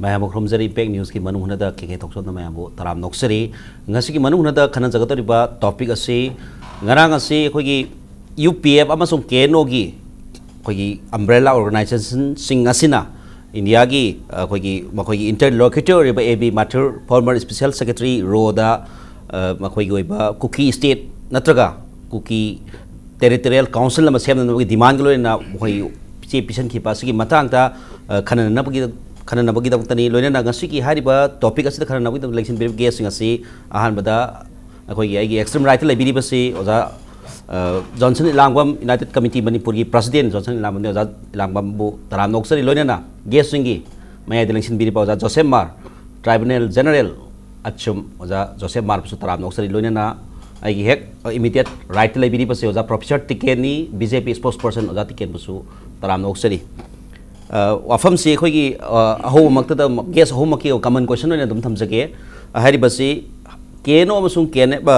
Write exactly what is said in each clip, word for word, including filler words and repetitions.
ꯃꯌꯥꯝꯕꯨ ꯈꯨꯔꯨꯝꯖꯔꯤ꯫ ꯏꯝꯄꯦꯛ ꯅ꯭ꯌꯨꯁꯀꯤ ꯃꯅꯨꯡ ꯍꯨꯠꯅꯗ ꯀꯦ ꯀꯦ ꯊꯣꯛꯆꯣꯝꯅ ꯃꯌꯥꯝꯕꯨ ꯇꯔꯥꯝ ꯅꯣꯛꯆꯔꯤ꯫ ꯉꯁꯤꯒꯤ ꯃꯅꯨꯡ ꯍꯨꯠꯅꯗ ꯈꯟꯅꯖꯒꯗꯧꯔꯤꯕ ꯇꯣꯄꯤꯛ ꯑꯁꯤ, ꯉꯔꯥꯡ ꯑꯁꯤ ꯑꯩꯈꯣꯏꯒꯤ ꯌꯨ ꯄꯤ ꯑꯦꯐ ꯑꯃꯁꯨꯡ ꯀꯦ ꯑꯦꯟ ꯑꯣꯒꯤ ꯑꯩꯈꯣꯏꯒꯤ ꯑꯝꯕ꯭ꯔꯦꯂꯥ ꯑꯣꯔꯒꯅꯥꯏꯖꯦꯁꯟꯁꯤꯡ ꯑꯁꯤꯅ ꯏꯟꯗꯤꯌꯥꯒꯤ, ꯑꯩꯈꯣꯏꯒꯤ, ꯃꯈꯣꯏꯒꯤ ꯏꯟꯇꯔꯂꯣꯀ꯭ꯌꯨꯇꯔ ꯑꯣꯏꯔꯤꯕ A B Mathur, former special secretary ꯔꯣꯗ, ꯑ, ꯃꯈꯣꯏꯒꯤ ꯑꯣꯏꯕ ꯀꯨꯀꯤ ꯁ꯭ꯇꯦꯠ ꯅꯠꯇ꯭ꯔꯒ ꯀꯨꯀꯤ ꯇꯦꯔꯤꯇꯣꯔꯤꯌꯦꯜ ꯀꯥꯎꯟꯁꯤꯜ ꯑꯃ ꯁꯦꯝꯅꯅꯕꯒꯤ ꯗꯤꯃꯥꯟꯒ ꯂꯣꯏꯅꯅ ꯃꯈꯣꯏ ꯆꯦ ꯄꯤꯁꯤꯟꯈꯤꯕ ꯑꯁꯤꯒꯤ ꯃꯇꯥꯡꯗ, ꯑ, ꯈꯟꯅꯅꯕꯒꯤ, ꯈꯟꯅꯅꯕꯒꯤꯗꯃꯛꯇꯅꯤ꯫ ꯂꯣꯏꯅꯅ ꯉꯁꯤꯒꯤ ꯍꯥꯏꯔꯤꯕ ꯇꯣꯄꯤꯛ ꯑꯁꯤꯗ ꯈꯟꯅꯅꯕꯒꯤꯗꯃꯛ ꯂꯦꯡꯁꯤꯟꯕꯤꯔꯤꯕ ꯒꯦꯁꯁꯤꯡ ꯑꯁꯤ, ꯑꯍꯥꯟꯕꯗ ꯑꯩꯈꯣꯏꯒꯤ, ꯑꯩꯒꯤ ꯑꯦꯛꯁꯇ꯭ꯔꯤꯝ ꯔꯥꯏꯠꯇ ꯂꯩꯕꯤꯔꯤꯕꯁꯤ ꯑꯣꯖꯥ, ꯑ, ꯖꯣꯟꯁꯟ ꯏꯂꯥꯡꯕꯝ, ꯌꯨꯅꯥꯏꯇꯦꯗ ꯀꯃꯤꯇꯤ ꯃꯅꯤꯄꯨꯔꯒꯤ ꯄ꯭ꯔꯁꯤꯗꯦꯟ ꯖꯣꯟꯁꯟ ꯏꯂꯥꯡꯕꯝꯅꯤ꯫ ꯑꯣꯖꯥ ꯏꯂꯥꯡꯕꯝꯕꯨ ꯇꯔꯥꯝꯅ ꯑꯣꯛꯆꯔꯤ꯫ ꯂꯣꯏꯅꯅ ꯒꯦꯁꯁꯤꯡꯒꯤ ꯃꯌꯥꯏꯗ ꯂꯦꯡꯁꯤꯟꯕꯤꯔꯤꯕ ꯑꯣꯖꯥ ꯖꯣꯁꯦꯐ ꯃꯥꯔ, ꯇ꯭ꯔꯥꯏꯕꯨꯅꯦꯜ ꯖꯦꯅꯔꯦꯜ ꯑꯆꯨꯝ, ꯑꯣꯖꯥ ꯖꯣꯁꯦꯐ ꯃꯥꯔꯕꯨꯁꯨ ꯇꯔꯥꯝꯅ ꯑꯣꯛꯆꯔꯤ꯫ ꯂꯣꯏꯅꯅ ꯑꯩꯒꯤ ꯍꯦꯛ, ꯑ, ꯏꯃꯤꯗꯤꯌꯦꯠ ꯔꯥꯏꯠꯇ ꯂꯩꯕꯤꯔꯤꯕꯁꯤ ꯑꯣꯖꯥ ꯄ꯭ꯔꯣꯐꯦꯁꯔ ꯇꯤꯀꯦꯟꯅꯤ, ꯕꯤ ꯖꯦ ꯄꯤ ꯁ꯭ꯄꯣꯛꯁ ꯄꯔꯁꯟ ꯑꯣꯖꯥ ꯇꯤꯀꯦꯟꯕꯨꯁꯨ ꯇꯔꯥꯝꯅ ꯑꯣꯛꯆꯔꯤ꯫ ꯑ, ꯋꯥꯐꯝꯁꯤ ꯑꯩꯈꯣꯏꯒꯤ, ꯑ, ꯑꯍꯧꯕꯃꯛꯇꯗ ꯒꯦꯁ ꯑꯍꯨꯝꯃꯛꯀꯤ ꯀꯃꯟ ꯀꯣꯏꯁꯟ ꯑꯣꯏꯅ ꯑꯗꯨꯝ ꯊꯝꯖꯒꯦ꯫ ꯑ, ꯍꯥꯏꯔꯤꯕꯁꯤ ꯀꯦ ꯑꯦꯟ ꯑꯣ ꯑꯃꯁꯨꯡ ꯀꯦ ꯑꯦꯟ ꯑꯦꯐ,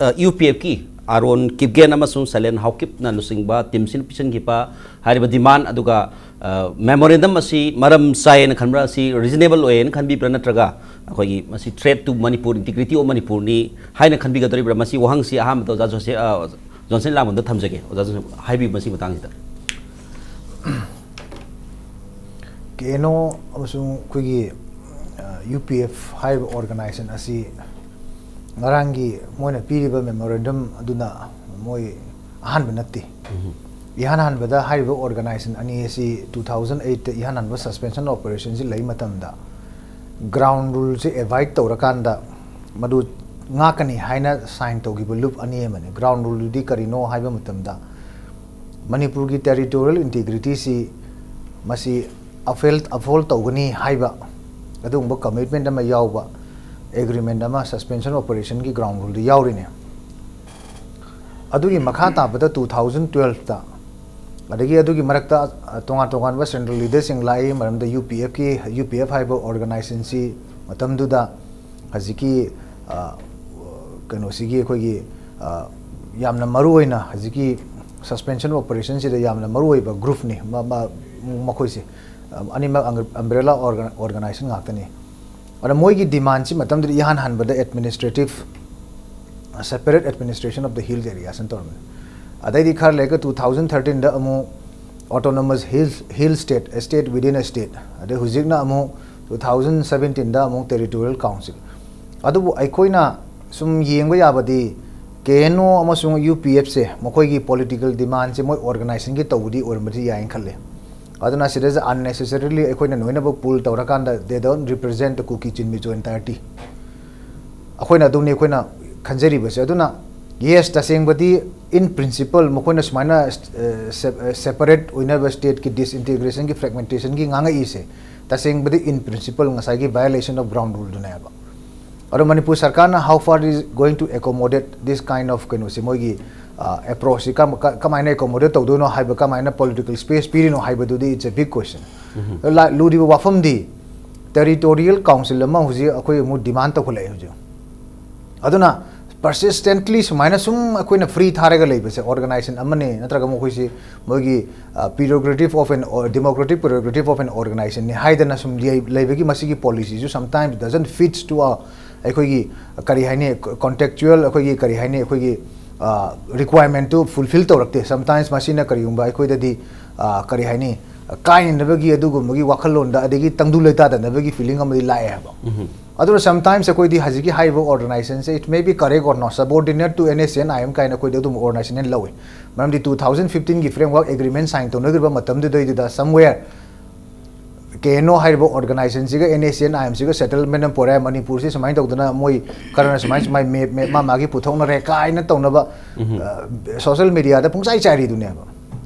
ꯑ, ꯑ, ꯌꯨ ꯄꯤ ꯑꯦꯐꯀꯤ ꯑꯥꯔꯣꯟ ꯀꯤꯞꯒꯦꯟ ꯑꯃꯁꯨꯡ ꯁꯂꯦꯟ ꯍꯥꯎꯀꯤꯞꯅ ꯂꯨꯆꯤꯡꯕ ꯇꯤꯝꯁꯤꯅ ꯄꯤꯁꯤꯟꯈꯤꯕ ꯍꯥꯏꯔꯤꯕ ꯗꯤꯃꯥꯟ, ꯑꯗꯨꯒ, ꯑ, ꯃꯦꯃꯣꯔꯦꯟꯗꯝ ꯑꯁꯤ ꯃꯔꯝ ꯆꯥꯏꯌꯦꯅ ꯈꯟꯕ꯭ꯔꯥ, ꯑꯁꯤ ꯔꯤꯖꯅꯦꯕꯜ ꯑꯣꯏꯌꯦꯅ ꯈꯟꯕꯤꯕ꯭ꯔꯥ, ꯅꯠꯇ꯭ꯔꯒ ꯑꯩꯈꯣꯏꯒꯤ ꯃꯁꯤ threat to Manipur, integrity of ꯃꯅꯤꯄꯨꯔꯅꯤ ꯍꯥꯏꯅ ꯈꯟꯕꯤꯒꯗꯧꯔꯤꯕ꯭ꯔꯥ? ꯃꯁꯤ ꯋꯥꯍꯪꯁꯤ ꯑꯍꯥꯟꯕꯗ ꯑꯣꯖꯥ ꯖꯣꯁꯦ-, ꯑ, ꯖꯣꯟꯁꯟ ꯏꯂꯥꯡꯕꯝꯗ ꯊꯝꯖꯒꯦ꯫ ꯑꯣꯖꯥ ꯖꯣꯟꯁꯟ, ꯍꯥꯏꯕꯤꯌꯨ ꯃꯁꯤ ꯃꯇꯥꯡꯁꯤꯗ꯫ ꯀꯦ ꯑꯦꯟ ꯑꯣ ꯑꯃꯁꯨꯡ ꯑꯩꯈꯣꯏꯒꯤ, ꯑ, ꯌꯨ ꯄꯤ ꯑꯦꯐ ꯍꯥꯏꯔꯤꯕ ꯑꯣꯔꯒꯅꯥꯏꯖꯦꯁꯟ ꯑꯁꯤ ꯉꯔꯥꯡꯒꯤ ꯃꯣꯏꯅ ꯄꯤꯔꯤꯕ ꯃꯦꯃꯣꯔꯦꯟꯗꯝ ꯑꯗꯨꯅ ꯃꯣꯏ ꯑꯍꯥꯟꯕ ꯅꯠꯇꯦ꯫ ꯏꯍꯥꯟ ꯍꯥꯟꯕꯗ ꯍꯥꯏꯔꯤꯕ ꯑꯣꯔꯒꯅꯥꯏꯖꯦꯁꯟ ꯑꯅꯤ ꯑꯁꯤ two thousand eight ꯇ ꯏꯍꯥꯟ ꯍꯥꯟꯕ ꯁꯁꯄꯦꯟꯁꯟ ꯑꯣꯄꯔꯦꯁꯟꯁꯤ ꯂꯩ ꯃꯇꯝꯗ ꯒ꯭ꯔꯥꯎꯟ ꯔꯨꯜꯁꯦ ꯑꯦꯚꯥꯏꯠ ꯇꯧꯔꯀꯥꯟꯗ ꯃꯗꯨ ꯉꯥꯛꯀꯅꯤ ꯍꯥꯏꯅ ꯁꯥꯏꯟ ꯇꯧꯈꯤꯕ ꯂꯨꯞ ꯑꯅꯤ ꯑꯃꯅꯤ꯫ ꯒ꯭ꯔꯥꯎꯟ ꯔꯨꯜꯗꯨꯗꯤ ꯀꯔꯤꯅꯣ ꯍꯥꯏꯕ ꯃꯇꯝꯗ ꯃꯅꯤꯄꯨꯔꯒꯤ ꯇꯦꯔꯤꯇꯣꯔꯤꯌꯦꯜ ꯏꯟꯇꯤꯒ꯭ꯔꯤꯇꯤꯁꯤ ꯃꯁꯤ ꯑꯐꯦꯜ, ꯑꯐꯣꯜ ꯇꯧꯒꯅꯤ ꯍꯥꯏꯕ ꯑꯗꯨꯒꯨꯝꯕ ꯀꯃꯤꯠꯃꯦꯟ ꯑꯃ ꯌꯥꯎꯕ ꯑꯦꯒ꯭ꯔꯤꯃꯦꯟ ꯑꯃ ꯁꯁꯄꯦꯟꯁꯟ ꯑꯣꯄꯔꯦꯁꯟꯒꯤ ꯒ꯭ꯔꯥꯎꯟ ꯔꯨꯜꯗ ꯌꯥꯎꯔꯤꯅꯦ꯫ ꯑꯗꯨꯒꯤ ꯃꯈꯥ ꯇꯥꯕꯗ two thousand twelve ꯇ, ꯑꯗꯒꯤ ꯑꯗꯨꯒꯤ ꯃꯔꯛꯇ, ꯑ, ꯇꯣꯉꯥꯟ ꯇꯣꯉꯥꯟꯕ ꯁꯦꯟꯇ꯭ꯔꯦꯜ ꯂꯤꯗꯔꯁꯤꯡ ꯂꯥꯛꯏ, ꯃꯔꯝꯗꯤ ꯌꯨ ꯄꯤ ꯑꯦꯐꯀꯤ, ꯌꯨ ꯄꯤ ꯑꯦꯐ ꯍꯥꯏꯕ ꯑꯣꯔꯒꯅꯥꯏꯖꯦꯁꯟꯁꯤ ꯃꯇꯝꯗꯨꯗ ꯍꯧꯖꯤꯛꯀꯤ, ꯑ, ꯀꯩꯅꯣꯁꯤꯒꯤ ꯑꯩꯈꯣꯏꯒꯤ, ꯑ, ꯌꯥꯝꯅ ꯃꯔꯨ ꯑꯣꯏꯅ ꯍꯧꯖꯤꯛꯀꯤ ꯁꯁꯄꯦꯟꯁꯟ ꯑꯣꯄꯔꯦꯁꯟꯁꯤꯗ ꯌꯥꯝꯅ ꯃꯔꯨ ꯑꯣꯏꯕ ꯒ꯭ꯔꯨꯞꯅꯤ ꯃ-, ꯃ-, ꯃꯈꯣꯏꯁꯦ꯫ ꯑꯅꯤꯃꯛ umbrella organization ꯉꯥꯛꯇꯅꯤ꯫ ꯑꯗ ꯃꯣꯏꯒꯤ demandꯁꯤ ꯃꯇꯝꯗꯨꯗ ꯏꯍꯥꯟ ꯍꯥꯟꯕꯗ administrative separate administration of the hills areas ꯅ ꯇꯧꯔꯝꯃꯤ꯫ ꯑꯗꯩꯗꯤ ꯈꯔ ꯂꯩꯔꯒ two thousand thirteenꯗ ꯑꯃꯨꯛ autonomous hills hill state, a state within a state, ꯑꯗꯩ ꯍꯧꯖꯤꯛꯅ ꯑꯃꯨꯛ two thousand seventeenꯗ ꯑꯃꯨꯛ territorial council꯫ ꯑꯗꯨꯕꯨ ꯑꯩꯈꯣꯏꯅ ꯁꯨꯝ ꯌꯦꯡꯕ ꯌꯥꯕꯗꯤ KNO ꯑꯃꯁꯨꯡ UPFꯁꯦ ꯃꯈꯣꯏꯒꯤ political demandꯁꯦ ꯃꯣꯏ organizationꯒꯤ ꯇꯧꯕꯗꯤ ꯑꯣꯏꯔꯝꯕꯗꯤ ꯌꯥꯏꯅ ꯈꯜꯂꯦ꯫ ꯑꯗꯨꯅ ꯁꯤꯗꯩꯁꯤꯗ unnecessarily ꯑꯩꯈꯣꯏꯅ ꯅꯣꯏꯅꯕ pool ꯇꯧꯔꯀꯥꯟꯗ they don't represent the Kuki Chin Mizo entirety꯫ ꯑꯩꯈꯣꯏꯅ ꯑꯗꯨꯅꯤ ꯑꯩꯈꯣꯏꯅ ꯈꯟꯖꯔꯤꯕꯁꯦ꯫ ꯑꯗꯨꯅ yes, ꯇꯁꯦꯡꯕꯗꯤ in principle ꯃꯈꯣꯏꯅ ꯁꯨꯃꯥꯏꯅ separate ꯑꯣꯏꯅꯕ stateꯀꯤ disintegrationꯒꯤ fragmentationꯒꯤ ꯉꯥꯡꯉꯛꯏꯁꯦ ꯇꯁꯦꯡꯕꯗꯤ in principle ꯉꯁꯥꯏꯒꯤ violation of ground ruleꯗꯨꯅꯦꯕ꯫ ꯑꯗꯣ ꯃꯅꯤꯄꯨꯔ ꯁꯔꯀꯥꯔꯅ how far is going to accommodate this kind of ꯀꯩꯅꯣꯁꯦ, ꯃꯣꯏꯒꯤ approachꯁꯤ ꯀꯃꯥꯏꯅ accommodate ꯇꯧꯗꯣꯏꯅꯣ ꯍꯥꯏꯕ, ꯀꯃꯥꯏꯅ political space ꯄꯤꯔꯤꯅꯣ ꯍꯥꯏꯕꯗꯨꯗꯤ it's a big question꯫ ꯂꯨꯔꯤꯕ ꯋꯥꯐꯝꯗꯤ territorial council ꯑꯃ ꯍꯧꯖꯤꯛ ꯑꯩꯈꯣꯏ ꯑꯃꯨꯛ demand ꯇꯧꯈꯠꯂꯛꯑꯦ ꯍꯧꯖꯤꯛ꯫ ꯑꯗꯨꯅ persistently ꯁꯨꯃꯥꯏꯅ ꯁꯨꯝ ꯑꯩꯈꯣꯏꯅ free ꯊꯥꯔꯒ ꯂꯩꯕꯁꯦ, organization ꯑꯃꯅꯤ ꯅꯠꯇ꯭ꯔꯒ ꯃꯈꯣꯏꯁꯤ ꯃꯣꯏꯒꯤ prerogative of an democratic prerogative of an organizationꯅꯤ ꯍꯥꯏꯗꯅ ꯁꯨꯝ ꯂꯩꯕꯒꯤ ꯃꯁꯤꯒꯤ policyꯁꯨ sometimes doesn't fits to a ꯑꯩꯈꯣꯏꯒꯤ ꯀꯔꯤ ꯍꯥꯏꯅꯤ, contextual ꯑꯩꯈꯣꯏꯒꯤ ꯀꯔꯤ ꯍꯥꯏꯅꯤ, ꯑꯩꯈꯣꯏꯒꯤ requirementꯇꯨ fulfil ꯇꯧꯔꯛꯇꯦ꯫ Sometimes ꯃꯁꯤꯅ ꯀꯔꯤꯒꯨꯝꯕ ꯑꯩꯈꯣꯏꯗꯗꯤ ꯀꯔꯤ ꯍꯥꯏꯅꯤ, ꯀꯥꯏꯅꯅꯕꯒꯤ ꯑꯗꯨꯒꯨꯝꯕꯒꯤ ꯋꯥꯈꯜꯂꯣꯟꯗ ꯑꯗꯒꯤ ꯇꯪꯗꯨ ꯂꯩꯇꯥꯗꯅꯕꯒꯤ feeling ꯑꯃꯗꯤ ꯂꯥꯛꯑꯦ ꯍꯥꯏꯕ꯫ ꯑꯗꯨꯅ sometimes ꯑꯩꯈꯣꯏꯗꯤ ꯍꯧꯖꯤꯛꯀꯤ ꯍꯥꯏꯔꯤꯕ organizationꯁꯦ, it may be correct or not, subordinate to NSCN IM ꯀꯥꯏꯅ ꯑꯩꯈꯣꯏꯗꯤ ꯑꯗꯨꯝ organizationꯅꯦꯅ ꯂꯧꯋꯦ꯫ ꯃꯔꯝꯗꯤ two thousand fifteenꯒꯤ framework agreement sign ꯇꯧꯅꯈꯤꯕ ꯃꯇꯝꯗꯨꯗꯩꯗꯨꯗ somewhere KNO ꯍꯥꯏꯔꯤꯕ organizationꯁꯤꯒ NSCN IMꯁꯤꯒ settlement ꯑꯃ ꯄꯨꯔꯛꯑꯦ, ꯃꯅꯤꯄꯨꯔꯁꯤ ꯁꯨꯃꯥꯏꯅ ꯇꯧꯗꯅ ꯃꯣꯏ ꯈꯔꯅ ꯁꯨꯃꯥꯏꯅ ꯁꯨꯃꯥꯏꯅ map map ꯃꯥ ꯃꯥꯒꯤ ꯄꯨꯊꯣꯛꯅꯔꯦ ꯀꯥꯏꯅ ꯇꯧꯅꯕ social mediaꯗ ꯄꯨꯡꯆꯥꯏ ꯆꯥꯏꯔꯤꯗꯨꯅꯦꯕ꯫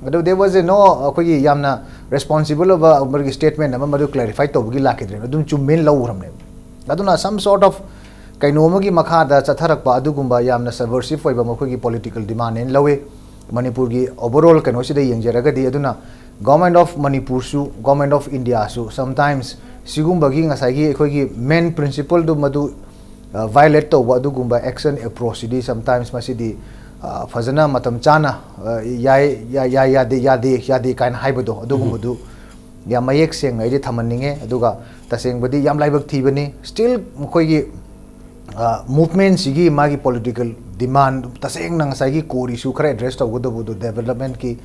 ꯑꯗꯨ there was a no ꯑꯩꯈꯣꯏꯒꯤ ꯌꯥꯝꯅ responsible ꯑꯣꯏꯕ ꯃꯗꯨꯒꯤ statement ꯑꯃ ꯃꯗꯨ clarify ꯇꯧꯕꯒꯤ ꯂꯥꯛꯈꯤꯗ꯭ꯔꯦꯕ, ꯑꯗꯨꯝ ꯆꯨꯝꯃꯦꯅ ꯂꯧꯈ꯭ꯔꯕꯅꯦꯕ꯫ ꯑꯗꯨꯅ some sort of ꯀꯩꯅꯣ ꯑꯃꯒꯤ ꯃꯈꯥꯗ ꯆꯠꯊꯔꯛꯄ ꯑꯗꯨꯒꯨꯝꯕ ꯌꯥꯝꯅ subversive ꯑꯣꯏꯕ ꯃꯈꯣꯏꯒꯤ political demandꯅꯦꯅ ꯂꯧꯋꯤ꯫ ꯃꯅꯤꯄꯨꯔꯒꯤ overall ꯀꯩꯅꯣꯁꯤꯗ ꯌꯦꯡꯖꯔꯒꯗꯤ꯫ ꯑꯗꯨꯅ Government of ꯃꯅꯤꯄꯨꯔꯁꯨ, Government of Indiaꯁꯨ sometimes ꯁꯤꯒꯨꯝꯕꯒꯤ ꯉꯁꯥꯏꯒꯤ ꯑꯩꯈꯣꯏꯒꯤ main principleꯗꯨ ꯃꯗꯨ violate ꯇꯧꯕ ꯑꯗꯨꯒꯨꯝꯕ action approachꯁꯤꯗꯤ sometimes ꯃꯁꯤꯗꯤ ꯐꯖꯅ ꯃꯇꯝ ꯆꯥꯅ ꯌꯥꯏ, ꯌꯥꯏ, ꯌꯥꯏ, ꯌꯥꯗꯦ, ꯌꯥꯗꯦ, ꯌꯥꯗꯦ ꯀꯥꯏꯅ ꯍꯥꯏꯕꯗꯣ ꯑꯗꯨꯒꯨꯝꯕꯗꯨ ꯌꯥꯝ ꯃꯌꯦꯛ ꯁꯦꯡꯅ ꯑꯩꯗꯤ ꯊꯝꯍꯟꯅꯤꯡꯉꯦ꯫ ꯑꯗꯨꯒ ꯇꯁꯦꯡꯕꯗꯤ ꯌꯥꯝ ꯂꯥꯏꯕꯛ ꯊꯤꯕꯅꯤ, still ꯃꯈꯣꯏꯒꯤ ꯃꯨꯚꯃꯦꯟꯁꯤꯒꯤ ꯃꯥꯒꯤ ꯄꯣꯂꯤꯇꯤꯀꯦꯜ ꯗꯤꯃꯥꯟ, ꯇꯁꯦꯡꯅ ꯉꯁꯥꯏꯒꯤ core issue ꯈꯔ ꯑꯦꯗ꯭ꯔꯦꯁ ꯇꯧꯒꯗꯧꯕꯗꯣ, ꯗꯦꯕꯂꯞꯃꯦꯟꯠꯀꯤ,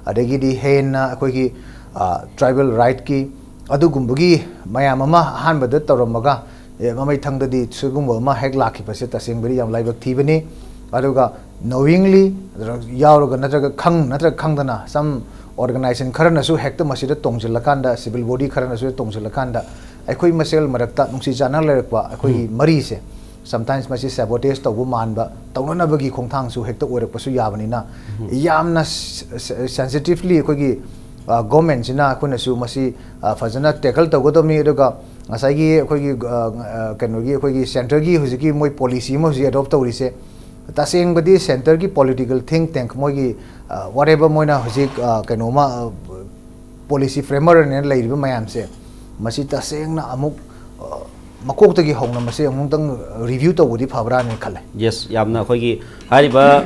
ꯑꯗꯒꯤꯗꯤ ꯍꯦꯟꯅ ꯑꯩꯈꯣꯏꯒꯤ ꯇ꯭ꯔꯥꯏꯕꯦꯜ ꯔꯥꯏꯠꯀꯤ ꯑꯗꯨꯒꯨꯝꯕꯒꯤ ꯃꯌꯥꯝ ꯑꯃ ꯑꯍꯥꯟꯕꯗ ꯇꯧꯔꯝꯃꯒ, ꯑꯦ, ꯃꯃꯩꯊꯪꯗꯗꯤ ꯁꯤꯒꯨꯝꯕ ꯑꯃ ꯍꯦꯛ ꯂꯥꯛꯈꯤꯕꯁꯦ ꯇꯁꯦꯡꯕꯗꯤ ꯌꯥꯝ ꯂꯥꯏꯕꯛ ꯊꯤꯕꯅꯤ꯫ ꯑꯗꯨꯒ knowingly ꯌꯥꯎꯔꯒ ꯅꯠꯇ꯭ꯔꯒ ꯈꯪ-, ꯅꯠꯇ꯭ꯔꯒ ꯈꯪꯗꯅ some organization ꯈꯔꯅꯁꯨ ꯍꯦꯛꯇ ꯃꯁꯤꯗ ꯇꯣꯡꯁꯤꯜꯂꯀꯥꯟꯗ, civil body ꯈꯔꯅꯁꯨ ꯇꯣꯡꯁꯤꯜꯂꯀꯥꯟꯗ ꯑꯩꯈꯣꯏ ꯃꯁꯦꯜ ꯃꯔꯛꯇ ꯅꯨꯡꯁꯤ ꯆꯥꯟꯅ ꯂꯩꯔꯛꯄ ꯑꯩꯈꯣꯏꯒꯤ ꯃꯔꯤꯁꯦ sometimes ꯃꯁꯤ sabotage ꯇꯧꯕ ꯃꯥꯟꯕ, ꯇꯧꯅꯅꯕꯒꯤ ꯈꯣꯡꯊꯥꯡꯁꯨ ꯍꯦꯛꯇ ꯑꯣꯏꯔꯛꯄꯁꯨ ꯌꯥꯕꯅꯤꯅ, ꯌꯥꯝꯅ ꯁ-, ꯁ-, sensitively ꯑꯩꯈꯣꯏꯒꯤ, ꯑ, ꯒꯣꯔꯃꯦꯟꯁꯤꯅ ꯑꯩꯈꯣꯏꯅꯁꯨ ꯃꯁꯤ, ꯑ, ꯐꯖꯅ ꯇꯦꯀꯜ ꯇꯧꯒꯗꯕꯅꯤ꯫ ꯑꯗꯨꯒ ꯉꯁꯥꯏꯒꯤ ꯑꯩꯈꯣꯏꯒꯤ, ꯑ, ꯑ, ꯀꯩꯅꯣꯒꯤ, ꯑꯩꯈꯣꯏꯒꯤ ꯁꯦꯟꯇꯔꯒꯤ ꯍꯧꯖꯤꯛꯀꯤ ꯃꯣꯏ ꯄꯣꯂꯤꯁꯤ ꯑꯃ ꯍꯧꯖꯤꯛ ꯑꯦꯗꯣꯞ ꯇꯧꯔꯤꯁꯦ, ꯇꯁꯦꯡꯕꯗꯤ ꯁꯦꯟꯇꯔꯒꯤ political think tank ꯃꯣꯏꯒꯤ, ꯑ, whatever ꯃꯣꯏꯅ ꯍꯧꯖꯤꯛ, ꯑ, ꯀꯩꯅꯣꯃ, ꯑ, policy framer ꯑꯣꯏꯅ ꯂꯩꯔꯤꯕ ꯃꯌꯥꯝꯁꯦ, ꯃꯁꯤ ꯇꯁꯦꯡꯅ ꯑꯃꯨꯛ, ꯑ, ꯃꯀꯣꯛꯇꯒꯤ ꯍꯧꯅ ꯃꯁꯤ ꯑꯃꯨꯛꯇꯪ review ꯇꯧꯕꯗꯤ ꯐꯕ꯭ꯔꯥꯅ ꯈꯜꯂꯦ꯫ Yes, ꯌꯥꯝꯅ ꯑꯩꯈꯣꯏꯒꯤ ꯍꯥꯏꯔꯤꯕ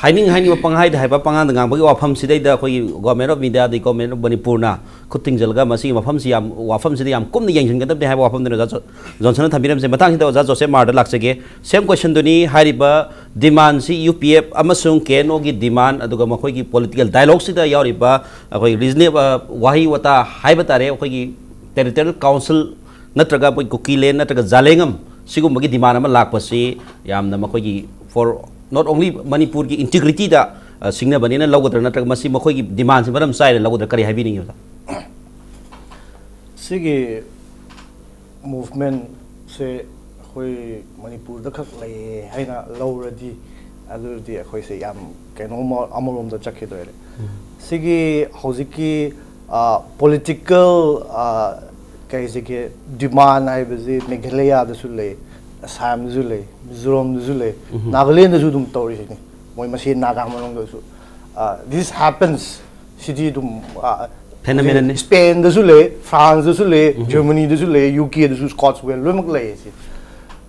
ꯍꯥꯏꯅꯤꯡ ꯍꯥꯏꯅꯤꯡꯕ ꯄꯪꯍꯥꯏꯗ ꯍꯥꯏꯕ, ꯄꯪꯉꯥꯡꯗ ꯉꯥꯡꯕꯒꯤ ꯋꯥꯐꯝꯁꯤꯗꯩꯗ ꯑꯩꯈꯣꯏꯒꯤ Government of India ꯑꯗꯩ Government of ꯃꯅꯤꯄꯨꯔꯅ ꯈꯨꯠ ꯊꯤꯡꯖꯤꯜꯂꯒ ꯃꯁꯤꯒꯤ ꯃꯐꯝꯁꯤ ꯌꯥꯝ, ꯋꯥꯐꯝꯁꯤꯗ ꯌꯥꯝ ꯀꯨꯞꯅ ꯌꯦꯡꯁꯤꯟꯒꯗꯕꯅꯤ ꯍꯥꯏꯕ ꯋꯥꯐꯝꯗꯨꯅꯤ ꯑꯣꯖꯥ ꯖꯣ-, ꯖꯣꯟꯁꯟꯅ ꯊꯝꯕꯤꯔꯝꯃꯤꯁꯦ꯫ ꯃꯊꯪꯁꯤꯗ ꯑꯣꯖꯥ ꯖꯣꯁꯦꯐ ꯃꯥꯔꯗ ꯂꯥꯛꯆꯒꯦ꯫ Same questionꯗꯨꯅꯤ, ꯍꯥꯏꯔꯤꯕ demandꯁꯤ UPF ꯑꯃꯁꯨꯡ KNOꯒꯤ demand, ꯑꯗꯨꯒ ꯃꯈꯣꯏꯒꯤ political dialogueꯁꯤꯗ ꯌꯥꯎꯔꯤꯕ ꯑꯩꯈꯣꯏ reasonable, ꯑ, ꯋꯥꯍꯩ ꯋꯥꯇꯥ ꯍꯥꯏꯕ ꯇꯥꯔꯦ, ꯑꯩꯈꯣꯏꯒꯤ territorial council ꯅꯠꯇ꯭ꯔꯒ ꯑꯩꯈꯣꯏ ꯀꯨꯀꯤꯂꯦꯟ ꯅꯠꯇ꯭ꯔꯒ ꯖꯥꯂꯦꯡꯉꯝ ꯁꯤꯒꯨꯝꯕꯒꯤ demand ꯑꯃ ꯂꯥꯛꯄꯁꯤ ꯌꯥꯝꯅ ꯃꯈꯣꯏꯒꯤ for not only ꯃꯅꯤꯄꯨꯔꯒꯤ integrityꯗ, ꯑ, ꯁꯤꯡꯅꯕꯅꯤꯅ ꯂꯧꯒꯗ꯭ꯔꯥ, ꯅꯠꯇ꯭ꯔꯒ ꯃꯁꯤ ꯃꯈꯣꯏꯒꯤ demandꯁꯤ ꯃꯔꯝ ꯆꯥꯏꯅ ꯂꯧꯒꯗ꯭ꯔꯥ, ꯀꯔꯤ ꯍꯥꯏꯕꯤꯅꯤꯡꯉꯤ ꯑꯣꯖꯥ? ꯁꯤꯒꯤ movementꯁꯦ ꯑꯩꯈꯣꯏ ꯃꯅꯤꯄꯨꯔꯗ ꯈꯛ ꯂꯩꯌꯦ ꯍꯥꯏꯅ ꯂꯧꯔꯗꯤ, ꯑꯗꯨꯗꯤ ꯑꯩꯈꯣꯏꯁꯦ ꯌꯥꯝ ꯀꯩꯅꯣꯝꯃ ꯑꯃꯔꯣꯝꯗ ꯆꯠꯈꯤꯗꯣꯏꯔꯦ꯫ ꯁꯤꯒꯤ ꯍꯧꯖꯤꯛꯀꯤ, ꯑ, political, ꯑ, ꯀꯩꯁꯤꯒꯤ demand ꯍꯥꯏꯕꯁꯤ ꯃꯦꯘꯥꯂꯌꯥꯗꯁꯨ ꯂꯩ, ꯑꯁꯥꯝꯗꯁꯨ ꯂꯩ, ꯃꯤꯖꯣꯔꯥꯝꯗꯁꯨ ꯂꯩ, ꯅꯥꯒꯥꯂꯦꯟꯗꯁꯨ ꯑꯗꯨꯝ ꯇꯧꯔꯤꯁꯤꯅꯤ꯫ ꯃꯣꯏ ꯃꯁꯦꯟ ꯅꯥꯒꯥ ꯃꯅꯨꯡꯗꯁꯨ, ꯑ, this happens꯫ ꯁꯤꯗꯤ ꯑꯗꯨꯝ, ꯑ, Phenomenonꯅꯤ꯫ Spainꯗꯁꯨ ꯂꯩ, Franceꯗꯁꯨ ꯂꯩ, Germanyꯗꯁꯨ ꯂꯩ, UKꯗꯁꯨ, Scots well ꯂꯣꯏꯅꯃꯛ ꯂꯩ꯫ ꯁꯤ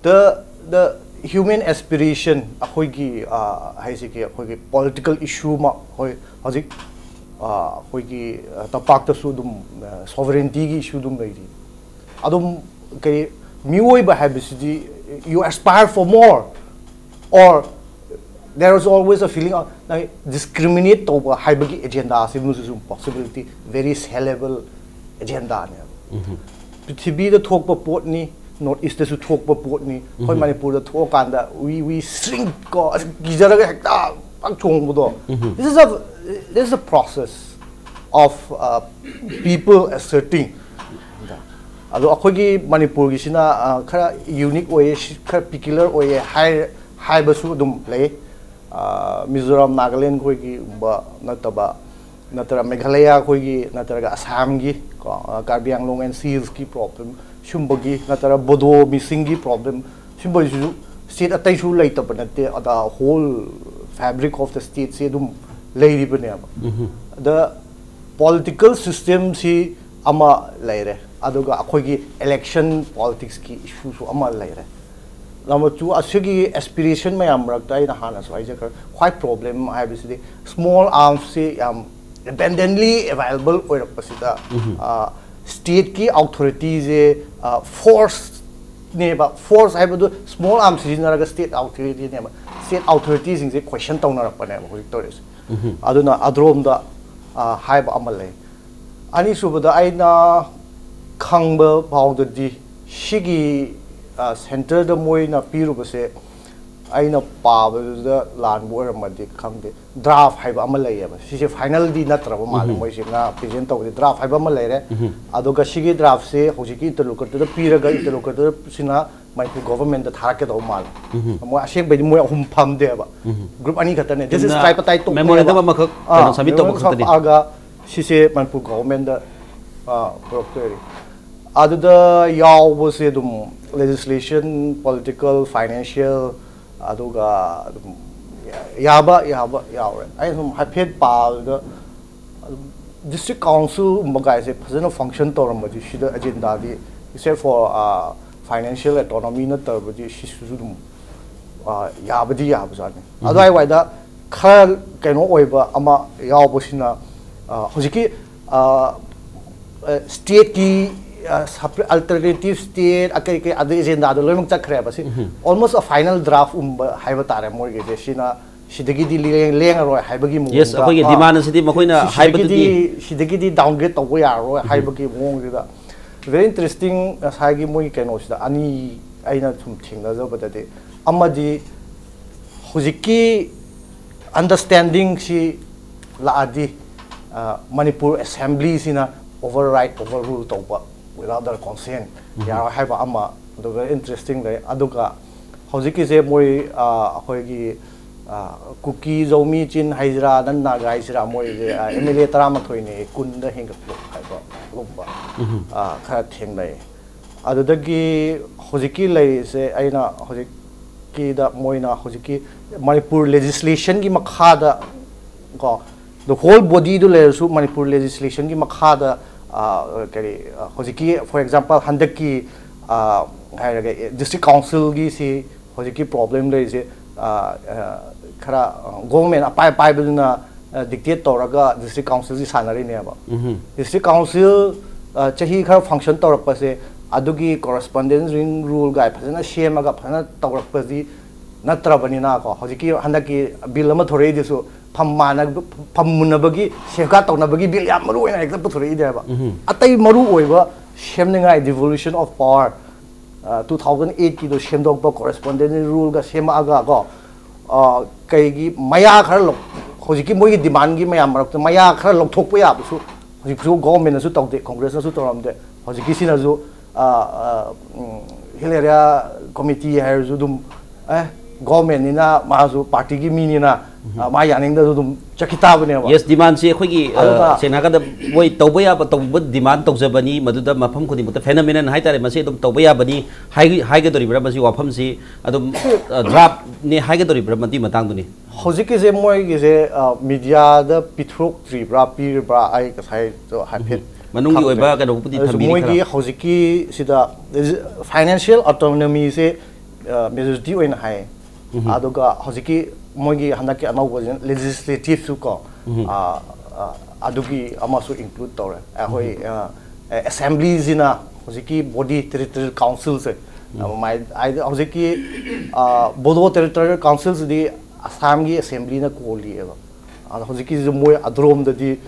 the, the human aspiration ꯑꯩꯈꯣꯏꯒꯤ, ꯑ, ꯍꯥꯏꯁꯤꯒꯤ ꯑꯩꯈꯣꯏꯒꯤ political issue ꯑꯃ ꯍꯣꯏ ꯍꯧꯖꯤꯛ ꯑꯩꯈꯣꯏꯒꯤ ꯇꯝꯄꯥꯛꯇꯁꯨ ꯑꯗꯨꯝ ꯁꯣꯚꯔꯦꯟꯇꯤꯒꯤ ꯏꯁꯨ ꯑꯗꯨꯝ ꯂꯩꯔꯤ꯫ ꯑꯗꯨꯝ ꯀꯔꯤ, ꯃꯤꯑꯣꯏꯕ ꯍꯥꯏꯕꯁꯤꯗꯤ, you aspire for more or there is always a feeling of, ꯅꯪ ꯗꯤꯁꯀ꯭ꯔꯤꯃꯤꯅꯦꯠ ꯇꯧꯕ ꯍꯥꯏꯕꯒꯤ ꯑꯦꯖꯦꯟꯗꯥꯁꯤꯃꯁꯨ ꯁꯨꯝ ꯄꯣꯁꯤꯕꯤꯂꯤꯇꯤ, ꯚꯦꯔꯤ ꯁꯦꯂꯦꯕꯜ ꯑꯦꯖꯦꯟꯗꯥꯅꯦꯕ꯫ ꯄ꯭ꯔꯤꯊꯤꯕꯤꯗ ꯊꯣꯛꯄ ꯄꯣꯠꯅꯤ, ꯅꯣꯔꯠ ꯏꯁꯇꯁꯨ ꯊꯣꯛꯄ ꯄꯣꯠꯅꯤ꯫ ꯑꯩꯈꯣꯏ ꯃꯅꯤꯄꯨꯔꯗ ꯊꯣꯛꯑꯀꯥꯟꯗ we we shrink ꯀꯣ, ꯑꯁ, ꯀꯤꯖꯔꯒ ꯍꯦꯛꯇ ꯄꯥꯛ ꯆꯣꯡꯕꯗꯣ꯫ This is a, this is a process of, uh, people asserting. ꯑꯗꯣ ꯑꯩꯈꯣꯏꯒꯤ ꯃꯅꯤꯄꯨꯔꯒꯤꯁꯤꯅ, ꯑ, ꯈꯔ ꯌꯨꯅꯤꯛ ꯑꯣꯏꯌꯦ, ꯁꯤ ꯈꯔ ꯄꯤꯀ꯭ꯌꯨꯂꯔ ꯑꯣꯏꯌꯦ ꯍꯥꯏ-, ꯍꯥꯏꯕꯁꯨ ꯑꯗꯨꯝ ꯂꯩ꯫ ꯑ, ꯃꯤꯖꯣꯔꯥꯝ, ꯅꯥꯒꯥꯂꯦꯟ ꯈꯣꯏꯒꯤꯒꯨꯝꯕ ꯅꯠꯇꯕ, ꯅꯠꯇ꯭ꯔꯒ ꯃꯦꯘꯥꯂꯌꯥ ꯑꯩꯈꯣꯏꯒꯤ, ꯅꯠꯇ꯭ꯔꯒ ꯑꯁꯥꯝꯒꯤ ꯀꯣ, ꯑ, ꯀꯥꯔꯕꯤ ꯑꯥꯡꯂꯣꯡ ꯑꯦꯟ ꯁꯤ ꯍꯤꯜꯁꯀꯤ ꯄ꯭ꯔꯣꯕ꯭ꯂꯦꯝ, ꯁꯨꯝꯕꯒꯤ, ꯅꯠꯇ꯭ꯔꯒ ꯕꯣꯗꯣ ꯃꯤꯁꯤꯡꯒꯤ ꯄ꯭ꯔꯣꯕ꯭ꯂꯦꯝ, ꯁꯨꯝꯕꯒꯤꯁꯨ ꯁ꯭ꯇꯦꯠ ꯑꯇꯩꯁꯨ ꯂꯩꯇꯕ ꯅꯠꯇꯦ꯫ ꯑꯗ ꯍꯣꯜ ꯐꯦꯕ꯭ꯔꯤꯛ ꯑꯣꯐ ꯗ ꯁ꯭ꯇꯦꯠꯁꯤ ꯑꯗꯨꯝ ꯂꯩꯔꯤꯕꯅꯦꯕ꯫ ꯑꯗ ꯄꯣꯂꯤꯇꯤꯀꯦꯜ ꯁꯤꯁꯇꯦꯝꯁꯤ ꯑꯃ ꯂꯩꯔꯦ, ꯑꯗꯨꯒ ꯑꯩꯈꯣꯏꯒꯤ ꯏꯂꯦꯛꯁꯟ ꯄꯣꯂꯤꯇꯤꯛꯁꯀꯤ ꯏꯁꯨꯁꯨ ꯑꯃ ꯂꯩꯔꯦ꯫ ꯅꯝꯕꯔ ꯇꯨ, ꯑꯁꯤꯒꯤ ꯑꯦꯁꯄꯤꯔꯦꯁꯟ ꯃꯌꯥꯝ ꯃꯔꯛꯇ ꯑꯩꯅ ꯍꯥꯟꯅꯁꯨ ꯍꯥꯏꯖꯈ꯭ꯔꯦ, ꯈ꯭ꯋꯥꯏ ꯄ꯭ꯔꯣꯕ꯭ꯂꯦꯝ ꯍꯥꯏꯕꯁꯤꯗꯤ ꯁ꯭ꯃꯣꯜ ꯑꯥꯔꯝꯁꯁꯤ ꯌꯥꯝ ꯑꯦꯕꯦꯟꯗꯦꯟꯂꯤ ꯑꯦꯕꯥꯏꯂꯦꯕꯜ ꯑꯣꯏꯔꯛꯄꯁꯤꯗ, ꯁ꯭ꯇꯦꯠꯀꯤ ꯑꯣꯊꯣꯔꯤꯇꯤꯁꯦ ꯐꯣꯔꯁꯅꯦꯕ꯫ ꯐꯣꯔꯁ ꯍꯥꯏꯕꯗꯨ ꯁ꯭ꯃꯣꯜ ꯑꯥꯔꯝ ꯁꯤꯖꯤꯟꯅꯔꯒ ꯁ꯭ꯇꯦꯠ ꯑꯣꯊꯣꯔꯤꯇꯤꯅꯦꯕ꯫ ꯁ꯭ꯇꯦꯠ ꯑꯣꯊꯣꯔꯤꯇꯤꯁꯤꯡꯁꯦ ꯀꯣꯏꯁꯟ ꯇꯧꯅꯔꯛꯄꯅꯦꯕ ꯍꯧꯖꯤꯛ ꯇꯧꯔꯤꯁꯦ꯫ ꯑꯗꯨꯅ ꯑꯗ꯭ꯔꯣꯝꯗ, ꯑ, ꯍꯥꯏꯕ ꯑꯃ ꯂꯩ꯫ ꯑꯅꯤꯁꯨꯕꯗ, ꯑꯩꯅ ꯈꯪꯕ ꯐꯥꯎꯗꯗꯤ ꯁꯤꯒꯤ, ꯑ, ꯁꯦꯟꯇꯔꯗ ꯃꯣꯏꯅ ꯄꯤꯔꯨꯕꯁꯦ, ꯑꯩꯅ ꯄꯥꯕꯗꯨꯗ ꯂꯥꯟꯕ ꯑꯣꯏꯔꯝꯃꯗꯤ ꯈꯪꯗꯦ, ꯗ꯭ꯔꯥꯐ ꯍꯥꯏꯕ ꯑꯃ ꯂꯩꯌꯦꯕ꯫ ꯁꯤꯁꯦ ꯐꯥꯏꯅꯦꯜꯗꯤ ꯅꯠꯇ꯭ꯔꯕ ꯃꯥꯜꯂꯦ꯫ ꯃꯣꯏꯁꯤꯅ ꯄ꯭ꯔꯦꯖꯦꯟ ꯇꯧꯕꯗꯤ ꯗ꯭ꯔꯥꯐ ꯍꯥꯏꯕ ꯑꯃ ꯂꯩꯔꯦ꯫ ꯑꯗꯨꯒ ꯁꯤꯒꯤ ꯗ꯭ꯔꯥꯐꯁꯦ ꯍꯧꯖꯤꯛꯀꯤ ꯏꯟꯇꯔꯂꯣꯀꯨꯇꯔꯗ ꯄꯤꯔꯒ, ꯏꯟꯇꯔꯂꯣꯀꯨꯇꯔꯁꯤꯅ ꯃꯅꯤꯄꯨꯔ ꯒꯣꯚꯔꯟꯃꯦꯟꯠꯇ ꯊꯥꯔꯛꯀꯗꯧꯕ ꯃꯥꯜꯂꯦ꯫ ꯃꯣꯏ ꯑꯁꯦꯡꯕꯩꯗꯤ ꯃꯣꯏ ꯑꯍꯨꯝ ꯐꯝꯗꯦꯕ꯫ ꯒ꯭ꯔꯨꯞ ꯑꯅꯤ ꯈꯛꯇꯅꯦ꯫ This is ꯆꯨꯝꯅ tripartite talk memorandum ꯅꯦꯕ꯫ ꯑꯃꯈꯛ ꯑꯥ, ꯀꯩꯅꯣ submit ꯇꯧꯕ memorandum ꯈꯛꯇꯅꯤ꯫ ꯈꯛ ꯐꯥꯛꯑꯒ ꯁꯤꯁꯦ ꯃꯅꯤꯄꯨꯔ ꯒꯣꯚꯔꯟꯃꯦꯟꯠꯇ, ꯑꯥ, ꯄꯨꯔꯛꯇꯣꯏꯅꯤ꯫ ꯑꯗꯨꯗ ꯌꯥꯎꯕꯁꯦ ꯑꯗꯨꯝ ꯂꯦꯖꯤꯁꯂꯦꯁꯟ, ꯄꯣꯂꯤꯇꯤꯀꯦꯜ, ꯐꯥꯏꯅꯥꯟꯁꯤꯌꯦꯜ, ꯑꯗꯨꯒ ꯑꯗꯨꯝ ꯌꯥꯕ ꯌꯥꯕ ꯌꯥꯎꯔꯦ꯫ ꯑꯩꯅ ꯁꯨꯝ ꯍꯥꯏꯐꯦꯠ ꯄꯥꯕꯗ ꯑꯗꯨꯝ ꯗꯤꯁꯇ꯭ꯔꯤꯛ ꯀꯥꯎꯟꯁꯤꯜꯒꯨꯝꯕ ꯀꯥꯏꯁꯦ ꯐꯖꯅ ꯐꯪꯁꯟ ꯇꯧꯔꯝꯕꯗꯤ ꯁꯤꯗ ꯑꯦꯖꯦꯟꯗꯥꯗꯤ, except for, ꯑ, ꯐꯥꯏꯅꯥꯟꯁꯤꯌꯦꯜ ꯑꯣꯇꯣꯅꯣꯃꯤ ꯅꯠꯇꯕꯗꯤ ꯁꯤꯁꯨ ꯑꯗꯨꯝ, ꯑ, ꯌꯥꯕꯗꯤ ꯌꯥꯕꯖꯥꯠꯅꯤ꯫ ꯑꯗꯨꯋꯥꯏꯋꯥꯏꯗ ꯈꯔ ꯀꯩꯅꯣ ꯑꯣꯏꯕ ꯑꯃ ꯌꯥꯎꯕꯁꯤꯅ ꯑ, ꯍꯧꯖꯤꯛꯀꯤ, ꯑ, ꯑ, stateꯀꯤ, ꯑ, separate alternative state, ꯑ, ꯀꯩ ꯀꯩ ꯑꯗꯨ agendaꯗꯣ ꯂꯣꯏꯅꯃꯛ ꯆꯠꯈ꯭ꯔꯦꯕ꯫ ꯁꯤ almost a final draft ꯎꯝꯕ ꯍꯥꯏꯕ ꯇꯥꯔꯦ ꯃꯣꯏꯒꯤꯁꯦ꯫ ꯁꯤꯅ ꯁꯤꯗꯒꯤꯗꯤ ꯂꯦꯡ-, ꯂꯦꯡꯉꯔꯣꯏ ꯍꯥꯏꯕꯒꯤ ꯃꯑꯣꯡꯗ, ꯑꯩꯈꯣꯏꯒꯤ ꯑ, demandꯁꯤꯗꯤ ꯃꯈꯣꯏꯅ ꯁꯤ-, ꯁꯤꯗꯒꯤꯗꯤ, ꯍꯥꯏꯕꯗꯨꯗꯤ ꯁꯤꯗꯒꯤꯗꯤ downgrade ꯇꯧꯕ ꯌꯥꯔꯔꯣꯏ ꯍꯥꯏꯕꯒꯤ ꯃꯑꯣꯡꯁꯤꯗ꯫ Very interesting ꯉꯁꯥꯏꯒꯤ ꯃꯣꯏꯒꯤ ꯀꯩꯅꯣꯁꯤꯗ ꯑꯅꯤ ꯑꯩꯅ ꯁꯨꯝ ꯊꯦꯡꯅꯖꯕꯗꯗꯤ, ꯑꯃꯗꯤ ꯍꯧꯖꯤꯛꯀꯤ understandingꯁꯤ ꯂꯥꯛꯑꯗꯤ, ꯑ, ꯃꯅꯤꯄꯨꯔ assemblyꯁꯤꯅ override, overrule ꯇꯧꯕ without their consent ꯌꯥꯔꯣꯏ ꯍꯥꯏꯕ ꯑꯃ, ꯑꯗꯨ very interesting ꯂꯩ꯫ ꯑꯗꯨꯒ ꯍꯧꯖꯤꯛꯀꯤꯁꯦ ꯃꯣꯏ, ꯑ, ꯑꯩꯈꯣꯏꯒꯤ, ꯑ, ꯀꯨꯀꯤ, ꯖꯧꯃꯤ, ꯆꯤꯟ ꯍꯥꯏꯁꯤꯔꯥ, ꯅꯟ ꯅꯥꯒ ꯍꯥꯏꯁꯤꯔꯥ, ꯃꯣꯏꯁꯦ, ꯑ, MLA ꯇꯔꯥꯃꯥꯊꯣꯏꯅꯦ ꯀꯨꯟꯗ ꯍꯦꯟꯒꯠꯂꯣ ꯍꯥꯏꯕꯒꯨꯝꯕ, ꯑ, ꯈꯔ ꯊꯦꯡꯅꯩ꯫ ꯑꯗꯨꯗꯒꯤ ꯍꯧꯖꯤꯛꯀꯤ ꯂꯩꯔꯤꯁꯦ, ꯑꯩꯅ ꯍꯧꯖꯤꯛꯀꯤꯗ ꯃꯣꯏꯅ ꯍꯧꯖꯤꯛꯀꯤ ꯃꯅꯤꯄꯨꯔ legislationꯒꯤ ꯃꯈꯥꯗ ꯀꯣ, the whole bodyꯗꯨ ꯂꯩꯔꯁꯨ ꯃꯅꯤꯄꯨꯔ legislationꯒꯤ ꯃꯈꯥꯗ, ꯑ, ꯀꯔꯤ, ꯑ, ꯍꯧꯖꯤꯛꯀꯤ, for example, ꯍꯟꯗꯛꯀꯤ, ꯑ, ꯍꯥꯏꯔꯒ, ꯑꯦ, district councilꯒꯤꯁꯤ ꯍꯧꯖꯤꯛꯀꯤ problem ꯂꯩꯔꯤꯁꯦ, ꯑ, ꯑ, ꯈꯔ, ꯑ, government ꯑꯄꯥꯏ ꯑꯄꯥꯏꯕꯗꯨꯅ, ꯑ, dictate ꯇꯧꯔꯒ district councilꯁꯤ ꯁꯥꯟꯅꯔꯤꯅꯦꯕ꯫ District council, ꯑ, ꯆꯍꯤ ꯈꯔ function ꯇꯧꯔꯛꯄꯁꯦ, ꯑꯗꯨꯒꯤ correspondence ring rule ꯒꯥꯏ ꯐꯖꯅ ꯁꯦꯝꯃꯒ ꯐꯖꯅ ꯇꯧꯔꯛꯄꯁꯤ ꯅꯠꯇ꯭ꯔꯕꯅꯤꯅꯀꯣ, ꯍꯧꯖꯤꯛꯀꯤ ꯍꯟꯗꯛꯀꯤ bill ꯑꯃ ꯊꯣꯔꯛꯏꯗꯨꯁꯨ ꯐꯝ ꯃꯥꯟꯅ-, ꯐꯝ ꯃꯨꯟꯅꯕꯒꯤ safeguard ꯇꯧꯅꯕꯒꯤ bill ꯌꯥꯝ ꯃꯔꯨ ꯑꯣꯏꯅ ꯍꯦꯛꯇ ꯄꯨꯊꯣꯔꯛꯏꯅꯦꯕ꯫ ꯑꯇꯩ ꯃꯔꯨ ꯑꯣꯏꯕ ꯁꯦꯝꯅꯤꯡꯉꯥꯏ devolution of power, ꯑ, two thousand eightꯀꯤꯗꯣ ꯁꯦꯝꯗꯣꯛꯄ, correspondence ruleꯒ ꯁꯦꯝꯃꯛꯑꯒ ꯀꯣ, ꯑ, ꯀꯩꯒꯤ ꯃꯌꯥ ꯈꯔ ꯂꯧ-, ꯍꯧꯖꯤꯛꯀꯤ ꯃꯣꯏꯒꯤ demandꯒꯤ ꯃꯌꯥꯝ ꯃꯔꯛꯇ ꯃꯌꯥ ꯈꯔ ꯂꯧꯊꯣꯛꯄ ꯌꯥꯕꯁꯨ ꯍꯧꯖꯤꯛꯁꯨ governmentꯅꯁꯨ ꯇꯧꯗꯦ, Congressꯅꯁꯨ ꯇꯧꯔꯝꯗꯦ꯫ ꯍꯧꯖꯤꯛꯀꯤꯁꯤꯅꯁꯨ, ꯑ, ꯑ, ꯎꯝ, Hill Area Committee ꯍꯥꯏꯔꯁꯨ ꯑꯗꯨꯝ, ꯑꯦ, governmentꯅꯤꯅ ꯃꯥꯁꯨ partyꯒꯤ ꯃꯤꯅꯤꯅ, ꯑ, ꯃꯥ ꯌꯥꯅꯤꯡꯗꯁꯨ ꯑꯗꯨꯝ ꯆꯠꯈꯤ ꯇꯥꯕꯅꯦꯕ꯫ Yes, demandꯁꯤ ꯑꯩꯈꯣꯏꯒꯤ, ꯑ, ꯑꯗꯨꯅ ꯁꯦꯡꯅ ꯍꯥꯏꯔꯀꯥꯟꯗ ꯃꯣꯏ ꯇꯧꯕ ꯌꯥꯕ ꯇꯧꯕ demand ꯇꯧꯖꯕꯅꯤ, ꯃꯗꯨꯗ ꯃꯐꯝ ꯈꯨꯗꯤꯡꯃꯛꯇ phenomenon ꯍꯥꯏꯇꯥꯔꯦ, ꯃꯁꯤ ꯑꯗꯨꯝ ꯇꯧꯕ ꯌꯥꯕꯅꯤ ꯍꯥꯏ-, ꯍꯥꯏꯒꯗꯧꯔꯤꯕ꯭ꯔꯥ? ꯃꯁꯤ ꯋꯥꯐꯝꯁꯤ ꯑꯗꯨꯝ, ꯑ, draftꯅꯤ ꯍꯥꯏꯒꯗꯧꯔꯤꯕ꯭ꯔꯥ? ꯃꯗꯨꯒꯤ ꯃꯇꯥꯡꯗꯨꯅꯤ꯫ ꯍꯧꯖꯤꯛꯀꯤꯁꯦ ꯃꯣꯏꯒꯤꯁꯦ, ꯑ, mediaꯗ ꯄꯤꯊꯣꯛꯇ꯭ꯔꯤꯕ꯭ꯔꯥ, ꯄꯤꯔꯤꯕ꯭ꯔꯥ, ꯑꯩ ꯉꯁꯥꯏꯁꯨ ꯍꯥꯏꯐꯦꯠ ꯃꯅꯨꯡꯒꯤ ꯈꯪꯗ꯭ꯔꯦ꯫ ꯑꯣꯏꯕ ꯀꯩꯅꯣꯕꯨꯗꯤ ꯑꯗꯨꯁꯨ ꯊꯝꯕꯤꯔꯤ ꯃꯣꯏꯒꯤ ꯈꯔ꯫ ꯍꯧꯖꯤꯛꯀꯤꯁꯤꯗ financial autonomyꯁꯦ, ꯑ, majority ꯑꯣꯏꯅ ꯍꯥꯏꯌꯦ꯫ ꯑꯗꯨꯒ ꯍꯧꯖꯤꯛꯀꯤ ꯃꯣꯏꯒꯤ ꯍꯟꯗꯛꯀꯤ ꯑꯅꯧꯕꯁꯤꯅ legislativeꯁꯨ ꯀꯣ, ꯑ, ꯑ, ꯑꯗꯨꯒꯤ ꯑꯃꯁꯨ include ꯇꯧꯔꯦ꯫ ꯑꯩꯈꯣꯏ, ꯑ, ꯑꯦꯁꯦꯝꯕ꯭ꯂꯤꯁꯤꯅ ꯍꯧꯖꯤꯛꯀꯤ ꯕꯣꯗꯤ, ꯇꯦꯔꯤꯇꯣꯔꯤꯌꯦꯜ ꯀꯥꯎꯟꯁꯤꯜꯁꯦ, ꯑ, ꯃꯥꯏ-, ꯍꯥꯏꯗꯤ ꯍꯧꯖꯤꯛꯀꯤ, ꯑ, ꯕꯣꯗꯣ ꯇꯦꯔꯤꯇꯣꯔꯤꯌꯦꯜ ꯀꯥꯎꯟꯁꯤꯜꯁꯤꯗꯤ ꯑꯁꯥꯝꯒꯤ ꯑꯦꯁꯦꯝꯕ꯭ꯂꯤꯅ ꯀꯣꯜꯂꯤꯑꯕ꯫ ꯑꯗꯣ ꯍꯧꯖꯤꯛꯀꯤꯁꯤꯁꯨ ꯃꯣꯏ ꯑꯗ꯭ꯔꯣꯝꯗꯗꯤ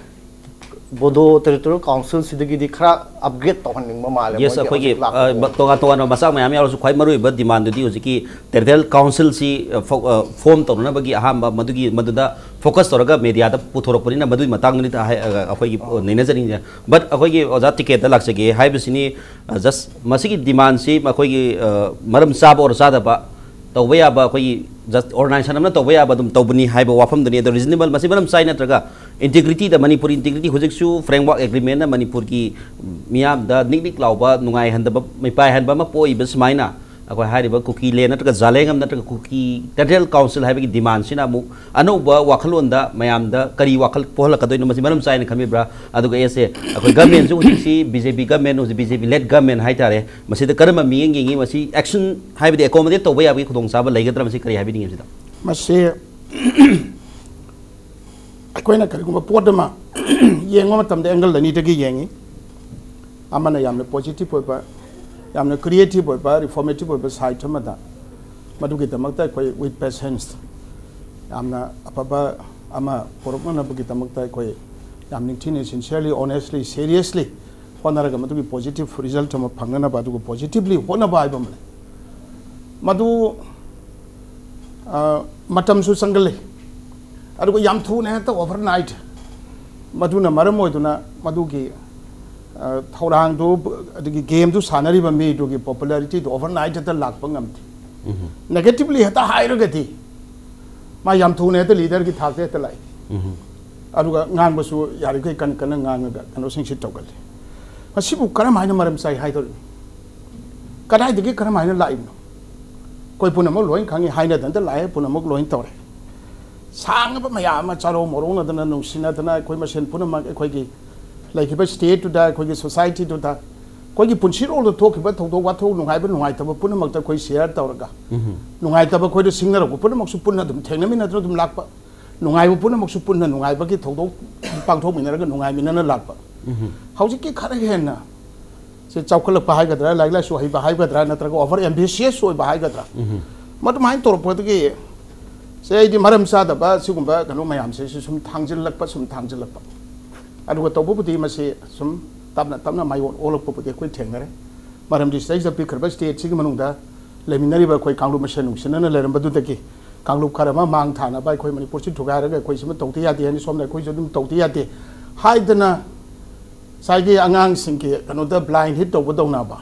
ꯕꯣꯗꯣ ꯇꯦꯔꯤꯇꯣꯔꯤꯌꯦꯜ ꯀꯥꯎꯟꯁꯤꯜꯁꯤꯗꯒꯤꯗꯤ ꯈꯔ ꯑꯞꯒ꯭ꯔꯦꯗ ꯇꯧꯍꯟꯅꯤꯡꯕ ꯃꯥꯜꯂꯦ꯫ ꯌꯦꯁ, ꯃꯣꯏꯒꯤ ꯑꯩꯈꯣꯏꯒꯤ, ꯍꯧꯖꯤꯛ ꯂꯥꯛꯄ ꯑ, ꯃ-, ꯇꯣꯉꯥꯟ ꯇꯣꯉꯥꯟꯕ ꯃꯆꯥꯛ ꯃꯌꯥꯝ ꯌꯥꯎꯔꯁꯨ ꯈ꯭ꯋꯥꯏ ꯃꯔꯨꯑꯣꯏꯕ ꯗꯤꯃꯥꯟꯗꯨꯗꯤ ꯍꯧꯖꯤꯛꯀꯤ ꯇꯦꯔꯤꯇꯣꯔꯤꯌꯦꯜ ꯀꯥꯎꯟꯁꯤꯜꯁꯤ, ꯑ, ꯐꯣ-, ꯑ, ꯐꯣꯝ ꯇꯧꯅꯅꯕꯒꯤ ꯑꯍꯥꯟꯕ ꯃꯗꯨꯒꯤ, ꯃꯗꯨꯗ ꯐꯣꯀꯁ ꯇꯧꯔꯒ ꯃꯦꯗꯤꯌꯥꯗ ꯄꯨꯊꯣꯔꯛꯄꯅꯤꯅ ꯃꯗꯨꯒꯤ ꯃꯇꯥꯡꯗꯅꯤ ꯇ-, ꯍꯥꯏ-, ꯑ, ꯑꯩꯈꯣꯏꯒꯤ, ꯑ, ꯅꯩꯅꯖꯅꯤꯡꯉꯤꯁꯦ꯫ ꯕꯠ ꯑꯩꯈꯣꯏꯒꯤ ꯑꯣꯖꯥ ꯇꯤꯀꯦꯠꯇ ꯂꯥꯛꯆꯒꯦ ꯍꯥꯏꯕꯁꯤꯅꯤ, ꯑ, ꯖꯁ ꯃꯁꯤꯒꯤ ꯗꯤꯃꯥꯟꯁꯤ ꯃꯈꯣꯏꯒꯤ, ꯑ, ꯃꯔꯝ ꯆꯥꯕ ꯑꯣꯔ ꯆꯥꯗꯕ ꯇꯧꯕ ꯌꯥꯕ, ꯑꯩꯈꯣꯏꯒꯤ ꯖꯁ ꯑꯣꯔꯒꯅꯥꯏꯖꯦꯁꯟ ꯑꯃꯅ ꯇꯧꯕ ꯌꯥꯕ ꯑꯗꯨꯝ ꯇꯧꯕꯅꯤ ꯍꯥꯏꯕ ꯋꯥꯐꯝꯗꯨꯅꯤ꯫ ꯑꯗꯣ ꯔꯤꯖꯅꯦꯕꯜ, ꯃꯁꯤ ꯃꯔꯝ ꯆꯥꯏ ꯅꯠꯇ꯭ꯔꯒ ꯏꯟꯇꯤꯒ꯭ꯔꯤꯇꯤꯗ, ꯃꯅꯤꯄꯨꯔ ꯏꯟꯇꯤꯒ꯭ꯔꯤꯇꯤ ꯍꯧꯖꯤꯛꯁꯨ ꯐ꯭ꯔꯦꯝꯋꯥꯔꯛ ꯑꯦꯒ꯭ꯔꯤꯃꯦꯟꯅ ꯃꯅꯤꯄꯨꯔꯒꯤ ꯃꯤꯌꯥꯝꯗ ꯅꯤꯛ ꯅꯤꯛ ꯂꯥꯎꯕ, ꯅꯨꯡꯉꯥꯏꯍꯟꯗꯕ, ꯃꯤꯄꯥꯏꯍꯟꯕ ꯑꯃ ꯄꯣꯛꯏꯕ ꯁꯨꯃꯥꯏꯅ ꯑꯩꯈꯣꯏ ꯍꯥꯏꯔꯤꯕ ꯀꯨꯀꯤ ꯂꯦꯟ ꯅꯠꯇ꯭ꯔꯒ ꯖꯥꯂꯦꯡꯉꯝ ꯅꯠꯇ꯭ꯔꯒ ꯀꯨꯀꯤ ꯇꯦꯔꯤꯇꯣꯔꯤꯌꯦꯜ ꯀꯥꯎꯟꯁꯤꯜ ꯍꯥꯏꯕꯒꯤ ꯗꯤꯃꯥꯟꯁꯤꯅ ꯑꯃꯨꯛ ꯑꯅꯧꯕ ꯋꯥꯈꯜꯂꯣꯟꯗ ꯃꯌꯥꯝꯗ ꯀꯔꯤ ꯋꯥꯈꯜ ꯄꯣꯛꯍꯜꯂꯛꯀꯗꯣꯏꯅꯣ, ꯃꯁꯤ ꯃꯔꯝ ꯆꯥꯏꯅ ꯈꯟꯕꯤꯕ꯭ꯔꯥ? ꯑꯗꯨꯒ ꯑꯦꯁ ꯑꯦ, ꯑꯩꯈꯣꯏ ꯒꯃꯦꯟꯁꯨ ꯍꯧꯖꯤꯛꯁꯤ ꯕꯤ ꯖꯦ ꯄꯤ ꯒꯃꯦꯟ, ꯍꯧꯖꯤꯛ ꯕꯤ ꯖꯦ ꯄꯤ ꯂꯦꯗ ꯒꯃꯦꯟ ꯍꯥꯏꯇꯥꯔꯦ, ꯃꯁꯤꯗ ꯀꯔꯝꯕ ꯃꯤꯠꯌꯦꯡ ꯌꯦꯡꯉꯤ? ꯃꯁꯤ ꯑꯦꯛꯁꯟ ꯍꯥꯏꯕꯗꯤ ꯑꯦꯀꯣꯃꯣꯗꯦꯠ ꯇꯧꯕ ꯌꯥꯕꯒꯤ ꯈꯨꯗꯣꯡꯆꯥꯕ ꯂꯩꯒꯗ꯭ꯔꯥ? ꯃꯁꯤ ꯀꯔꯤ ꯍꯥꯏꯕꯤꯅꯤꯡꯉꯤ ꯃꯁꯤꯗ? ꯃꯁꯤ ꯑꯩꯈꯣꯏꯅ ꯀꯔꯤꯒꯨꯝꯕ ꯄꯣꯠ ꯑꯃ ꯌꯦꯡꯕ ꯃꯇꯝꯗ ꯑꯦꯡꯒꯜ ꯑꯅꯤꯗꯒꯤ ꯌꯦꯡꯉꯤ꯫ ꯑꯃꯅ ꯌꯥꯝꯅ ꯄꯣꯖꯤꯇꯤꯚ ꯑꯣꯏꯕ, ꯌꯥꯝꯅ ꯀ꯭ꯔꯤꯌꯦꯇꯤꯚ ꯑꯣꯏꯕ, ꯔꯤꯐꯣꯔꯃꯦꯇꯤꯚ ꯑꯣꯏꯕ ꯁꯥꯏꯠ ꯑꯃꯗ, ꯃꯗꯨꯒꯤꯗꯃꯛꯇ ꯑꯩꯈꯣꯏ with patience ꯌꯥꯝꯅ ꯑꯐꯕ ꯑꯃ ꯄꯨꯔꯛꯅꯅꯕꯒꯤꯗꯃꯛꯇ ꯑꯩꯈꯣꯏ ꯌꯥꯝ ꯅꯤꯡꯊꯤꯅ, sincerely, honestly, seriously ꯍꯣꯠꯅꯔꯒ ꯃꯗꯨꯒꯤ ꯄꯣꯖꯤꯇꯤꯚ ꯔꯤꯖꯜꯠ ꯑꯃ ꯐꯪꯅꯅꯕ, ꯑꯗꯨꯒ ꯄꯣꯖꯤꯇꯤꯚꯂꯤ ꯍꯣꯠꯅꯕ ꯍꯥꯏꯕ ꯑꯃ ꯂꯩ꯫ ꯃꯗꯨ, ꯑ, ꯃꯇꯝꯁꯨ ꯆꯪꯒꯜꯂꯤ, ꯑꯗꯨꯒ ꯌꯥꯝ ꯊꯨꯅ ꯍꯦꯛꯇ ꯑꯣꯚꯔꯅꯥꯏꯠ ꯃꯗꯨꯅ ꯃꯔꯝ ꯑꯣꯏꯗꯨꯅ ꯃꯗꯨꯒꯤ, ꯑ, ꯊꯧꯔꯥꯡꯗꯨ, ꯑꯗꯒꯤ ꯒꯦꯝꯗꯨ ꯁꯥꯟꯅꯔꯤꯕ ꯃꯤꯗꯨꯒꯤ ꯄꯣꯄꯨꯂꯔꯤꯇꯤꯗꯨ ꯑꯣꯚꯔꯅꯥꯏꯠ ꯍꯦꯛꯇ ꯂꯥꯛꯄ ꯉꯝꯗꯦ꯫ ꯅꯦꯒꯦꯇꯤꯚꯂꯤ ꯍꯦꯛꯇ ꯍꯥꯏꯔꯒꯗꯤ ꯃꯥ ꯌꯥꯝ ꯊꯨꯅ ꯍꯦꯛꯇ ꯂꯤꯗꯔꯒꯤ ꯊꯥꯛꯇ ꯍꯦꯛꯇ ꯂꯥꯛꯏ꯫ ꯑꯗꯨꯒ ꯉꯥꯡꯕꯁꯨ ꯌꯥꯔꯤꯈꯩ ꯀꯟꯅ ꯀꯟꯅ ꯉꯥꯡꯉꯒ ꯀꯩꯅꯣꯁꯤꯡꯁꯤ ꯇꯧꯒꯜꯂꯤ꯫ ꯃꯁꯤꯕꯨ ꯀꯔꯝ ꯍꯥꯏꯅ ꯃꯔꯝ ꯆꯥꯏ ꯍꯥꯏꯗꯧꯔꯤꯅꯣ? ꯀꯗꯥꯏꯗꯒꯤ ꯀꯔꯝ ꯍꯥꯏꯅ ꯂꯥꯛꯏꯕꯅꯣ? ꯑꯩꯈꯣꯏ ꯄꯨꯝꯅꯃꯛ ꯂꯣꯏ ꯈꯪꯉꯤ, ꯍꯥꯏꯅꯗꯅꯇ ꯂꯥꯛꯑꯦ, ꯄꯨꯝꯅꯃꯛ ꯂꯣꯏ ꯇꯧꯔꯦ꯫ ꯁꯥꯡꯉꯕ ꯃꯌꯥꯝ ꯑꯃ ꯆꯥꯔꯣ ꯃꯣꯔꯣꯛꯅꯗꯅ, ꯅꯨꯡꯁꯤꯅꯗꯅ ꯑꯩꯈꯣꯏ ꯃꯁꯦꯟ ꯄꯨꯝꯅꯃꯛ ꯑꯩꯈꯣꯏꯒꯤ ꯂꯩꯈꯤꯕ ꯁ꯭ꯇꯦꯠꯇꯨꯗ, ꯑꯩꯈꯣꯏꯒꯤ ꯁꯣꯁꯥꯏꯇꯤꯗꯨꯗ, ꯑꯩꯈꯣꯏꯒꯤ ꯄꯨꯟꯁꯤꯔꯣꯜꯗ ꯊꯣꯛꯈꯤꯕ ꯊꯧꯗꯣꯛ ꯋꯥꯊꯣꯛ, ꯅꯨꯡꯉꯥꯏꯕ ꯅꯨꯡꯉꯥꯏꯇꯕ ꯄꯨꯝꯅꯃꯛꯇ ꯑꯩꯈꯣꯏ ꯁꯤꯌꯔ ꯇꯧꯔꯒ, ꯅꯨꯡꯉꯥꯏꯇꯕ ꯑꯩꯈꯣꯏꯗ ꯁꯤꯡꯅꯔꯛꯄ ꯄꯨꯝꯅꯃꯛꯁꯨ ꯄꯨꯟꯅ ꯑꯗꯨꯝ ꯊꯦꯡꯅꯃꯤꯟꯅꯗꯨꯅ ꯑꯗꯨꯝ ꯂꯥꯛꯄ꯫ ꯅꯨꯡꯉꯥꯏꯕ ꯄꯨꯝꯅꯃꯛꯁꯨ ꯄꯨꯟꯅ ꯅꯨꯡꯉꯥꯏꯕꯒꯤ ꯊꯧꯗꯣꯛ ꯄꯥꯡꯊꯣꯛꯃꯤꯟꯅꯔꯒ ꯅꯨꯡꯉꯥꯏꯃꯤꯟꯅꯅ ꯂꯥꯛꯄ꯫ ꯍꯧꯖꯤꯛꯀꯤ ꯈꯔ ꯍꯦꯟꯅ ꯁꯦ ꯆꯥꯎꯈꯠꯂꯛꯄ ꯍꯥꯏꯒꯗ꯭ꯔꯥ, ꯂꯥꯏꯔꯤꯛ ꯂꯥꯏꯁꯨ ꯍꯩꯕ ꯍꯥꯏꯒꯗ꯭ꯔꯥ, ꯅꯠꯇ꯭ꯔꯒ over ambitious ꯑꯣꯏꯕ ꯍꯥꯏꯒꯗ꯭ꯔꯥ, ꯃꯗꯨꯃꯥꯏꯅ ꯇꯧꯔꯛꯄꯗꯒꯤ ꯁꯦ ꯑꯩꯗꯤ ꯃꯔꯝ ꯆꯥꯗꯕ ꯁꯤꯒꯨꯝꯕ ꯀꯩꯅꯣ ꯃꯌꯥꯝꯁꯦ ꯁꯤ ꯁꯨꯝ ꯊꯥꯡꯖꯤꯜꯂꯛꯄ, ꯁꯨꯝ ꯊꯥꯡꯖꯤꯜꯂꯛꯄ꯫ ꯑꯗꯨꯒ ꯇꯧꯕꯕꯨꯗꯤ ꯃꯁꯤ ꯁꯨꯝ ꯇꯞꯅ ꯇꯞꯅ ꯃꯥꯏꯑꯣꯟ ꯑꯣꯜꯂꯛꯄꯕꯨꯗꯤ ꯑꯩꯈꯣꯏ ꯊꯦꯡꯅꯔꯦ꯫ ꯃꯔꯝꯗꯤ ꯁꯤꯗꯩꯁꯤꯗ ꯄꯤꯛꯈ꯭ꯔꯕ stateꯁꯤꯒꯤ ꯃꯅꯨꯡꯗ ꯂꯩꯃꯤꯟꯅꯔꯤꯕ ꯑꯩꯈꯣꯏ ꯀꯥꯡꯂꯨꯞ ꯃꯁꯦꯟ ꯅꯨꯡꯁꯤꯅꯅ ꯂꯩꯔꯝꯕꯗꯨꯗꯒꯤ ꯀꯥꯡꯂꯨꯞ ꯈꯔ ꯑꯃ ꯃꯥꯡ ꯊꯥꯅꯕ, ꯑꯩꯈꯣꯏ ꯃꯅꯤꯄꯨꯔꯁꯤ ꯊꯨꯒꯥꯏꯔꯒ ꯑꯩꯈꯣꯏ ꯁꯤꯃ ꯇꯧꯗ ꯌꯥꯗꯦ ꯍꯥꯏꯅ, ꯁꯣꯝꯗ ꯑꯩꯈꯣꯏꯁꯨ ꯑꯗꯨꯝ ꯇꯧꯗ ꯌꯥꯗꯦ ꯍꯥꯏꯗꯅ ꯉꯁꯥꯏꯒꯤ ꯑꯉꯥꯡꯁꯤꯡꯒꯤ ꯀꯩꯅꯣꯗ blind hit ꯇꯧꯕꯗꯧꯅꯕ,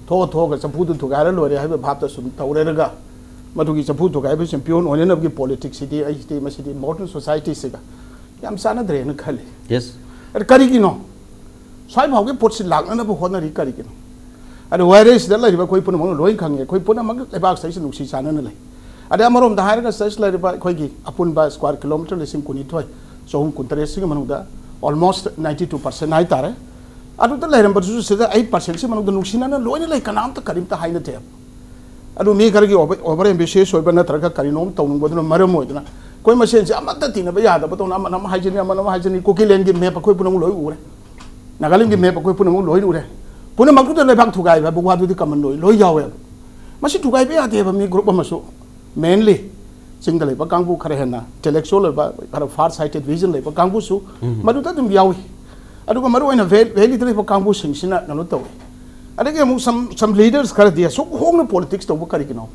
ꯊꯣꯛꯑ ꯊꯣꯛꯑꯒ ꯆꯐꯨꯗꯨ ꯊꯨꯒꯥꯏꯔ ꯂꯣꯏꯔꯦ ꯍꯥꯏꯕ ꯚꯥꯞꯇ ꯁꯨꯝ ꯇꯧꯔꯦꯔꯒ, ꯃꯗꯨꯒꯤ ꯆꯐꯨ ꯊꯨꯒꯥꯏꯕ champion ꯑꯣꯏꯅꯅꯕꯒꯤ politicsꯁꯤꯗꯤ ꯑꯩꯁꯤꯗꯤ ꯃꯁꯤꯗꯤ modern societyꯁꯤꯒ ꯌꯥꯝ ꯆꯥꯟꯅꯗ꯭ꯔꯦꯅ ꯈꯜꯂꯤ꯫ Yes. ꯑꯗ ꯀꯔꯤꯒꯤꯅꯣ? ꯁ꯭ꯋꯥꯏ ꯐꯥꯎꯒꯤ ꯄꯣꯠꯁꯤ ꯂꯥꯛꯅꯅꯕ ꯍꯣꯠꯅꯔꯤ ꯀꯔꯤꯒꯤꯅꯣ? ꯑꯗ ꯋꯥꯏꯔꯩꯁꯤꯗ ꯂꯩꯔꯤꯕ ꯑꯩꯈꯣꯏ ꯄꯨꯝꯅꯃꯛꯅ ꯂꯣꯏ ꯈꯪꯉꯤ, ꯑꯩꯈꯣꯏ ꯄꯨꯝꯅꯃꯛ ꯂꯩꯕꯥꯛꯁꯤꯗ ꯅꯨꯡꯁꯤ ꯆꯥꯟꯅꯅ ꯂꯩ꯫ ꯑꯗꯩ ꯑꯃꯔꯣꯝꯗ ꯍꯥꯏꯔꯒ ꯁꯤꯗ ꯂꯩꯔꯤꯕ ꯑꯩꯈꯣꯏꯒꯤ ꯑꯄꯨꯟꯕ square kilometre ꯂꯤꯁꯤꯡ ꯀꯨꯟꯅꯤꯊꯣꯏ ꯆꯍꯨꯝ ꯀꯨꯟꯇꯔꯦꯠꯁꯤꯒꯤ ꯃꯅꯨꯡꯗ almost ninety two percent ꯍꯥꯏꯇꯥꯔꯦ, ꯑꯗꯨꯗ ꯂꯩꯔꯝꯕꯗꯨꯁꯨ ꯁꯤꯗ eight percentꯁꯤ ꯃꯅꯨꯡꯗ ꯅꯨꯡꯁꯤꯅꯅ ꯂꯣꯏꯅ ꯂꯩ, ꯀꯅꯥꯝꯇ ꯀꯔꯤꯝꯇ ꯍꯥꯏꯅꯗꯦꯕ꯫ ꯑꯗꯨ ꯃꯤ ꯈꯔꯒꯤ over, over ambitious ꯑꯣꯏꯕ ꯅꯠꯇ꯭ꯔꯒ ꯀꯔꯤꯅꯣꯝ ꯇꯧꯅꯤꯡꯕꯗꯨꯅ ꯃꯔꯝ ꯑꯣꯏꯗꯅ ꯑꯩꯈꯣꯏ ꯃꯁꯦꯟꯁꯦ ꯑꯃꯠꯇ ꯇꯤꯟꯅꯕ ꯌꯥꯗꯕꯗꯧꯅ ꯑꯃꯅ ꯑꯃ ꯍꯥꯏꯖꯅꯤ, ꯑꯃꯅ ꯑꯃ ꯍꯥꯏꯖꯅꯤ꯫ ꯀꯨꯀꯤꯂꯦꯟꯒꯤ map ꯑꯩꯈꯣꯏ ꯄꯨꯝꯅꯃꯛ ꯂꯣꯏ ꯎꯔꯦ, ꯅꯥꯒꯥꯂꯦꯟꯒꯤ map ꯑꯩꯈꯣꯏ ꯄꯨꯝꯅꯃꯛ ꯂꯣꯏ ꯎꯔꯦ꯫ ꯄꯨꯝꯅꯃꯛꯇꯨꯗ ꯂꯩꯕꯥꯛ ꯊꯨꯒꯥꯏꯕ ꯍꯥꯏꯕ ꯋꯥꯗꯨꯗꯤ common ꯂꯣꯏ, ꯂꯣꯏ ꯌꯥꯎꯋꯦꯕ꯫ ꯃꯁꯤ ꯊꯨꯒꯥꯏꯕ ꯌꯥꯗꯦꯕ꯫ ꯃꯤ group ꯑꯃꯁꯨ, mainly ꯆꯤꯡꯗ ꯂꯩꯕ ꯀꯥꯡꯕꯨ ꯈꯔ ꯍꯦꯟꯅ intellectual ꯑꯣꯏꯕ, ꯈꯔ far sighted vision ꯂꯩꯕ ꯀꯥꯡꯕꯨꯁꯨ ꯃꯗꯨꯗ ꯑꯗꯨꯝ ꯌꯥꯎꯏ꯫ ꯑꯗꯨꯒ ꯃꯔꯨꯑꯣꯏꯅ ꯚꯦ-, valleyꯗ ꯂꯩꯕ ꯀꯥꯡꯕꯨꯁꯤꯡꯁꯤꯅ ꯀꯩꯅꯣ ꯇꯧꯏ꯫ ꯑꯗꯒꯤ ꯑꯃꯨꯛ some, some leaders ꯈꯔꯗꯤ ꯑꯁꯨꯛ ꯍꯣꯡꯅ politics ꯇꯧꯕ ꯀꯔꯤꯒꯤꯅꯣ?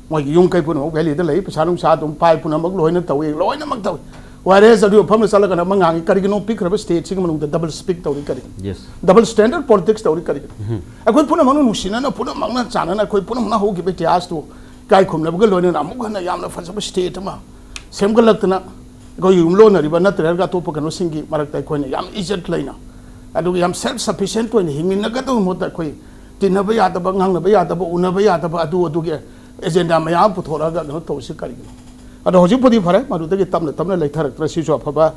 ꯃꯣꯏꯒꯤ ꯌꯨꯝ ꯀꯩ ꯄꯨꯝꯅꯃꯛ valleyꯗ ꯂꯩ, ꯄꯩꯁꯥ ꯅꯨꯡꯁꯥ ꯑꯗꯨꯝ ꯄꯥꯏ, ꯄꯨꯝꯅꯃꯛ ꯂꯣꯏꯅ ꯇꯧꯏ, ꯂꯣꯏꯅꯃꯛ ꯇꯧꯏ꯫ Whereas ꯑꯗꯨ ꯃꯐꯝꯗ ꯆꯠꯂꯒꯅ ꯑꯃ ꯉꯥꯡꯉꯤ, ꯀꯔꯤꯒꯤꯅꯣ ꯄꯤꯛꯈ꯭ꯔꯕ stateꯁꯤꯒꯤ ꯃꯅꯨꯡꯗ double speak ꯇꯧꯔꯤ ꯀꯔꯤꯒꯤꯅꯣ? Yes. Double standard politics ꯇꯧꯔꯤ ꯀꯔꯤꯒꯤꯅꯣ? ꯑꯩꯈꯣꯏ ꯄꯨꯝꯅꯃꯛꯅ ꯅꯨꯡꯁꯤꯅꯅ, ꯄꯨꯝꯅꯃꯛꯅ ꯆꯥꯟꯅꯅ, ꯑꯩꯈꯣꯏ ꯄꯨꯝꯅꯃꯛꯅ ꯍꯧꯈꯤꯕ ꯏꯇꯤꯍꯥꯁꯇꯨ ꯏꯀꯥꯏ ꯈꯨꯝꯅꯕꯒ ꯂꯣꯏꯅꯅ ꯑꯃꯨꯛ ꯍꯟꯅ ꯌꯥꯝꯅ ꯐꯖꯕ state ꯑꯃ ꯁꯦꯝꯒꯠꯂꯛꯇꯅ, ꯑꯩꯈꯣꯏꯒꯤ ꯌꯨꯝꯂꯣꯟꯅꯔꯤꯕ ꯅꯠꯇ꯭ꯔꯒ ꯑꯇꯣꯞꯄ ꯀꯩꯅꯣꯁꯤꯡꯒꯤ ꯃꯔꯛꯇ ꯑꯩꯈꯣꯏꯅ ꯌꯥꯝ ꯏꯖꯠ ꯂꯩꯅ, ꯑꯗꯨꯒ ꯌꯥꯝ self sufficient ꯑꯣꯏꯅ ꯍꯤꯡꯃꯤꯟꯅꯒꯗꯕ ꯃꯍꯨꯠꯇ ꯑꯩꯈꯣꯏ ꯇꯤꯟꯅꯕ ꯌꯥꯗꯕ, ꯉꯥꯡꯅꯕ ꯌꯥꯗꯕ, ꯎꯅꯕ ꯌꯥꯗꯕ, ꯑꯗꯨ ꯑꯗꯨꯒꯤ agenda ꯃꯌꯥꯝ ꯄꯨꯊꯣꯔꯛꯑꯒ ꯀꯩꯅꯣ ꯇꯧꯔꯤꯁꯤ ꯀꯔꯤꯒꯤꯅꯣ? ꯑꯗꯣ ꯍꯧꯖꯤꯛꯄꯨꯗꯤ ꯐꯔꯦ, ꯃꯗꯨꯗꯒꯤ ꯇꯞꯅ ꯇꯞꯅ ꯂꯩꯊꯔꯛꯇ꯭ꯔ ꯁꯤꯁꯨ ꯑꯐꯕ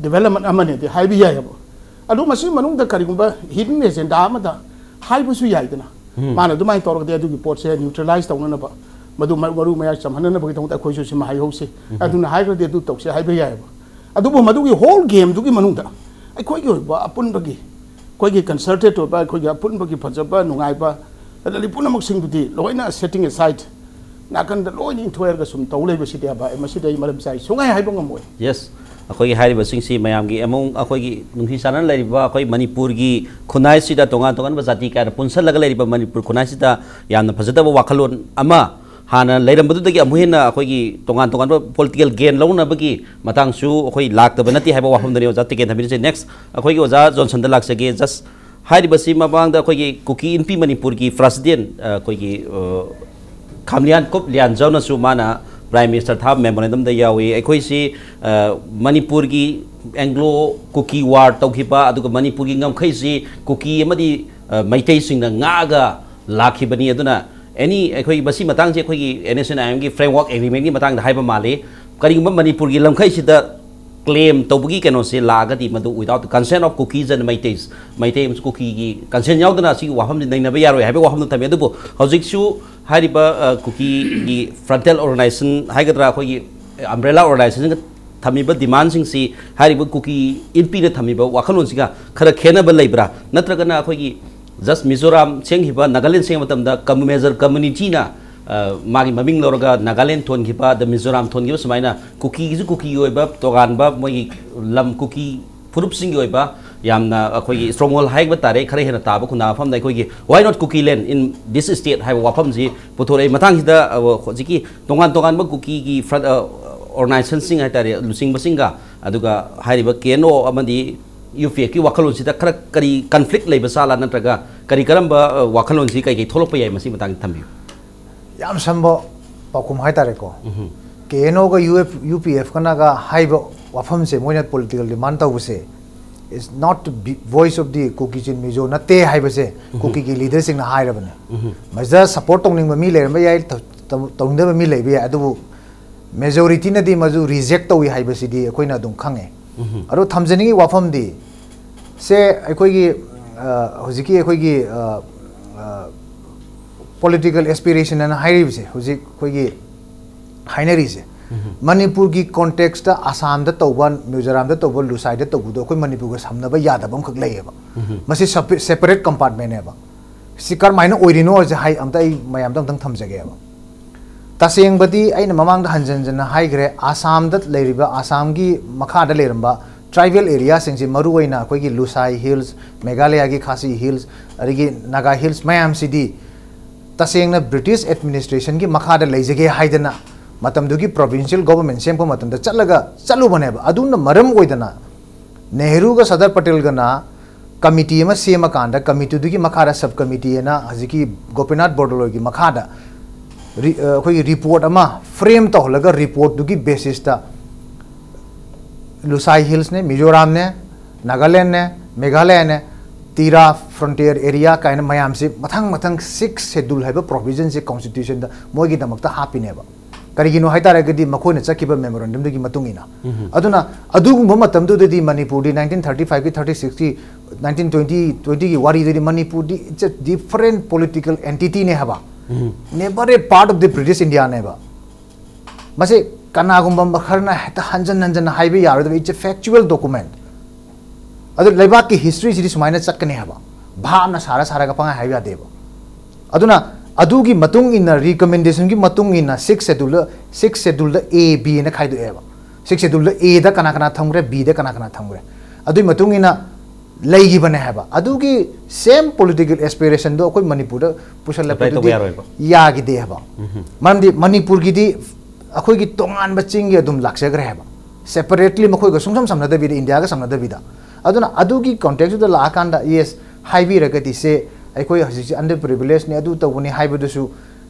development ꯑꯃꯅꯤꯗꯤ ꯍꯥꯏꯕ ꯌꯥꯏꯑꯕ꯫ ꯑꯗꯨ ꯃꯁꯤ ꯃꯅꯨꯡꯗ ꯀꯔꯤꯒꯨꯝꯕ hidden agenda ꯑꯃꯗ ꯍꯥꯏꯕꯁꯨ ꯌꯥꯏꯗꯅ, ꯃꯥꯅ ꯑꯗꯨꯃꯥꯏꯅ ꯇꯧꯔꯒꯗꯤ ꯑꯗꯨꯒꯤ ꯄꯣꯠꯁꯦ neutralize ꯇꯧꯅꯅꯕ ꯃꯗꯨ ꯃ- ꯃꯔꯨ ꯃꯌꯥꯏ ꯆꯝꯍꯟꯅꯅꯕꯒꯤꯗꯃꯛꯇ ꯑꯩꯈꯣꯏꯁꯨ ꯁꯤꯃ ꯍꯥꯏꯍꯧꯁꯤ꯫ ꯑꯗꯨꯅ ꯍꯥꯏꯈ꯭ꯔꯗꯤ ꯑꯗꯨ ꯇꯧꯁꯤ ꯍꯥꯏꯕ ꯌꯥꯏꯑꯕ꯫ ꯑꯗꯨꯕꯨ ꯃꯗꯨꯒꯤ ꯍꯣꯜ ꯒꯦꯝꯗꯨꯒꯤ ꯃꯅꯨꯡꯗ ꯑꯩꯈꯣꯏꯒꯤ ꯑꯣꯏꯕ ꯑꯄꯨꯟꯕꯒꯤ, ꯑꯩꯈꯣꯏꯒꯤ ꯀꯟꯁꯔꯇꯦꯠ ꯑꯣꯏꯕ, ꯑꯩꯈꯣꯏꯒꯤ ꯑꯄꯨꯟꯕꯒꯤ ꯐꯖꯕ ꯅꯨꯡꯉꯥꯏꯕ, ꯑꯗꯒꯤ ꯄꯨꯝꯅꯃꯛꯁꯤꯡꯗꯨꯗꯤ ꯂꯣꯏꯅ ꯁꯦꯠꯇꯤꯡ ꯑꯦꯁꯥꯏꯠ, ꯅꯥꯀꯟꯗ ꯂꯣꯏꯅ ꯏꯟꯊꯣꯛꯑꯔꯒ ꯁꯨꯝ ꯇꯧ ꯂꯩꯕꯁꯤꯗꯤ ꯍꯥꯏꯕ, ꯑꯩ ꯃꯁꯤꯗꯤ ꯑꯩ ꯃꯔꯝ ꯆꯥꯏ ꯁꯨꯡꯍꯥꯏ ꯍꯥꯏꯕ ꯉꯝꯃꯣꯏ꯫ ꯌꯦꯁ, ꯑꯩꯈꯣꯏꯒꯤ ꯍꯥꯏꯔꯤꯕꯁꯤꯡꯁꯤ ꯃꯌꯥꯝꯒꯤ ꯑꯃꯨꯛ ꯑꯩꯈꯣꯏꯒꯤ ꯅꯨꯡꯁꯤ ꯆꯥꯟꯅꯅ ꯂꯩꯔꯤꯕ ꯑꯩꯈꯣꯏ ꯃꯅꯤꯄꯨꯔꯒꯤ ꯈꯨꯟꯅꯥꯏꯁꯤꯗ ꯇꯣꯉꯥꯟ ꯇꯣꯉꯥꯟꯕ ꯖꯥꯇꯤ ꯀꯌꯥꯅ ꯄꯨꯟꯁꯜꯂꯒ ꯂꯩꯔꯤꯕ ꯃꯅꯤꯄꯨꯔ ꯈꯨꯟꯅꯥꯏꯁꯤꯗ ꯌꯥꯝꯅ ꯐꯖꯗꯕ ꯋꯥꯈꯜꯂꯣꯟ ꯑꯃ ꯍꯥꯟꯅ ꯂꯩꯔꯝꯕꯗꯨꯗꯒꯤ ꯑꯃꯨꯛ ꯍꯦꯟꯅ ꯑꯩꯈꯣꯏꯒꯤ ꯇꯣꯉꯥꯟ ꯇꯣꯉꯥꯟꯕ ꯄꯣꯂꯤꯇꯤꯀꯦꯜ ꯒꯦꯟ ꯂꯧꯅꯕꯒꯤ ꯃꯇꯥꯡꯁꯨ ꯑꯩꯈꯣꯏ ꯂꯥꯛꯇꯕ ꯅꯠꯇꯦ ꯍꯥꯏꯕ ꯋꯥꯐꯝꯗꯅꯤ ꯑꯣꯖꯥ ꯇꯤꯀꯦꯟ ꯊꯝꯕꯤꯔꯤꯁꯦ꯫ ꯅꯦꯛꯁ ꯑꯩꯈꯣꯏꯒꯤ ꯑꯣꯖꯥ ꯖꯣꯟꯁꯟꯗ ꯂꯥꯛꯆꯒꯦ꯫ ꯖꯁ ꯍꯥꯏꯔꯤꯕꯁꯤ ꯃꯃꯥꯡꯗ ꯑꯩꯈꯣꯏꯒꯤ ꯀꯨꯀꯤ ꯏꯟꯄꯤ ꯃꯅꯤꯄꯨꯔꯒꯤ ꯄ꯭ꯔꯁꯤꯗꯦꯟ ꯑꯩꯈꯣꯏꯒꯤ ꯑ, ꯈꯥꯝꯂꯤꯌꯥꯟ ꯀꯨꯞ ꯂꯤꯌꯥꯟꯖꯧꯅꯁꯨ ꯃꯥꯅ ꯄ꯭ꯔꯥꯏꯝ ꯃꯤꯅꯤꯁꯇꯔ ꯊꯥꯕ ꯃꯦꯃꯣꯔꯦꯟꯗꯝꯗ ꯌꯥꯎꯏ꯫ ꯑꯩꯈꯣꯏꯁꯤ ꯑ, ꯃꯅꯤꯄꯨꯔꯒꯤ ꯑꯦꯡꯒ꯭ꯂꯣ ꯀꯨꯀꯤ ꯋꯥꯔ ꯇꯧꯈꯤꯕ ꯑꯗꯨꯒ ꯃꯅꯤꯄꯨꯔꯒꯤ ꯉꯝꯈꯩꯁꯤ ꯀꯨꯀꯤ ꯑꯃꯗꯤ ꯑ, ꯃꯩꯇꯩꯁꯤꯡꯅ ꯉꯥꯛꯑꯒ ꯂꯥꯛꯈꯤꯕꯅꯤ꯫ ꯑꯗꯨꯅ ꯑꯦꯅꯤ ꯑꯩꯈꯣꯏ ꯃꯁꯤ ꯃꯇꯥꯡꯁꯦ ꯑꯩꯈꯣꯏꯒꯤ ꯑꯦꯟ ꯑꯦꯁ ꯑꯦꯟ ꯑꯥꯏ ꯑꯦꯝꯒꯤ ꯐ꯭ꯔꯦꯝꯋꯥꯔꯛ ꯑꯦꯒ꯭ꯔꯤꯃꯦꯟꯒꯤ ꯃꯇꯥꯡꯗ ꯍꯥꯏꯕ ꯃꯥꯜꯂꯤ꯫ ꯀꯔꯤꯒꯨꯝꯕ ꯃꯅꯤꯄꯨꯔꯒꯤ ꯂꯝꯈꯩꯁꯤꯗ ꯀ꯭ꯂꯦꯝ ꯇꯧꯕꯒꯤ ꯀꯩꯅꯣꯁꯦ ꯂꯥꯛꯑꯒꯗꯤ ꯃꯗꯨ without the consent of Kukis and Meiteis, Meitei ꯑꯃꯁꯨꯡ ꯀꯨꯀꯤꯒꯤ ꯀꯟꯁꯦꯟ ꯌꯥꯎꯗꯅ ꯑꯁꯤꯒꯤ ꯋꯥꯐꯝꯁꯤ ꯅꯩꯅꯕ ꯌꯥꯔꯣꯏ ꯍꯥꯏꯕꯒꯤ ꯋꯥꯐꯝꯗꯨ ꯊꯝꯃꯤ꯫ ꯑꯗꯨꯕꯨ ꯍꯧꯖꯤꯛꯁꯨ ꯍꯥꯏꯔꯤꯕ ꯑ, ꯀꯨꯀꯤꯒꯤ ꯐ꯭ꯔꯟꯇꯦꯜ ꯑꯣꯔꯒꯅꯥꯏꯖꯦꯁꯟ ꯍꯥꯏꯒꯗ꯭ꯔꯥ, ꯑꯩꯈꯣꯏꯒꯤ ꯑꯝꯕ꯭ꯔꯦꯂꯥ ꯑꯣꯔꯒꯅꯥꯏꯖꯦꯁꯟꯒ ꯊꯝꯃꯤꯕ ꯗꯤꯃꯥꯟꯁꯤꯡꯁꯤ ꯍꯥꯏꯔꯤꯕ ꯀꯨꯀꯤ ꯏꯟꯄꯤꯅ ꯊꯝꯃꯤꯕ ꯋꯥꯈꯜꯂꯣꯟꯁꯤꯒ ꯈꯔ ꯈꯦꯠꯅꯕ ꯂꯩꯕ꯭ꯔꯥ? ꯅꯠꯇ꯭ꯔꯒꯅ ꯑꯩꯈꯣꯏꯒꯤ ꯖꯁ ꯃꯤꯖꯣꯔꯥꯝ ꯁꯦꯝꯈꯤꯕ, ꯅꯥꯒꯥꯂꯦꯟ ꯁꯦꯝꯕ ꯃꯇꯝꯗ ꯀꯝ-, ꯃꯦꯖꯔ ꯀꯝꯃꯨꯅꯤꯇꯤꯅ ꯑ, ꯃꯥꯒꯤ ꯃꯃꯤꯡ ꯂꯧꯔꯒ ꯅꯥꯒꯥꯂꯦꯟ ꯊꯣꯟꯈꯤꯕ, ꯑꯗ ꯃꯤꯖꯣꯔꯥꯝ ꯊꯣꯟꯈꯤꯕ, ꯁꯨꯃꯥꯏꯅ ꯀꯨꯀꯤꯒꯤꯁꯨ ꯀꯨꯀꯤꯒꯤ ꯑꯣꯏꯕ ꯇꯣꯉꯥꯟꯕ ꯃꯣꯏꯒꯤ ꯂꯝ ꯀꯨꯀꯤ ꯐꯨꯔꯨꯞꯁꯤꯡꯒꯤ ꯑꯣꯏꯕ ꯌꯥꯝꯅ ꯑꯩꯈꯣꯏꯒꯤ ꯁ꯭ꯇꯔꯣꯡ ꯍꯣꯜ ꯍꯥꯏꯕ ꯇꯥꯔꯦ, ꯈꯔ ꯍꯦꯟꯅ ꯇꯥꯕ ꯈꯨꯟꯗꯥ ꯃꯐꯝꯗ ꯑꯩꯈꯣꯏꯒꯤ "Why not Kuki land in this state?" ꯍꯥꯏꯕ ꯋꯥꯐꯝꯁꯤ ꯄꯨꯊꯣꯔꯛꯏ꯫ ꯃꯇꯥꯡꯁꯤꯗ ꯑ, ꯍꯧꯖꯤꯛꯀꯤ ꯇꯣꯉꯥꯟ ꯇꯣꯉꯥꯟꯕ ꯀꯨꯀꯤꯒꯤ ꯐ꯭ꯔꯟ-, ꯑ, ꯑꯣꯔꯒꯅꯥꯏꯖꯦꯁꯟꯁꯤꯡ ꯍꯥꯏ ꯇꯥꯔꯦ, ꯂꯨꯆꯤꯡꯕꯁꯤꯡꯒ, ꯑꯗꯨꯒ ꯍꯥꯏꯔꯤꯕ ꯀꯦ ꯑꯦꯟ ꯑꯣ ꯑꯃꯗꯤ ꯌꯨ ꯄꯤ ꯑꯦꯐꯀꯤ ꯋꯥꯈꯜꯂꯣꯟꯁꯤꯗ ꯈꯔ ꯀꯔꯤ ꯀꯟꯐ꯭ꯂꯤꯛ ꯂꯩꯕ ꯁꯥꯠꯂꯥ, ꯅꯠꯇ꯭ꯔꯒ ꯀꯔꯤ ꯀꯔꯝꯕ ꯑ, ꯋꯥꯈꯜꯂꯣꯟꯁꯤ ꯀꯩ ꯀꯩ ꯊꯣꯛꯂꯛꯄ ꯌꯥꯏ, ꯃꯁꯤ ꯃꯇꯥꯡꯗ ꯊꯝꯕꯤꯌꯨ꯫ ꯌꯥꯝ ꯁꯝꯕ ꯄꯥꯎꯈꯨꯝ ꯍꯥꯏꯇꯥꯔꯦꯀꯣ꯫ ꯀꯦ ꯑꯦꯟ ꯑꯣꯒ ꯌꯨ ꯑꯦꯐ ꯌꯨ ꯄꯤ ꯑꯦꯐꯀꯅꯒ ꯍꯥꯏꯕ ꯋꯥꯐꯝꯁꯦ, ꯃꯣꯏꯅ ꯄꯣꯂꯤꯇꯤꯀꯦꯜ ꯗꯤꯃꯥꯟ ꯇꯧꯕꯁꯦ, "It's not the voice of the Kuki Chin Mizo ꯅꯠꯇꯦ" ꯍꯥꯏꯕꯁꯦ ꯀꯨꯀꯤꯒꯤ ꯂꯤꯗꯔꯁꯤꯡꯅ ꯍꯥꯏꯔꯕꯅꯦ꯫ ꯃꯁꯤꯗ ꯁꯄꯣꯔꯠ ꯇꯧꯅꯤꯡꯕ ꯃꯤ ꯂꯩꯔꯝꯕ ꯌꯥꯏ, ꯇꯧ-, ꯇꯧ-, ꯇꯧꯅꯤꯡꯗꯕ ꯃꯤ ꯂꯩꯕ ꯌꯥꯏ, ꯑꯗꯨꯕꯨ ꯃꯦꯖꯣꯔꯤꯇꯤꯅꯗꯤ ꯃꯗꯨ ꯔꯤꯖꯦꯛ ꯇꯧꯏ ꯍꯥꯏꯕꯁꯤꯗꯤ ꯑꯩꯈꯣꯏꯅ ꯑꯗꯨꯝ ꯈꯪꯉꯦ꯫ ꯑꯗꯣ ꯊꯝꯖꯅꯤꯡꯉꯤ ꯋꯥꯐꯝꯗꯤ, ꯁꯦ ꯑꯩꯈꯣꯏꯒꯤ ꯑ, ꯍꯧꯖꯤꯛꯀꯤ ꯑꯩꯈꯣꯏꯒꯤ ꯑ, ꯑ, ꯄꯣꯂꯤꯇꯤꯀꯦꯜ ꯑꯦꯁꯄꯤꯔꯦꯁꯟ ꯑꯅ ꯍꯥꯏꯔꯤꯕꯁꯦ, ꯍꯧꯖꯤꯛ ꯑꯩꯈꯣꯏꯒꯤ ꯍꯥꯏꯅꯔꯤꯁꯦ, ꯃꯅꯤꯄꯨꯔꯒꯤ ꯀꯣꯟꯇꯦꯛꯁꯇ ꯑꯁꯥꯝꯗ ꯇꯧꯕ, ꯃꯤꯖꯣꯔꯥꯝꯗ ꯇꯧꯕ, ꯂꯨꯁꯥꯏꯗ ꯇꯧꯕꯗꯣ ꯑꯩꯈꯣꯏ ꯃꯅꯤꯄꯨꯔꯒ ꯁꯝꯅꯕ ꯌꯥꯗꯕ ꯑꯃꯈꯛ ꯂꯩꯌꯦꯕ꯫ ꯃꯁꯤ ꯁꯦꯄꯔꯦꯠ ꯀꯝꯄꯥꯔꯠꯃꯦꯟꯅꯦꯕ꯫ ꯁꯤ ꯀꯔꯝꯍꯥꯏꯅ ꯑꯣꯏꯔꯤꯅꯣ ꯍꯥꯏꯁꯦ ꯍꯥꯏ ꯑꯝꯇ ꯑꯩ ꯃꯌꯥꯝꯗ ꯑꯝꯇꯪ ꯊꯝꯖꯒꯦꯕ꯫ ꯇꯁꯦꯡꯕꯗꯤ ꯑꯩꯅ ꯃꯃꯥꯡꯗ ꯍꯟꯖꯟ ꯍꯟꯖꯟꯅ ꯍꯥꯏꯈ꯭ꯔꯦ, ꯑꯁꯥꯝꯗ ꯂꯩꯔꯤꯕ, ꯑꯁꯥꯝꯒꯤ ꯃꯈꯥꯗ ꯂꯩꯔꯝꯕ ꯇ꯭ꯔꯥꯏꯕꯦꯜ ꯑꯦꯔꯤꯌꯥꯁꯤꯡꯁꯦ, ꯃꯔꯨꯑꯣꯏꯅ ꯑꯩꯈꯣꯏꯒꯤ ꯂꯨꯁꯥꯏ ꯍꯤꯜꯁ, ꯃꯦꯘꯥꯂꯌꯥꯒꯤ ꯈꯥꯁꯤ ꯍꯤꯜꯁ, ꯑꯗꯒꯤ ꯅꯥꯒꯥ ꯍꯤꯜꯁ ꯃꯌꯥꯝꯁꯤꯗꯤ ꯇꯁꯦꯡꯅ ꯕ꯭ꯔꯤꯇꯤꯁ ꯑꯦꯗꯃꯤꯅꯤꯁꯇ꯭ꯔꯦꯁꯟꯒꯤ ꯃꯈꯥꯗ ꯂꯩꯖꯒꯦ ꯍꯥꯏꯗꯅ ꯃꯇꯝꯗꯨꯒꯤ ꯄ꯭ꯔꯣꯚꯤꯟꯁꯤꯌꯦꯜ ꯒꯣꯚꯔꯟꯃꯦꯟꯠ ꯁꯦꯝꯕ ꯃꯇꯝꯗ ꯆꯠꯂꯒ, ꯆꯠꯂꯨꯕꯅꯦꯕ꯫ ꯑꯗꯨꯅ ꯃꯔꯝ ꯑꯣꯏꯗꯅ ꯅꯦꯍꯔꯨꯒ ꯁꯔꯗꯥꯔ ꯄꯇꯦꯜꯒꯅ ꯀꯃꯤꯇꯤ ꯑꯃ ꯁꯦꯝꯃꯀꯥꯟꯗ, ꯀꯃꯤꯇꯤꯗꯨꯒꯤ ꯃꯈꯥꯗ ꯁꯕ ꯀꯃꯤꯇꯤ ꯑꯅ ꯍꯧꯖꯤꯛꯀꯤ ꯒꯣꯄꯤꯅꯥꯊ ꯕꯣꯔꯗꯣꯂꯣꯏꯒꯤ ꯃꯈꯥꯗ ꯔꯤ-, ꯑ, ꯑꯩꯈꯣꯏꯒꯤ ꯔꯤꯄꯣꯔꯠ ꯑꯃ ꯐ꯭ꯔꯦꯝ ꯇꯧꯍꯜꯂꯒ, ꯔꯤꯄꯣꯔꯠꯇꯨꯒꯤ ꯕꯦꯁꯤꯁꯇ ꯂꯨꯁꯥꯏ ꯍꯤꯜꯁꯅꯦ, ꯃꯤꯖꯣꯔꯥꯝꯅꯦ, ꯅꯥꯒꯥꯂꯦꯟꯅꯦ, ꯃꯦꯘꯥꯂꯌꯥꯅꯦ, ꯇꯤꯔꯥ ꯐ꯭ꯔꯣꯟꯇꯤꯌꯔ ꯑꯦꯔꯤꯌꯥ ꯀꯥꯏꯅ ꯃꯌꯥꯝꯁꯤ ꯃꯊꯪ ꯃꯊꯪ ꯁꯤꯛꯁ ꯁꯦꯗꯨꯜ ꯍꯥꯏꯕ ꯄ꯭ꯔꯣꯚꯤꯖꯟꯁꯦ ꯀꯣꯟꯁꯇꯤꯇ꯭ꯌꯨꯁꯟꯗ ꯃꯣꯏꯒꯤꯗꯃꯛꯇ ꯍꯥꯞꯄꯤꯅꯦꯕ꯫ ꯀꯔꯤꯒꯤꯅꯣ ꯍꯥꯏꯇꯥꯔꯒꯗꯤ ꯃꯈꯣꯏꯅ ꯆꯠꯈꯤꯕ ꯃꯦꯃꯣꯔꯦꯟꯗꯝꯗꯨꯒꯤ ꯃꯇꯨꯡ ꯏꯟꯅ꯫ ꯑꯗꯨꯅ ꯑꯗꯨꯒꯨꯝꯕ ꯃꯇꯝꯗꯨꯗꯗꯤ ꯃꯅꯤꯄꯨꯔꯗꯤ ꯅꯥꯏꯟꯇꯤꯟ ꯊꯥꯔꯇꯤ ꯐꯥꯏꯚꯀꯤ, ꯊꯥꯔꯇꯤ ꯁꯤꯛꯁꯀꯤ, ꯅꯥꯏꯟꯇꯤꯟ ꯇ꯭ꯋꯦꯟꯇꯤ, ꯇ꯭ꯋꯦꯟꯇꯤꯒꯤ ꯋꯥꯔꯤꯗꯨꯗꯤ ꯃꯅꯤꯄꯨꯔꯗꯤ it's a different political entityꯅꯦ ꯍꯥꯏꯕ꯫ Never a part of the British Indiaꯅꯦꯕ꯫ ꯃꯁꯤ ꯀꯅꯥꯒꯨꯝꯕ ꯈꯔꯅ ꯍꯦꯛꯇ ꯍꯟꯖꯟ ꯍꯟꯖꯟꯅ ꯍꯥꯏꯕ ꯌꯥꯔꯣꯏꯗꯕ, it's a factual document꯫ ꯑꯗꯨ ꯂꯩꯕꯥꯛꯀꯤ ꯍꯤꯁꯇ꯭ꯔꯤꯁꯤꯗꯤ ꯁꯨꯃꯥꯏꯅ ꯆꯠꯀꯅꯤ ꯍꯥꯏꯕ, ꯚꯥꯞꯅ ꯁꯥꯔ ꯁꯥꯔꯒ ꯄꯪꯍꯥꯏ ꯍꯥꯏꯕ ꯌꯥꯗꯦꯕ꯫ ꯑꯗꯨꯅ ꯑꯗꯨꯒꯤ ꯃꯇꯨꯡ ꯏꯟꯅ, ꯔꯤꯀꯃꯦꯟꯗꯦꯁꯟꯒꯤ ꯃꯇꯨꯡ ꯏꯟꯅ ꯁꯤꯛꯁ ꯁꯦꯗꯨꯜꯗ, ꯁꯤꯛꯁ ꯁꯦꯗꯨꯜꯗ A, B ꯑꯅ ꯈꯥꯏꯗꯣꯛꯑꯦꯕ꯫ ꯁꯤꯛꯁ ꯁꯦꯗꯨꯜꯗ Aꯗ ꯀꯅꯥ ꯀꯅꯥ ꯊꯝꯈ꯭ꯔꯦ, Bꯗ ꯀꯅꯥ ꯀꯅꯥ ꯊꯝꯈ꯭ꯔꯦ, ꯑꯗꯨꯒꯤ ꯃꯇꯨꯡ ꯏꯟꯅ ꯂꯩꯈꯤꯕꯅꯦ ꯍꯥꯏꯕ꯫ ꯑꯗꯨꯒꯤ ꯁꯦꯝ ꯄꯣꯂꯤꯇꯤꯀꯦꯜ ꯑꯦꯁꯄꯤꯔꯦꯁꯟꯗꯣ ꯑꯩꯈꯣꯏ ꯃꯅꯤꯄꯨꯔꯗ ꯄꯨꯁꯜꯂꯛꯄꯗꯨꯗꯤ ꯌꯥꯔꯣꯏꯕ꯫ ꯌꯥꯈꯤꯗꯦ ꯍꯥꯏꯕ꯫ ꯃꯔꯝꯗꯤ ꯃꯅꯤꯄꯨꯔꯒꯤꯗꯤ ꯑꯩꯈꯣꯏꯒꯤ ꯇꯣꯉꯥꯟꯕ ꯆꯤꯡꯒꯤ ꯑꯗꯨꯝ ꯂꯥꯛꯆꯈ꯭ꯔꯦ ꯍꯥꯏꯕ, ꯁꯦꯄꯔꯦꯠꯂꯤ ꯃꯈꯣꯏꯒ ꯁꯨꯡꯁꯝ ꯁꯝꯅꯗꯕꯤꯗ, ꯏꯟꯗꯤꯌꯥꯒ ꯁꯝꯅꯗꯕꯤꯗ꯫ ꯑꯗꯨꯅ ꯑꯗꯨꯒꯤ ꯀꯣꯟꯇꯦꯛꯁꯇꯨꯗ ꯂꯥꯛꯑꯀꯥꯟꯗ, ꯌꯦꯁ, ꯍꯥꯏꯕꯤꯔꯒꯗꯤ, ꯁꯦ, ꯑꯩꯈꯣꯏ ꯍꯧꯖꯤꯛꯁꯦ ꯑꯟꯗꯔ ꯄ꯭ꯔꯤꯚꯤꯂꯦꯖꯅꯤ, ꯑꯗꯨ ꯇꯧꯕꯅꯤ ꯍꯥꯏꯕꯗꯨꯁꯨ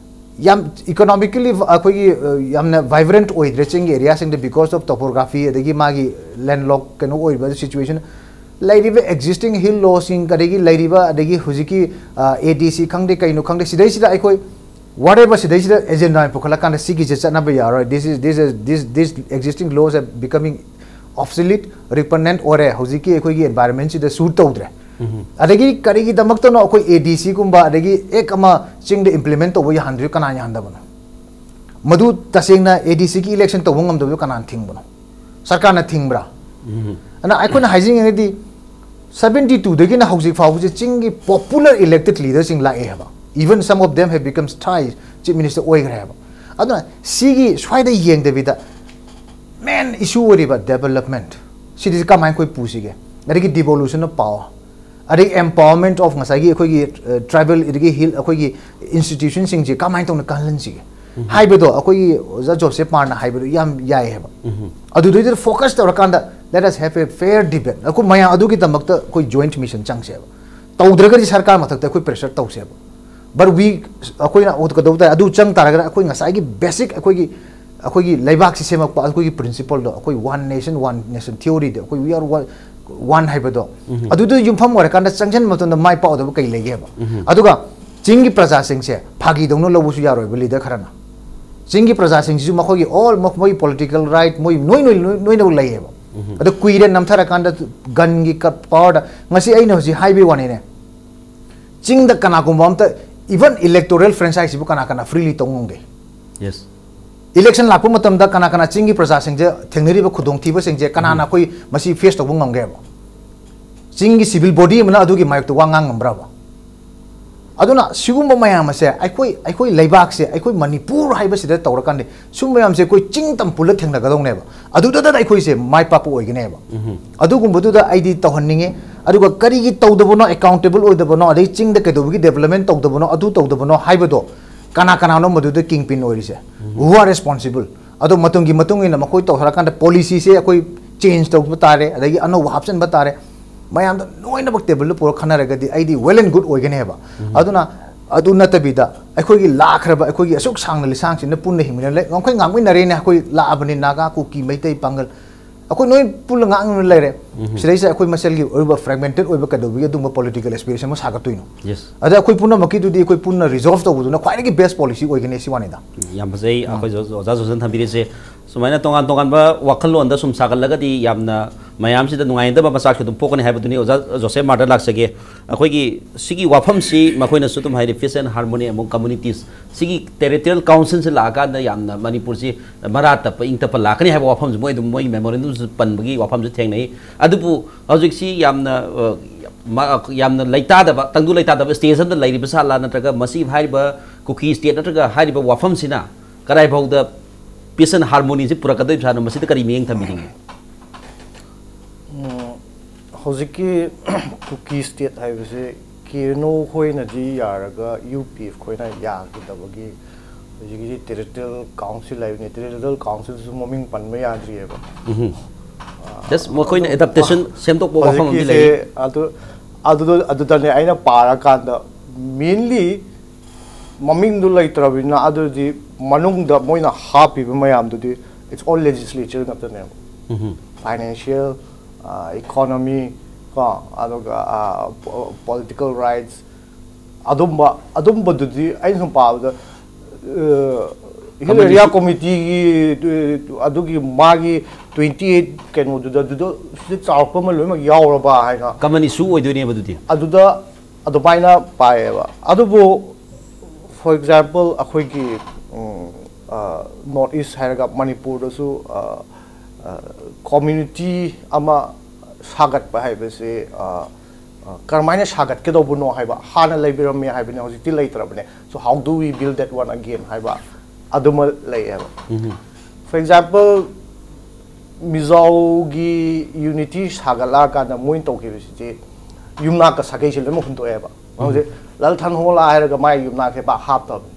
ꯌꯥꯝ ꯏꯀꯣꯅꯣꯃꯤꯀꯦꯜꯂꯤ ꯑꯩꯈꯣꯏꯒꯤ, ꯑ, ꯌꯥꯝꯅ ꯚꯥꯏꯕ꯭ꯔꯦꯟꯠ ꯑꯣꯏꯗ꯭ꯔꯦ ꯆꯤꯡꯒꯤ ꯑꯦꯔꯤꯌꯥꯁꯤꯡꯗ, because of topography ꯑꯗꯒꯤ ꯃꯥꯒꯤ ꯂꯦꯟꯂꯣꯛ ꯀꯩꯅꯣ ꯑꯣꯏꯕ ꯁꯤꯆꯨꯋꯦꯁꯟ꯫ ꯂꯩꯔꯤꯕ ꯑꯦꯛꯖꯤꯁꯇꯤꯡ ꯍꯤꯜ ꯂꯣꯁꯤꯡ, ꯑꯗꯒꯤ ꯂꯩꯔꯤꯕ, ꯑꯗꯒꯤ ꯍꯧꯖꯤꯛꯀꯤ, ꯑ, ADC ꯈꯪꯗꯦ, ꯀꯩꯅꯣ ꯈꯪꯗꯦ, ꯁꯤꯗꯩꯁꯤꯗ ꯑꯩꯈꯣꯏ whatever ꯁꯤꯗꯩꯁꯤꯗ ꯑꯦꯖꯦꯟꯗꯥ ꯑꯣꯏꯅ ꯄꯨꯈꯠꯂꯀꯥꯟꯗ ꯁꯤꯒꯤꯁꯦ ꯆꯠꯅꯕ ꯌꯥꯔꯣꯏ, this is, this is, this, this existing laws are becoming obsolete, repugnant ꯑꯣꯏꯔꯦ, ꯍꯧꯖꯤꯛꯀꯤ ꯑꯩꯈꯣꯏꯒꯤ ꯑꯦꯟꯚꯥꯏꯔꯟꯃꯦꯟꯁꯤꯗ ꯁꯨꯠ ꯇꯧꯗ꯭ꯔꯦ, ꯑꯗꯒꯤ ꯀꯔꯤꯒꯤꯗꯃꯛꯇꯅꯣ ꯑꯩꯈꯣꯏ ꯑꯦ ꯗꯤ ꯁꯤꯒꯨꯝꯕ ꯑꯗꯒꯤ ꯑꯦꯛ ꯑꯃ ꯆꯤꯡꯗ ꯏꯝꯄ꯭ꯂꯤꯃꯦꯟ ꯇꯧꯕ ꯌꯥꯍꯟꯗ꯭ꯔꯤꯗꯣ ꯀꯅꯥꯅ ꯌꯥꯍꯟꯗꯕꯅꯣ? ꯃꯗꯨ ꯇꯁꯦꯡꯅ ꯑꯦ ꯗꯤ ꯁꯤꯒꯤ ꯏꯂꯦꯛꯁꯟ ꯇꯧꯕ ꯉꯝꯗꯕꯗꯣ ꯀꯅꯥꯅ ꯊꯤꯡꯕꯅꯣ? ꯁꯔꯀꯥꯔꯅ ꯊꯤꯡꯕ꯭ꯔꯥ? ꯑꯗꯨꯅ ꯑꯩꯈꯣꯏꯅ ꯍꯥꯏꯖꯅꯤꯡꯉꯤꯗꯤ, ꯁꯕꯦꯟꯇꯤ ꯇꯨꯗꯒꯤꯅ ꯍꯧꯖꯤꯛ ꯐꯥꯎꯕꯁꯦ ꯆꯤꯡꯒꯤ ꯄꯣꯄꯨꯂꯔ ꯏꯂꯦꯛꯇꯦꯗ ꯂꯤꯗꯔꯁꯤꯡ ꯂꯥꯛꯑꯦ ꯍꯥꯏꯕ꯫ Even some of them have become ꯁꯥꯏ ꯆꯤꯐ ꯃꯤꯅꯤꯁꯇꯔ ꯑꯣꯏꯈ꯭ꯔꯦ ꯍꯥꯏꯕ꯫ ꯑꯗꯨꯅ ꯁꯤꯒꯤ ꯁ꯭ꯋꯥꯏꯗ ꯌꯦꯡꯗꯕꯤꯗ ꯃꯦꯟ ꯏꯁꯨ ꯑꯣꯏꯔꯤꯕ ꯗꯦꯕꯂꯞꯃꯦꯟꯠ ꯁꯤꯗꯤ ꯀꯃꯥꯏꯅ ꯑꯩꯈꯣꯏ ꯄꯨꯁꯤꯒꯦ? ꯑꯗꯒꯤ devolution of power, ꯑꯗꯒꯤ empowerment of ꯉꯁꯥꯏꯒꯤ ꯑꯩꯈꯣꯏꯒꯤ ꯇ꯭ꯔꯥꯏꯕꯦꯜ ꯑꯗꯒꯤ ꯍꯤꯜ ꯑꯩꯈꯣꯏꯒꯤ ꯏꯟꯁꯇꯤꯇ꯭ꯌꯨꯁꯟꯁꯤꯡꯁꯦ ꯀꯃꯥꯏꯅ ꯇꯧꯅ ꯀꯜꯍꯟꯁꯤꯒꯦ ꯍꯥꯏꯕꯗꯣ ꯑꯩꯈꯣꯏꯒꯤ ꯑꯣꯖꯥ ꯖꯣꯁꯦꯐ ꯃꯥꯔꯅ ꯍꯥꯏꯕꯗꯣ ꯌꯥꯝ ꯌꯥꯏ ꯍꯥꯏꯕ꯫ ꯑꯗꯨꯗꯩꯗꯨꯗ ꯐꯣꯀꯁ ꯇꯧꯔꯀꯥꯟꯗ let us have a fair debate, ꯑꯩꯈꯣꯏ ꯃꯌꯥꯝ ꯑꯗꯨꯒꯤꯗꯃꯛꯇ ꯑꯩꯈꯣꯏ ꯖꯣꯏꯟꯠ ꯃꯤꯁꯟ ꯆꯪꯁꯦꯕ꯫ ꯇꯧꯗ꯭ꯔꯒꯗꯤ ꯁꯔꯀꯥꯔ ꯃꯊꯛꯇ ꯑꯩꯈꯣꯏ ꯄ꯭ꯔꯦꯁꯔ ꯇꯧꯁꯦꯕ꯫ But we, ꯑꯩꯈꯣꯏꯅ ꯀꯩꯗꯧ ꯇꯥꯔꯦ, ꯑꯗꯨ ꯆꯪ ꯇꯥꯔꯒꯅ ꯑꯩꯈꯣꯏ ꯉꯁꯥꯏꯒꯤ ꯕꯦꯁꯤꯛ ꯑꯩꯈꯣꯏꯒꯤ ꯑꯩꯈꯣꯏꯒꯤ ꯂꯩꯕꯥꯛꯁꯤ ꯁꯦꯝꯃꯛꯄ ꯑꯩꯈꯣꯏꯒꯤ ꯄ꯭ꯔꯤꯟꯁꯤꯄꯜꯗꯣ, ꯑꯩꯈꯣꯏ ꯋꯥꯟ ꯅꯦꯁꯟ ꯋꯥꯟ ꯅꯦꯁꯟ ꯊꯤꯑꯣꯔꯤꯗꯣ, ꯑꯩꯈꯣꯏ we are one, one ꯍꯥꯏꯕꯗꯣ, ꯑꯗꯨꯗ ꯌꯨꯝꯐꯝ ꯑꯣꯏꯔꯀꯥꯟꯗ ꯆꯪꯁꯤꯟꯕ ꯃꯇꯝꯗ ꯃꯥꯏ ꯄꯥꯛꯀꯗꯕ ꯀꯩ ꯂꯩꯒꯦꯕ? ꯑꯗꯨꯒ ꯆꯤꯡꯒꯤ ꯄ꯭ꯔꯖꯥꯁꯤꯡꯁꯦ ꯐꯥꯒꯤꯗꯧꯅ ꯂꯧꯕꯁꯨ ꯌꯥꯔꯣꯏꯕ ꯂꯤꯗꯔ ꯈꯔꯅ꯫ ꯆꯤꯡꯒꯤ ꯄ꯭ꯔꯖꯥꯁꯤꯡꯁꯤꯁꯨ ꯃꯈꯣꯏꯒꯤ ꯑꯣꯜ ꯃꯈꯣꯏꯒꯤ ꯄꯣꯂꯤꯇꯤꯀꯦꯜ ꯔꯥꯏꯠ ꯃꯣꯏ ꯅꯣꯏ ꯅꯣꯏ ꯅꯣꯏꯅꯃꯛ ꯂꯩꯌꯦꯕ꯫ ꯑꯗꯣ ꯀꯨꯏꯔꯦ ꯅꯝꯊꯔꯀꯥꯟꯗ ꯒꯟꯒꯤ ꯄꯥꯋꯔꯗ ꯉꯁꯤ ꯑꯩꯅ ꯍꯧꯖꯤꯛ ꯍꯥꯏꯕꯒꯤ ꯋꯥꯅꯤꯅꯦ꯫ ꯆꯤꯡꯗ ꯀꯅꯥꯒꯨꯝꯕ ꯑꯝꯇ even electoral franchise ꯁꯤꯕꯨ ꯀꯅꯥ ꯀꯅꯥ ꯐ꯭ꯔꯤꯂꯤ ꯇꯧ ꯉꯝꯒꯦ? ꯌꯦꯁ꯫ ꯏꯂꯦꯛꯁꯟ ꯂꯥꯛꯄ ꯃꯇꯝꯗ ꯀꯅꯥ ꯀꯅꯥ ꯆꯤꯡꯒꯤ ꯄ꯭ꯔꯖꯥꯁꯤꯡꯁꯦ ꯊꯦꯡꯅꯔꯤꯕ ꯈꯨꯗꯣꯡꯊꯤꯕꯁꯤꯡꯁꯦ ꯀꯅꯥꯅ ꯑꯩꯈꯣꯏ ꯃꯁꯤ ꯐꯦꯁ ꯇꯧꯕ ꯉꯝꯒꯦꯕ? ꯆꯤꯡꯒꯤ ꯁꯤꯚꯤꯜ ꯕꯣꯗꯤ ꯑꯃꯅ ꯑꯗꯨꯒꯤ ꯃꯥꯌꯣꯛꯇ ꯋꯥ ꯉꯥꯡ ꯉꯝꯕ꯭ꯔꯕ? ꯑꯗꯨꯅ ꯁꯤꯒꯨꯝꯕ ꯃꯌꯥꯝ ꯑꯁꯦ ꯑꯩꯈꯣꯏ ꯑꯩꯈꯣꯏ ꯂꯩꯕꯥꯛꯁꯦ, ꯑꯩꯈꯣꯏ ꯃꯅꯤꯄꯨꯔ ꯍꯥꯏꯕꯁꯤꯗ ꯇꯧꯔꯀꯥꯟꯗ ꯁꯨꯝꯕ ꯃꯌꯥꯝꯁꯦ ꯑꯩꯈꯣꯏ ꯆꯤꯡ ꯇꯝ ꯄꯨꯜꯂ ꯊꯦꯡꯅꯒꯗꯧꯅꯦꯕ꯫ ꯑꯗꯨꯗꯇꯗ ꯑꯩꯈꯣꯏꯁꯦ ꯃꯥꯏ ꯄꯥꯛꯄ ꯑꯣꯏꯒꯅꯦꯕ꯫ ꯑꯗꯨꯒꯨꯝꯕꯗꯨꯗ ꯑꯩꯗꯤ ꯇꯧꯍꯟꯅꯤꯡꯉꯦ꯫ ꯑꯗꯨꯒ ꯀꯔꯤꯒꯤ ꯇꯧꯗꯕꯅꯣ, ꯑꯦꯀꯥꯎꯟꯇꯦꯕꯜ ꯑꯣꯏꯗꯕꯅꯣ, ꯑꯗꯩ ꯆꯤꯡꯗ ꯀꯩꯗꯧꯕꯒꯤ ꯗꯦꯕꯂꯞꯃꯦꯟ ꯇꯧꯗꯕꯅꯣ, ꯑꯗꯨ ꯇꯧꯗꯕꯅꯣ ꯍꯥꯏꯕꯗꯣ ꯀꯅꯥ ꯀꯅꯥꯅꯣ ꯃꯗꯨꯗ ꯀꯤꯡ ꯄꯤꯟ ꯑꯣꯏꯔꯤꯁꯦ? Who are responsible? ꯑꯗꯣ ꯃꯇꯝꯒꯤ ꯃꯇꯨꯡ ꯏꯟꯅ ꯃꯈꯣꯏ ꯇꯧꯊꯔꯀꯥꯟꯗ ꯄꯣꯂꯤꯁꯤꯁꯦ ꯑꯩꯈꯣꯏ ꯆꯦꯟꯖ ꯇꯧꯕ ꯇꯥꯔꯦ, ꯑꯗꯒꯤ ꯑꯅꯧꯕ ꯍꯥꯞꯆꯤꯟꯕ ꯇꯥꯔꯦ꯫ ꯃꯌꯥꯝꯗ ꯂꯣꯏꯅꯃꯛ ꯇꯦꯕꯜꯗ ꯄꯨꯔꯛ ꯈꯟꯅꯔꯒꯗꯤ ꯑꯩꯗꯤ ꯋꯦꯜ ꯑꯦꯟ ꯒꯨꯗ ꯑꯣꯏꯒꯅꯦꯕ꯫ ꯑꯗꯨꯅ ꯑꯗꯨ ꯅꯠꯇꯕꯤꯗ ꯑꯩꯈꯣꯏꯒꯤ ꯂꯥꯛꯈ꯭ꯔꯕ ꯑꯩꯈꯣꯏꯒꯤ ꯑꯁꯨꯛ ꯁꯥꯡꯅ ꯂꯤꯁꯥꯡꯁꯤꯟꯅ ꯄꯨꯟꯅ ꯍꯤꯡꯃꯤꯟꯅ ꯂꯩ, ꯉꯝꯈꯩ ꯉꯥꯛꯃꯤꯟꯅꯔꯦꯅꯦ꯫ ꯑꯩꯈꯣꯏ ꯂꯥꯛꯑꯕꯅꯤ, ꯅꯥꯒꯥ, ꯀꯨꯀꯤ, ꯃꯩꯇꯩ, ꯄꯥꯡꯒꯜ, ꯑꯩꯈꯣꯏ ꯂꯣꯏ ꯄꯨꯜꯂ ꯉꯥꯛꯃꯤꯟꯅ ꯂꯩꯔꯦ꯫ ꯁꯤꯗꯩꯁꯤꯗ ꯑꯩꯈꯣꯏ ꯃꯁꯦꯜꯒꯤ ꯑꯣꯏꯕ ꯐ꯭ꯔꯦꯒꯃꯦꯟꯇꯦꯠ ꯑꯣꯏꯕ ꯀꯩꯗꯧꯕꯒꯤ ꯑꯗꯨꯝꯕ ꯄꯣꯂꯤꯇꯤꯀꯦꯜ ꯑꯦꯁꯄꯤꯔꯦꯁꯟ ꯑꯃ ꯁꯥꯒꯠꯇꯣꯏꯅꯣ? ꯌꯦꯁ꯫ ꯑꯗ ꯑꯩꯈꯣꯏ ꯄꯨꯝꯅꯃꯛꯀꯤꯗꯨꯗꯤ ꯑꯩꯈꯣꯏ ꯄꯨꯟꯅ ꯔꯤꯖꯣꯜꯕ ꯇꯧꯕꯗꯨꯅ ꯈ꯭ꯋꯥꯏꯗꯒꯤ ꯕꯦꯁ ꯄꯣꯂꯤꯁꯤ ꯑꯣꯏꯒꯅꯤ ꯁꯤ ꯋꯥꯅꯤꯗ꯫ ꯌꯥꯝ ꯐꯖꯩ ꯑꯩꯈꯣꯏ ꯑꯣꯖꯥ ꯖꯣꯟꯁꯟ ꯊꯝꯕꯤꯔꯤꯁꯦ꯫ ꯁꯨꯃꯥꯏꯅ ꯇꯣꯉꯥꯟ ꯇꯣꯉꯥꯟꯕ ꯋꯥꯈꯜꯂꯣꯟꯗ ꯁꯨꯝ ꯁꯥꯒꯠꯂꯒꯗꯤ ꯌꯥꯝꯅ ꯃꯌꯥꯝꯁꯤꯗ ꯅꯨꯡꯉꯥꯏꯅꯗꯕ ꯃꯆꯥꯛꯁꯨ ꯑꯗꯨꯝ ꯄꯣꯛꯀꯅꯤ ꯍꯥꯏꯕꯗꯨꯅꯤ꯫ ꯑꯣꯖꯥ ꯖꯣꯁꯦꯐ ꯃꯥꯔꯗ ꯂꯥꯛꯆꯒꯦ꯫ ꯑꯩꯈꯣꯏꯒꯤ ꯁꯤꯒꯤ ꯋꯥꯐꯝꯁꯤ ꯃꯈꯣꯏꯅꯁꯨ ꯑꯗꯨꯝ ꯍꯥꯏꯗꯤ peace and harmony among communities, ꯁꯤꯒꯤ territorial councilꯁꯤ ꯂꯥꯛꯑꯀꯥꯟꯗ ꯌꯥꯝꯅ ꯃꯅꯤꯄꯨꯔꯁꯤ ꯃꯔꯥ ꯇꯞꯄ ꯏꯪ ꯇꯞꯄ ꯂꯥꯛꯀꯅꯤ ꯍꯥꯏꯕ ꯋꯥꯐꯝꯁꯨ ꯃꯣꯏ ꯑꯗꯨꯝ ꯃꯣꯏꯒꯤ memorandumꯁꯨ ꯄꯟꯕꯒꯤ ꯋꯥꯐꯝꯁꯨ ꯊꯦꯡꯅꯩ꯫ ꯑꯗꯨꯕꯨ ꯍꯧꯖꯤꯛꯁꯤ ꯌꯥꯝꯅ, ꯑ, ꯃ-, ꯌꯥꯝꯅ ꯂꯩꯇꯥꯗꯕ, ꯇꯪꯗꯨ ꯂꯩꯇꯥꯗꯕ stage ꯑꯃꯗ ꯂꯩꯔꯤꯕ ꯁꯥꯠꯂꯥ, ꯅꯠꯇ꯭ꯔꯒ ꯃꯁꯤ ꯍꯥꯏꯔꯤꯕ ꯀꯨꯀꯤ state ꯅꯠꯇ꯭ꯔꯒ ꯍꯥꯏꯔꯤꯕ ꯋꯥꯐꯝꯁꯤꯅ ꯀꯗꯥꯏꯐꯥꯎꯗ peace and harmonyꯁꯤ ꯄꯨꯔꯛꯀꯗꯣꯏꯕ ꯁꯥꯠꯅꯣ? ꯃꯁꯤꯗ ꯀꯔꯤ ꯃꯤꯠꯌꯦꯡ ꯊꯝꯕꯤꯅꯤꯡꯉꯤ? ꯎꯝ, ꯍꯧꯖꯤꯛꯀꯤ ꯀꯨꯀꯤ state ꯍꯥꯏꯕꯁꯦ ꯀꯦ ꯑꯦꯟ ꯑꯣ ꯈꯣꯏꯅꯗꯤ ꯌꯥꯔꯒ ꯌꯨ ꯄꯤ ꯑꯦꯐ ꯈꯣꯏꯅ ꯌꯥꯈꯤꯗꯕꯒꯤ ꯍꯧꯖꯤꯛꯀꯤ territorial council ꯍꯥꯏꯕꯅꯤ꯫ Territorial councilꯁꯨ ꯃꯃꯤꯡ ꯄꯟꯕ ꯌꯥꯗ꯭ꯔꯤꯑꯕ꯫ ꯎꯝ꯫ Just ꯃꯈꯣꯏꯅ ꯑꯗꯨ adaptation ꯁꯦꯝꯗꯣꯛꯄ ꯋꯥꯐꯝ ꯑꯃꯗꯤ ꯍꯧꯖꯤꯛꯀꯤꯁꯦ ꯂꯩ꯫ ꯑꯗꯨ, ꯑꯗꯨꯗ, ꯑꯗꯨꯗꯅꯦ ꯑꯩꯅ ꯄꯥꯔꯀꯥꯟꯗ mainly ꯃꯃꯤꯡꯗꯨ ꯂꯩꯇ꯭ꯔꯕꯅꯤꯅ ꯑꯗꯨꯗꯤ ꯃꯅꯨꯡꯗ ꯃꯣꯏꯅ ꯍꯥꯞꯄꯤꯕ ꯃꯌꯥꯝꯗꯨꯗꯤ it's all legislature ꯉꯥꯛꯇꯅꯦꯕ꯫ ꯎꯝ꯫ Financial, economy, ꯀꯣ, ꯑꯗꯨꯒ political rights, ꯑꯗꯨꯝꯕ, ꯑꯗꯨꯝꯕꯗꯨꯗꯤ ꯑꯩꯅ ꯁꯨꯝ ꯄꯥꯕꯗ, ꯑ, Hill Common Area issue꯫ Committeeꯒꯤ, ꯑ, ꯑꯗꯨꯒꯤ ꯃꯥꯒꯤ twenty eight ꯀꯩꯅꯣꯗꯨꯗ, ꯑꯗꯨꯗ ꯁꯤꯗ ꯆꯥꯎꯔꯛꯄ ꯑꯃ ꯂꯣꯏꯅꯃꯛ ꯌꯥꯎꯔꯕ ꯍꯥꯏꯅ꯫ Common issue ꯑꯣꯏꯗꯣꯏꯅꯦꯕ ꯑꯗꯨꯗꯤ꯫ ꯑꯗꯨꯗ ꯑꯗꯨꯃꯥꯏꯅ ꯄꯥꯏꯌꯦꯕ꯫ ꯑꯗꯨꯕꯨ, for example, ꯑꯩꯈꯣꯏꯒꯤ, ꯎꯝ, ꯑ, North East ꯍꯥꯏꯔꯒ ꯃꯅꯤꯄꯨꯔꯗꯁꯨ, ꯑ, ꯑ, community ꯑꯃ ꯁꯥꯒꯠꯄ ꯍꯥꯏꯕꯁꯤ, ꯑ, ꯑ, ꯀꯔꯝꯍꯥꯏꯅ ꯁꯥꯒꯠꯀꯗꯧꯕꯅꯣ ꯍꯥꯏꯕ, ꯍꯥꯟꯅ ꯂꯩꯕꯤꯔꯝꯃꯦ ꯍꯥꯏꯕꯅꯤ, ꯍꯧꯖꯤꯛꯇꯤ ꯂꯩꯇ꯭ꯔꯕꯅꯦ, so how do we build that one again ꯍꯥꯏꯕ ꯑꯗꯨꯃ ꯂꯩꯌꯦꯕ꯫ ꯎꯝ꯫ For example, ꯃꯤꯖꯣꯒꯤ unity ꯁꯥꯒꯠꯂꯛꯑꯀꯥꯟꯗ ꯃꯣꯏꯅ ꯇꯧꯈꯤꯕꯁꯤꯗꯤ ꯌꯨꯝꯅꯥꯛꯀ ꯁꯥꯒꯩꯁꯦ ꯂꯣꯏꯅꯃꯛ ꯍꯨꯟꯗꯣꯛꯑꯦꯕ꯫ ꯎꯝ꯫ ꯍꯧꯖꯤꯛ ꯂꯜ ꯊꯟꯍꯣꯂꯥ ꯍꯥꯏꯔꯒ ꯃꯥꯒꯤ ꯌꯨꯝꯅꯥꯛꯁꯦ ꯄꯥꯛ ꯍꯥꯞꯇꯕꯅꯤ꯫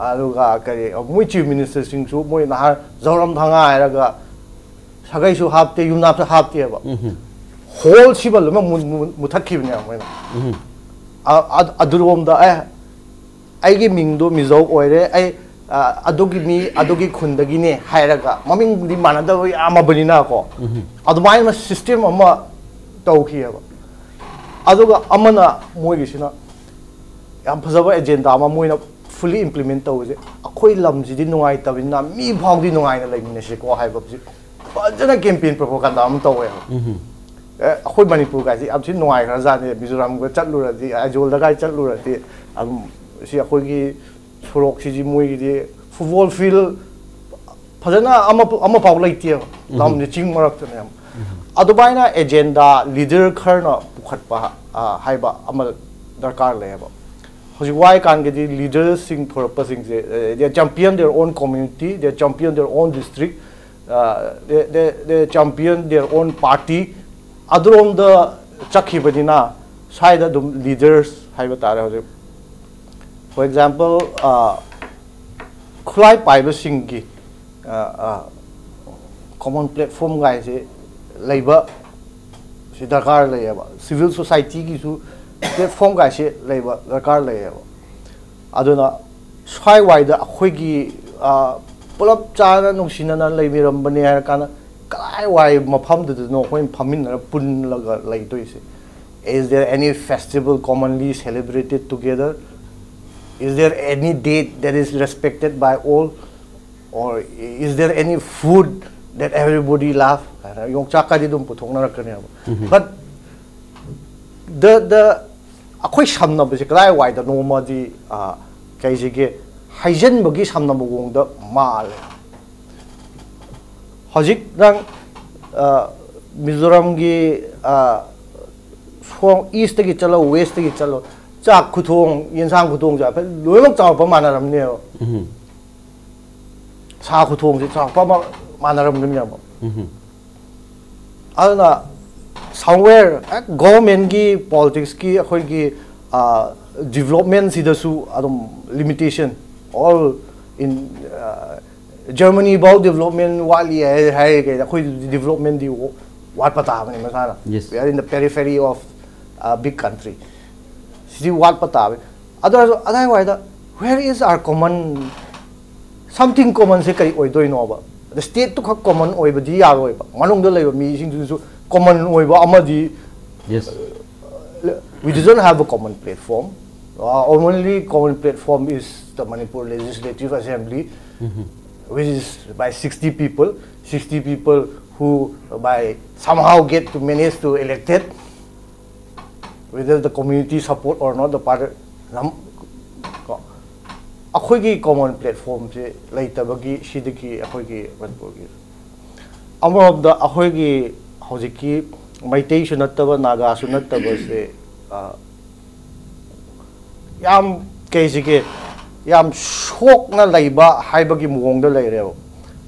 ꯑꯗꯨꯒ ꯀꯔꯤ, ꯃꯣꯏ chief ministerꯁꯤꯡꯁꯨ ꯃꯣꯏ ꯅꯍꯥꯟ ꯖꯧꯔꯝ ꯊꯪꯒꯥ ꯍꯥꯏꯔꯒ ꯁꯥꯒꯩꯁꯨ ꯍꯥꯞꯇꯦ, ꯌꯨꯝꯅꯥꯛꯁꯨ ꯍꯥꯞꯇꯦꯕ꯫ ꯎꯝ꯫ Whole ꯁꯤꯕ ꯂꯣꯏꯅꯃꯛ ꯃꯨ-, ꯃꯨ-, ꯃꯨꯊꯠꯈꯤꯕꯅꯦꯕ ꯃꯣꯏꯅ꯫ ꯎꯝ꯫ ꯑ-, ꯑ-, ꯑꯗꯨꯔꯣꯝꯗ, ꯑꯦ, ꯑꯩꯒꯤ ꯃꯤꯡꯗꯣ ꯃꯤꯖꯧ ꯑꯣꯏꯔꯦ, ꯑꯩ, ꯑ, ꯑꯗꯨꯒꯤ ꯃꯤ, ꯑꯗꯨꯒꯤ ꯈꯨꯟꯗꯒꯤꯅꯦ ꯍꯥꯏꯔꯒ, ꯃꯃꯤꯡꯗꯤ ꯃꯥꯟꯅꯗꯕ ꯌꯥꯝꯃꯕꯅꯤꯅꯀꯣ, ꯎꯝ꯫ ꯑꯗꯨꯃꯥꯏꯅ system ꯑꯃ ꯇꯧꯈꯤꯑꯕ꯫ ꯑꯗꯨꯒ ꯑꯃꯅ ꯃꯣꯏꯒꯤꯁꯤꯅ ꯌꯥꯝ ꯐꯖꯕ agenda ꯑꯃ ꯃꯣꯏꯅ fully implement ꯇꯧꯔꯤꯁꯦ, ꯑꯩꯈꯣꯏ ꯂꯝꯁꯤꯗꯤ ꯅꯨꯡꯉꯥꯏꯇꯕꯅꯤꯅ ꯃꯤ ꯐꯥꯎꯗꯤ ꯅꯨꯡꯉꯥꯏꯅ ꯂꯩꯃꯤꯟꯅꯁꯤꯀꯣ ꯍꯥꯏꯕꯁꯤ ꯐꯖꯅ campaign propaganda ꯑꯃ ꯇꯧꯋꯦꯕ꯫ ꯑꯦ, ꯑꯩꯈꯣꯏ ꯃꯅꯤꯄꯨꯔꯒꯥꯏꯁꯤ ꯌꯥꯝ ꯊꯤꯅ ꯅꯨꯡꯉꯥꯏꯈ꯭ꯔꯖꯥꯠꯅꯤ꯫ ꯃꯤꯖꯣꯔꯥꯝꯒ ꯆꯠꯂꯨꯔꯗꯤ, ꯑꯥꯏꯖꯣꯜꯗꯒꯥꯏ ꯆꯠꯂꯨꯔꯗꯤ, ꯑꯗꯨꯝ ꯁꯤ ꯑꯩꯈꯣꯏꯒꯤ ꯁꯣꯔꯣꯛꯁꯤꯗꯤ ꯃꯣꯏꯒꯤꯗꯤ football field ꯐꯖꯅ ꯑꯃ, ꯑꯃꯐꯥꯎ ꯂꯩꯇꯦꯕ꯫ ꯂꯝꯁꯦ ꯆꯤꯡ ꯃꯔꯛꯇꯅꯦꯕ꯫ ꯑꯗꯨꯃꯥꯏꯅ agenda leader ꯈꯔꯅ ꯄꯨꯈꯠꯄ, ꯑ, ꯍꯥꯏꯕ ꯑꯃ ꯗꯔꯀꯥꯔ ꯂꯩꯌꯦꯕ꯫ ꯍꯧꯖꯤꯛ ꯋꯥꯏ ꯀꯥꯟꯒꯤꯗꯤ leaderꯁꯤꯡ ꯊꯣꯔꯛꯄꯁꯤꯡꯁꯦ, uh, they champion their own community, they champion their own district, uh, they, they, they champion their own party. ꯑꯗꯨꯔꯣꯝꯗ ꯆꯠꯈꯤꯕꯅꯤꯅ ꯁ꯭ꯋꯥꯏꯗ ꯑꯗꯨꯝ leaders ꯍꯥꯏꯕ ꯇꯥꯔꯦ ꯍꯧꯖꯤꯛ꯫ For example, uh, ꯈꯨꯠꯂꯥꯏ ꯄꯥꯏꯕꯁꯤꯡꯒꯤ, uh, uh, common platform ꯒꯥꯏꯁꯦ ꯂꯩꯕ ꯁꯤ ꯗꯔꯀꯥꯔ ꯂꯩꯌꯦꯕ꯫ Civil societyꯒꯤꯁꯨ platform ꯒꯥꯏꯁꯦ ꯂꯩꯕ ꯗꯔꯀꯥꯔ ꯂꯩꯌꯦꯕ꯫ ꯑꯗꯨꯅ ꯁ꯭ꯋꯥꯏꯋꯥꯏꯗ ꯑꯩꯈꯣꯏꯒꯤ, ꯑ, ꯄꯨꯂꯞ ꯆꯥꯅ ꯅꯨꯡꯁꯤꯅꯅ ꯂꯩꯃꯤꯔꯝꯕꯅꯦ ꯍꯥꯏꯔ ꯀꯥꯟꯗ ꯀꯗꯥꯏꯋꯥꯏ ꯃꯐꯝꯗꯨꯗꯅꯣ ꯑꯩꯈꯣꯏꯅ ꯐꯝꯃꯤꯟꯅꯔ ꯄꯨꯜꯂꯒ ꯂꯩꯗꯣꯏꯁꯦ? Is there any festival commonly celebrated together? Is there any date that is respected by all? Or is there any food that everybody love? ꯍꯥꯏꯅ ꯌꯣꯡꯆꯥꯛꯀꯗꯤ ꯑꯗꯨꯝ ꯄꯨꯊꯣꯛꯅꯔꯛꯀꯅꯦꯕ꯫ But the, the, ꯑꯩꯈꯣꯏ ꯁꯝꯅꯕꯁꯦ ꯀꯗꯥꯏꯋꯥꯏꯗꯅꯣꯃꯗꯤ, ꯑ, ꯀꯩꯁꯤꯒꯦ, ꯍꯩꯖꯤꯟꯕꯒꯤ ꯁꯝꯅꯕ ꯃꯑꯣꯡꯗ ꯃꯥꯜꯂꯦ꯫ ꯍꯧꯖꯤꯛ ꯅꯪ, ꯑ, ꯃꯤꯖꯣꯔꯥꯝꯒꯤ, ꯑ, ꯁꯣꯝ eastꯇꯒꯤ ꯆꯠꯂꯣ, westꯇꯒꯤ ꯆꯠꯂꯣ, ꯆꯥꯛ ꯈꯨꯊꯣꯡ, ꯌꯦꯟꯁꯥꯡ ꯈꯨꯊꯣꯡꯁꯦ ꯍꯥꯏꯐꯦꯠ ꯂꯣꯏꯅꯃꯛ ꯆꯥꯎꯔꯥꯛꯄ ꯃꯥꯟꯅꯔꯝꯅꯦꯕ꯫ ꯁꯥ ꯈꯨꯊꯣꯡꯁꯦ ꯆꯥꯎꯔꯥꯛꯄ ꯑꯃ ꯃꯥꯟꯅꯔꯝꯒꯅꯦꯕ꯫ ꯑꯗꯨꯅ somewhere, ꯑꯦ, governmentꯀꯤ politicsꯀꯤ ꯑꯩꯈꯣꯏꯒꯤ, ꯑ, developmentꯁꯤꯗꯁꯨ ꯑꯗꯨꯝ limitation, all in, ꯑ, Germany ꯐꯥꯎ development ꯋꯥꯠꯂꯤ ꯍꯥꯏ, ꯍꯥꯏꯔꯒ ꯑꯩꯈꯣꯏ developmentꯗꯤ ꯋꯥꯠꯄ ꯇꯥꯕꯅꯤ ꯃꯁꯥꯅ꯫ Yes. We are in the periphery of a big country. ꯁꯤꯗꯤ ꯋꯥꯠꯄ ꯇꯥꯕꯅꯤ꯫ ꯑꯗꯨ ꯑꯣꯏꯔꯁꯨ ꯑꯗꯥꯏꯋꯥꯏꯗ, where is our common, something commonꯁꯦ ꯀꯔꯤ ꯑꯣꯏꯗꯣꯏꯅꯣꯕ? ꯑꯗ stateꯇꯨ ꯈꯛ common ꯑꯣꯏꯕꯗꯤ ꯌꯥꯔꯣꯏꯕ, ꯃꯅꯨꯡꯗ ꯂꯩꯕ ꯃꯤꯁꯤꯡꯗꯨꯁꯨ common ꯑꯣꯏꯕ ꯑꯃꯗꯤ Yes. We doesn't have a common platform. Our only common platform is the Manipur Legislative Assembly. which is by sixty people, sixty people who by somehow get to manage to elected, whether the community support or not, the party, ꯅꯝ-, ꯀꯣ, ꯑꯩꯈꯣꯏꯒꯤ common platformꯁꯦ ꯂꯩꯇꯕꯒꯤ, ꯁꯤꯗꯒꯤ ꯑꯩꯈꯣꯏꯒꯤ ꯃꯅꯤꯄꯨꯔꯒꯤ ꯑꯃꯔꯣꯝꯗ ꯑꯩꯈꯣꯏꯒꯤ ꯍꯧꯖꯤꯛꯀꯤ ꯃꯩꯇꯩꯁꯨ ꯅꯠꯇꯕ, ꯅꯥꯒꯥꯁꯨ ꯅꯠꯇꯕꯁꯦ, ꯑ, ꯌꯥꯝ, ꯀꯩꯁꯤꯒꯦ, ꯌꯥꯝ ꯁꯣꯛꯅ ꯂꯩꯕ ꯍꯥꯏꯕꯒꯤ ꯃꯑꯣꯡꯗ ꯂꯩꯔꯦꯕ꯫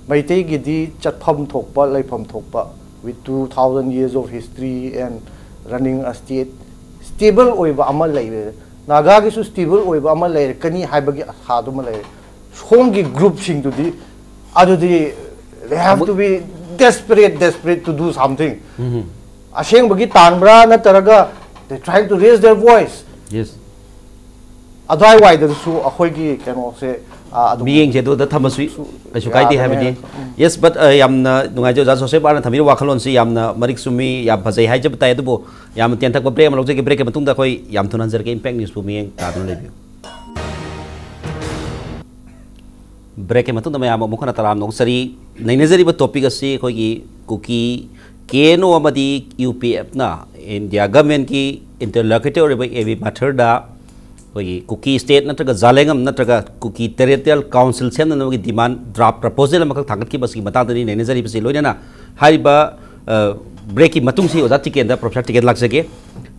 ꯃꯩꯇꯩꯒꯤꯗꯤ ꯆꯠꯐꯝ ꯊꯣꯛꯄ, ꯂꯩꯐꯝ ꯊꯣꯛꯄ, with two thousand years of history and running a state, stable ꯑꯣꯏꯕ ꯑꯃ ꯂꯩꯔꯦ꯫ ꯅꯥꯒꯥꯒꯤꯁꯨ stable ꯑꯣꯏꯕ ꯑꯃ ꯂꯩꯔꯛꯀꯅꯤ ꯍꯥꯏꯕꯒꯤ ꯑꯁꯥꯗꯨꯃ ꯂꯩꯔꯦ꯫ ꯁꯣꯝꯒꯤ groupꯁꯤꯡꯗꯨꯗꯤ, ꯑꯗꯨꯗꯤ they have to be desperate, desperate to do something. ꯑꯁꯦꯡꯕꯒꯤ ꯇꯥꯟꯕ꯭ꯔꯥ, ꯅꯠꯇ꯭ꯔꯒ they trying to raise their voice? Yes. ꯑꯗꯨꯋꯥꯏꯋꯥꯏꯗꯁꯨ ꯑꯩꯈꯣꯏꯒꯤ ꯀꯩꯅꯣꯁꯦ, ꯑ, ꯑꯗꯨꯝ ꯃꯤꯠꯌꯦꯡꯁꯦ ꯑꯗꯨꯗ ꯊꯝꯃꯁꯨ ꯀꯩꯁꯨ ꯀꯥꯏꯗꯦ ꯌꯥꯕꯅꯦ꯫ ꯍꯥꯏꯕꯗꯤ꯫ Yes, but, ꯑ, ꯌꯥꯝꯅ ꯅꯨꯡꯉꯥꯏꯖꯩ ꯑꯣꯖꯥ ꯖꯣꯁꯦꯐ ꯃꯥꯔꯅ ꯊꯝꯕꯤꯔꯤꯕ ꯋꯥꯈꯜꯂꯣꯟꯁꯤ ꯌꯥꯝꯅ ꯃꯔꯤꯛ ꯆꯨꯝꯃꯤ, ꯌꯥꯝ ꯐꯖꯩ ꯍꯥꯏꯖꯕ ꯇꯥꯏ꯫ ꯑꯗꯨꯕꯨ ꯌꯥꯝꯅ ꯇꯦꯟꯊꯛꯄ break ꯑꯃ ꯂꯧꯖꯒꯦ꯫ Breakꯀꯤ ꯃꯇꯨꯡꯗ ꯑꯩꯈꯣꯏ ꯌꯥꯝ ꯊꯨꯅ ꯍꯟꯖꯔꯛꯀꯦ Impact Newsꯄꯨ ꯃꯤꯠꯌꯦꯡ ꯇꯥꯗꯨꯅ ꯂꯩꯕꯤꯌꯨ꯫ Breakꯀꯤ ꯃꯇꯨꯡꯗ ꯃꯌꯥꯝ ꯑꯃꯨꯛ ꯍꯟꯅ ꯇꯔꯥꯝꯅ ꯑꯣꯛꯆꯔꯤ꯫ ꯅꯩꯅꯖꯔꯤꯕ topic ꯑꯁꯤ ꯑꯩꯈꯣꯏꯒꯤ ꯀꯨꯀꯤ, ꯀꯦ ꯑꯦꯟ ꯑꯣ ꯑꯃꯗꯤ ꯌꯨ ꯄꯤ ꯑꯦꯐꯅ ꯏꯟꯗꯤꯌꯥ ꯒꯚꯔꯟꯃꯦꯟꯠꯀꯤ interlocutor ꯑꯣꯏꯔꯤꯕ ꯑꯦ ꯕꯤ ꯃꯥꯊꯔꯗ ꯑꯩꯈꯣꯏꯒꯤ ꯀꯨꯀꯤ state ꯅꯠꯇ꯭ꯔꯒ ꯖꯥꯂꯦꯡꯉꯝ ꯅꯠꯇ꯭ꯔꯒ ꯀꯨꯀꯤ territorial council ꯁꯦꯝꯅꯅꯕꯒꯤ demand draft proposal ꯑꯃꯈꯛ ꯊꯥꯡꯒꯠꯈꯤꯕ ꯑꯁꯤꯒꯤ ꯃꯇꯥꯡꯗꯅꯤ ꯅꯩꯅꯖꯔꯤꯕꯁꯤ꯫ ꯂꯣꯏꯅꯅ ꯍꯥꯏꯔꯤꯕ, ꯑ, breakꯀꯤ ꯃꯇꯨꯡꯁꯤ ꯑꯣꯖꯥ ꯇꯤꯀꯦꯟꯗ, Professor ꯇꯤꯀꯦꯟ ꯂꯥꯛꯆꯒꯦ꯫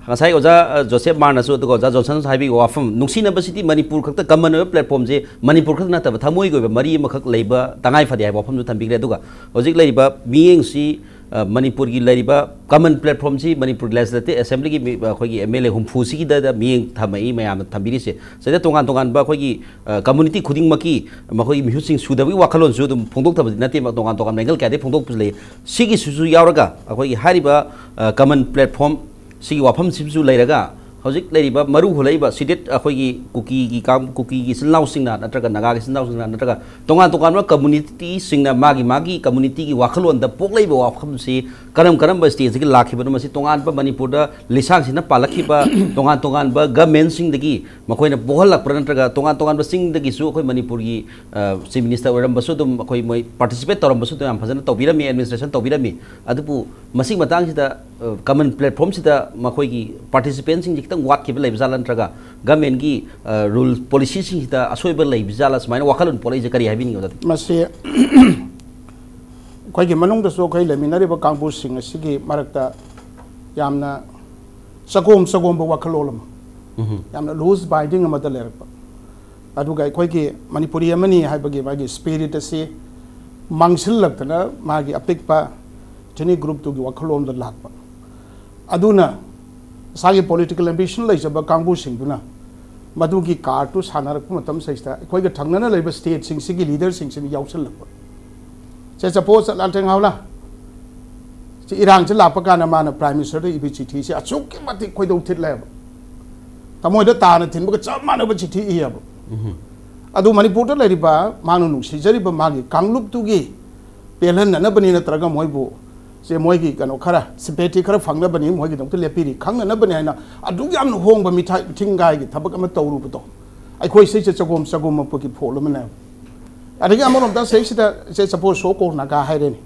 ꯉꯁꯥꯏ ꯑꯣꯖꯥ, ꯑ, ꯖꯣꯁꯦꯐ ꯃꯥꯔꯅꯁꯨ ꯑꯗꯨꯒ ꯑꯣꯖꯥ ꯖꯣꯟꯁꯟꯁꯨ ꯍꯥꯏꯕꯤꯕ ꯋꯥꯐꯝ, ꯅꯨꯡꯁꯤꯅꯕꯁꯤꯗꯤ ꯃꯅꯤꯄꯨꯔ ꯈꯛꯇ common ꯑꯣꯏꯕ platformꯁꯦ, ꯃꯅꯤꯄꯨꯔ ꯈꯛꯇ ꯅꯠꯇꯕ ꯊꯃꯣꯏꯒꯤ ꯑꯣꯏꯕ ꯃꯔꯤ ꯑꯃꯈꯛ ꯂꯩꯕ ꯇꯉꯥꯏ ꯐꯗꯦ ꯍꯥꯏꯕ ꯋꯥꯐꯝꯁꯨ ꯊꯝꯕꯤꯈ꯭ꯔꯦ꯫ ꯑꯗꯨꯒ ꯍꯧꯖꯤꯛ ꯂꯩꯔꯤꯕ ꯃꯤꯠꯌꯦꯡꯁꯤ, ꯑ, ꯃꯅꯤꯄꯨꯔꯒꯤ ꯂꯩꯔꯤꯕ common platformꯁꯤ ꯃꯅꯤꯄꯨꯔ Legislative Assemblyꯒꯤ ꯃꯤ-, ꯑꯩꯈꯣꯏꯒꯤ ꯑꯦꯝ ꯑꯦꯜ ꯑꯦ ꯍꯨꯝꯐꯨꯁꯤꯒꯤꯗ ꯃꯤꯠꯌꯦꯡ ꯊꯝꯃꯛꯏ ꯃꯌꯥꯝꯅ ꯊꯝꯕꯤꯔꯤꯁꯦ꯫ ꯁꯤꯗ ꯇꯣꯉꯥꯟ ꯇꯣꯉꯥꯟꯕ ꯑꯩꯈꯣꯏꯒꯤ, ꯑ, community ꯈꯨꯗꯤꯡꯃꯛꯀꯤ ꯃꯈꯣꯏꯒꯤ ꯃꯤꯍꯨꯠꯁꯤꯡ ꯁꯨꯗꯕꯒꯤ ꯋꯥꯈꯜꯂꯣꯟꯁꯨ ꯑꯗꯨꯝ ꯐꯣꯡꯗꯣꯛꯇꯕꯗꯤ ꯅꯠꯇꯦ, ꯇꯣꯉꯥꯟ ꯇꯣꯉꯥꯟꯕ angle ꯀꯌꯥꯗꯒꯤ ꯐꯣꯡꯗꯣꯛꯄꯁꯨ ꯂꯩ꯫ ꯁꯤꯒꯤꯁꯤꯁꯨ ꯌꯥꯎꯔꯒ ꯑꯩꯈꯣꯏꯒꯤ ꯍꯥꯏꯔꯤꯕ, ꯑ, common platform ꯁꯤꯒꯤ ꯋꯥꯐꯝꯁꯤꯁꯨ ꯂꯩꯔꯒ ꯍꯧꯖꯤꯛ ꯂꯩꯔꯤꯕ ꯃꯔꯨ ꯍꯨꯜꯂꯛꯏꯕ ꯁꯤꯗꯦꯠ ꯑꯩꯈꯣꯏꯒꯤ ꯀꯨꯀꯤꯒꯤ ꯀꯥꯡ-, ꯀꯨꯀꯤꯒꯤ ꯏꯆꯤꯜ ꯏꯅꯥꯎꯁꯤꯡꯅ ꯅꯠꯇ꯭ꯔꯒ ꯅꯥꯒꯥꯒꯤ ꯏꯆꯤꯜ ꯏꯅꯥꯎꯁꯤꯡꯅ ꯅꯠꯇ꯭ꯔꯒ ꯇꯣꯉꯥꯟ ꯇꯣꯉꯥꯟꯕ ꯀꯝꯃꯨꯅꯤꯇꯤꯁꯤꯡꯅ ꯃꯥꯒꯤ ꯃꯥꯒꯤ ꯀꯝꯃꯨꯅꯤꯇꯤꯒꯤ ꯋꯥꯈꯜꯂꯣꯟꯗ ꯄꯣꯛꯂꯛꯏꯕ ꯋꯥꯐꯝꯁꯤ ꯀꯔꯝ ꯀꯔꯝꯕ ꯁ꯭ꯇꯦꯠꯇꯒꯤ ꯂꯥꯛꯈꯤꯕꯅꯣ? ꯃꯁꯤ ꯇꯣꯉꯥꯟꯕ ꯃꯅꯤꯄꯨꯔꯗ ꯂꯤꯁꯥꯡꯁꯤꯟꯅ ꯄꯥꯜꯂꯛꯈꯤꯕ ꯇꯣꯉꯥꯟ ꯇꯣꯉꯥꯟꯕ ꯒꯃꯦꯟꯁꯤꯡꯗꯒꯤ ꯃꯈꯣꯏꯅ ꯄꯣꯛꯍꯜꯂꯛꯄ꯭ꯔꯥ, ꯅꯠꯇ꯭ꯔꯒ ꯇꯣꯉꯥꯟ ꯇꯣꯉꯥꯟꯕ ꯆꯤꯡꯗꯒꯤꯁꯨ ꯑꯩꯈꯣꯏ ꯃꯅꯤꯄꯨꯔꯒꯤ, ꯑ, ꯆꯤꯐ ꯃꯤꯅꯤꯁꯇꯔ ꯑꯣꯏꯔꯝꯕꯁꯨ ꯑꯗꯨꯝ ꯑꯩꯈꯣꯏ ꯃꯣꯏ ꯄꯥꯔꯇꯤꯁꯤꯄꯦꯠ ꯇꯧꯔꯝꯕꯁꯨ ꯑꯗꯨꯝ ꯌꯥꯝ ꯐꯖꯅ ꯇꯧꯕꯤꯔꯝꯃꯤ, ꯑꯦꯗꯃꯤꯅꯤꯁꯇ꯭ꯔꯦꯁꯟ ꯇꯧꯕꯤꯔꯝꯃꯤ꯫ ꯑꯗꯨꯕꯨ ꯃꯁꯤꯒꯤ ꯃꯇꯥꯡꯁꯤꯗ, ꯑ, ꯀꯃꯟ ꯄ꯭ꯂꯦꯠꯐꯣꯝꯁꯤꯗ ꯃꯈꯣꯏꯒꯤ ꯄꯥꯔꯇꯤꯁꯤꯄꯦꯟꯁꯤꯡꯁꯤ ꯈꯤꯇꯪ ꯋꯥꯠꯈꯤꯕ ꯂꯩꯕꯖꯥꯠꯂꯥ, ꯅꯠꯇ꯭ꯔꯒ ꯒꯃꯦꯟꯒꯤ, ꯑ, ꯔꯨꯜ ꯄꯣꯂꯤꯁꯤꯁꯤꯡꯁꯤꯗ ꯑꯁꯣꯏꯕ ꯂꯩꯕꯖꯥꯠꯂꯥ, ꯁꯨꯃꯥꯏꯅ ꯋꯥꯈꯜꯂꯣꯟ ꯄꯣꯛꯂꯛꯏꯁꯦ ꯀꯔꯤ ꯍꯥꯏꯕꯤꯅꯤꯡꯉꯤ, ꯑꯣꯖꯥꯗꯤ? ꯃꯁꯤ ꯑꯩꯈꯣꯏꯒꯤ ꯃꯅꯨꯡꯗꯁꯨ ꯑꯩꯈꯣꯏ ꯂꯩꯃꯤꯟꯅꯔꯤꯕ ꯀꯥꯡꯕꯨꯁꯤꯡ ꯑꯁꯤꯒꯤ ꯃꯔꯛꯇ ꯌꯥꯝꯅ ꯆꯒꯣꯝ ꯆꯒꯣꯝꯕ ꯋꯥꯈꯜꯂꯣꯟ ꯑꯃ, ꯎꯝꯍꯨꯝ꯫ ꯌꯥꯝꯅ ꯂꯨꯖ ꯕꯥꯏꯟꯗꯤꯡ ꯑꯃꯗ ꯂꯩꯔꯛꯄ꯫ ꯑꯗꯨꯒ ꯑꯩꯈꯣꯏꯒꯤ ꯃꯅꯤꯄꯨꯔꯤ ꯑꯃꯅꯤ ꯍꯥꯏꯕꯒꯤ ꯃꯥꯒꯤ ꯁ꯭ꯄꯤꯔꯤꯠ ꯑꯁꯤ ꯃꯥꯡꯁꯤꯜꯂꯛꯇꯅ ꯃꯥꯒꯤ ꯑꯄꯤꯛꯄ ꯏꯊꯅꯤꯛ ꯒ꯭ꯔꯨꯞꯇꯨꯒꯤ ꯋꯥꯈꯜꯂꯣꯟꯗ ꯂꯥꯛꯄ꯫ ꯑꯗꯨꯅ ꯃꯁꯥꯒꯤ ꯄꯣꯂꯤꯇꯤꯀꯦꯜ ꯑꯦꯝꯕꯤꯁꯟ ꯂꯩꯖꯕ ꯀꯥꯡꯕꯨꯁꯤꯡꯗꯨꯅ ꯃꯗꯨꯒꯤ ꯀꯥꯔꯠꯇꯨ ꯁꯥꯟꯅꯔꯛꯄ ꯃꯇꯝꯁꯤꯗꯩꯁꯤꯗ ꯑꯩꯈꯣꯏꯒ ꯊꯪꯅꯅ ꯂꯩꯕ ꯁ꯭ꯇꯦꯠꯁꯤꯡꯁꯤꯒꯤ ꯂꯤꯗꯔꯁꯤꯡꯁꯤꯅ ꯌꯥꯎꯁꯜꯂꯛꯄ꯫ ꯁꯦ ꯁꯄꯣꯁ ꯂꯥꯜꯊꯦꯡ ꯍꯥꯎꯂꯥ ꯁꯤ ꯏꯔꯥꯡꯁꯤ ꯂꯥꯛꯄ ꯀꯥꯟꯗ ꯃꯥꯅ ꯄ꯭ꯔꯥꯏꯝ ꯃꯤꯅꯤꯁꯇꯔꯗ ꯏꯕꯤ ꯆꯤꯊꯤꯁꯤ ꯑꯁꯨꯛꯀꯤ ꯃꯇꯤꯛ ꯈꯣꯏꯗꯧ ꯊꯤꯠꯂꯦꯕ꯫ ꯊꯃꯣꯏꯗ ꯇꯥꯅ ꯊꯤꯟꯕꯒ ꯆꯞ ꯃꯥꯟꯅꯕ ꯆꯤꯊꯤ ꯏꯌꯦꯕ꯫ ꯎꯝꯍꯨꯝ꯫ ꯑꯗꯨ ꯃꯅꯤꯄꯨꯔꯗ ꯂꯩꯔꯤꯕ ꯃꯥꯅ ꯅꯨꯡꯁꯤꯖꯔꯤꯕ ꯃꯥꯒꯤ ꯀꯥꯡꯂꯨꯞꯇꯨꯒꯤ ꯄꯦꯜꯍꯟꯅꯅꯕꯅꯤ, ꯅꯠꯇ꯭ꯔꯒ ꯃꯣꯏꯕꯨ ꯁꯦ ꯃꯣꯏꯒꯤ ꯀꯩꯅꯣ ꯈꯔ ꯁꯤꯝꯄꯦꯊꯤ ꯈꯔ ꯐꯪꯅꯕꯅꯤ, ꯃꯣꯏꯒꯤꯗꯃꯛꯇ ꯂꯦꯞꯄꯤꯔꯤ ꯈꯪꯅꯅꯕꯅꯤ ꯍꯥꯏꯅ ꯑꯗꯨꯛ ꯌꯥꯝꯅ ꯍꯣꯡꯕ ꯃꯤꯊꯥꯏ ꯃꯤꯊꯤꯡꯒꯥꯏꯒꯤ ꯊꯕꯛ ꯑꯃ ꯇꯧꯔꯨꯕꯗꯣ ꯑꯩꯈꯣꯏ ꯁꯤꯁꯦ ꯆꯒꯣꯝ ꯆꯒꯣꯝ ꯑꯃꯄꯒꯤ ꯐꯣꯜ ꯑꯃꯅꯦꯕ꯫ ꯑꯗꯒꯤ ꯑꯃꯔꯣꯝꯗ ꯁꯤꯗꯩꯁꯤꯗ ꯁꯦ ꯁꯄꯣꯁ ꯁꯣ ꯀꯣꯜ ꯅꯥꯒꯥ ꯍꯥꯏꯔꯦꯅꯦ,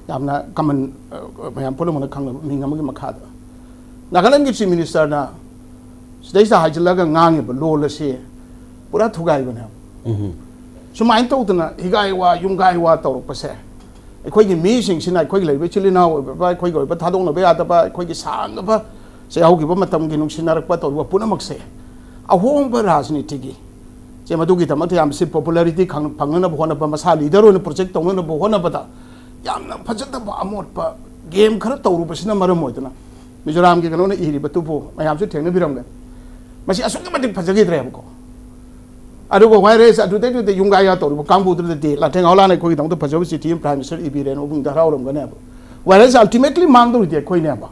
ꯌꯥꯝꯅ ꯀꯃꯟ, ꯑ, ꯃꯌꯥꯝ ꯄꯨꯝꯅꯃꯛꯅ ꯈꯪꯅꯕ ꯃꯤꯡ ꯑꯃꯒꯤ ꯃꯈꯥꯗ ꯅꯥꯒꯥꯂꯦꯟꯒꯤ ꯆꯤꯐ ꯃꯤꯅꯤꯁꯇꯔꯅ ꯁꯤꯗꯩꯁꯤꯗ ꯍꯥꯏꯖꯤꯜꯂꯒ ꯉꯥꯡꯉꯤꯕ ꯂꯣꯜ ꯑꯁꯤ ꯄꯨꯔꯥ ꯊꯨꯒꯥꯏꯕꯅꯦꯕ꯫ ꯎꯝꯍꯨꯝ꯫ ꯁꯨꯃꯥꯏꯅ ꯇꯧꯗꯅ ꯍꯤꯒꯥꯏ ꯋꯥ ꯌꯨꯝꯒꯥꯏ ꯋꯥ ꯇꯧꯔꯛꯄꯁꯦ ꯑꯩꯈꯣꯏꯒꯤ ꯃꯤꯁꯤꯡꯁꯤꯅ ꯑꯩꯈꯣꯏꯒꯤ ꯂꯩꯔꯤꯕ ꯏꯆꯤꯜ ꯏꯅꯥꯎ ꯑꯣꯏꯕ, ꯑꯩꯈꯣꯏꯒꯤ ꯑꯣꯏꯕ ꯊꯥꯗꯣꯛꯅꯕ ꯌꯥꯗꯕ, ꯑꯩꯈꯣꯏꯒꯤ ꯁꯥꯡꯂꯕ ꯆꯩꯍꯧꯈꯤꯕ ꯃꯇꯝꯒꯤ ꯅꯨꯡꯁꯤꯅꯔꯛꯄ ꯇꯧꯔꯤꯕ ꯄꯨꯝꯅꯃꯛꯁꯦ ꯑꯍꯣꯡꯕ ꯔꯥꯖꯅꯤꯇꯤꯒꯤ ꯁꯦ ꯃꯗꯨꯒꯤꯗꯃꯛꯇ ꯌꯥꯝ ꯁꯤ ꯄꯣꯄꯨꯂꯔꯤꯇꯤ ꯈꯪ-, ꯐꯪꯅꯅꯕ ꯍꯣꯠꯅꯕ, ꯃꯁꯥ ꯂꯤꯗꯔ ꯑꯣꯏꯅ ꯄ꯭ꯔꯣꯖꯦꯛ ꯇꯧꯅꯅꯕ ꯍꯣꯠꯅꯕꯗ ꯌꯥꯝꯅ ꯐꯖꯗꯕ ꯑꯃꯣꯠꯄ ꯒꯦꯝ ꯈꯔ ꯇꯧꯔꯨꯕꯁꯤꯅ ꯃꯔꯝ ꯑꯣꯏꯗꯨꯅ ꯃꯤꯖꯣꯔꯥꯝꯒꯤ ꯀꯩꯅꯣꯅ ꯏꯔꯤꯕꯗꯨꯕꯨ ꯃꯌꯥꯝꯁꯨ ꯊꯦꯡꯅꯕꯤꯔꯝꯒꯅꯤ꯫ ꯃꯁꯤ ꯑꯁꯨꯛꯀꯤ ꯃꯇꯤꯛ ꯐꯖꯈꯤꯗ꯭ꯔꯦꯕꯀꯣ꯫ ꯑꯗꯨꯒ ꯋꯥꯏꯔꯦꯁ ꯑꯗꯨꯗꯩꯗꯨꯗ ꯌꯨꯝꯒꯥ ꯌꯥ ꯇꯧꯔꯤꯕ ꯀꯥꯡꯕꯨꯗꯨꯗꯗꯤ ꯂꯥꯇꯦꯡ ꯍꯥꯎꯂꯥꯅ ꯑꯩꯈꯣꯏꯒꯤꯗꯃꯛꯇ ꯐꯖꯕ ꯆꯤꯊꯤ ꯑꯃ ꯄ꯭ꯔꯥꯏꯝ ꯃꯤꯅꯤꯁꯇꯔ ꯏꯕꯤꯔꯦꯅ ꯃꯕꯨꯡꯗ ꯍꯔꯥꯎꯔꯝꯒꯅꯦꯕ꯫ ꯋꯥꯏꯔꯦꯁ ꯑꯜꯇꯤꯃꯦꯠꯂꯤ ꯃꯥꯡꯗꯧꯔꯤꯗꯤ ꯑꯩꯈꯣꯏꯅꯦꯕ꯫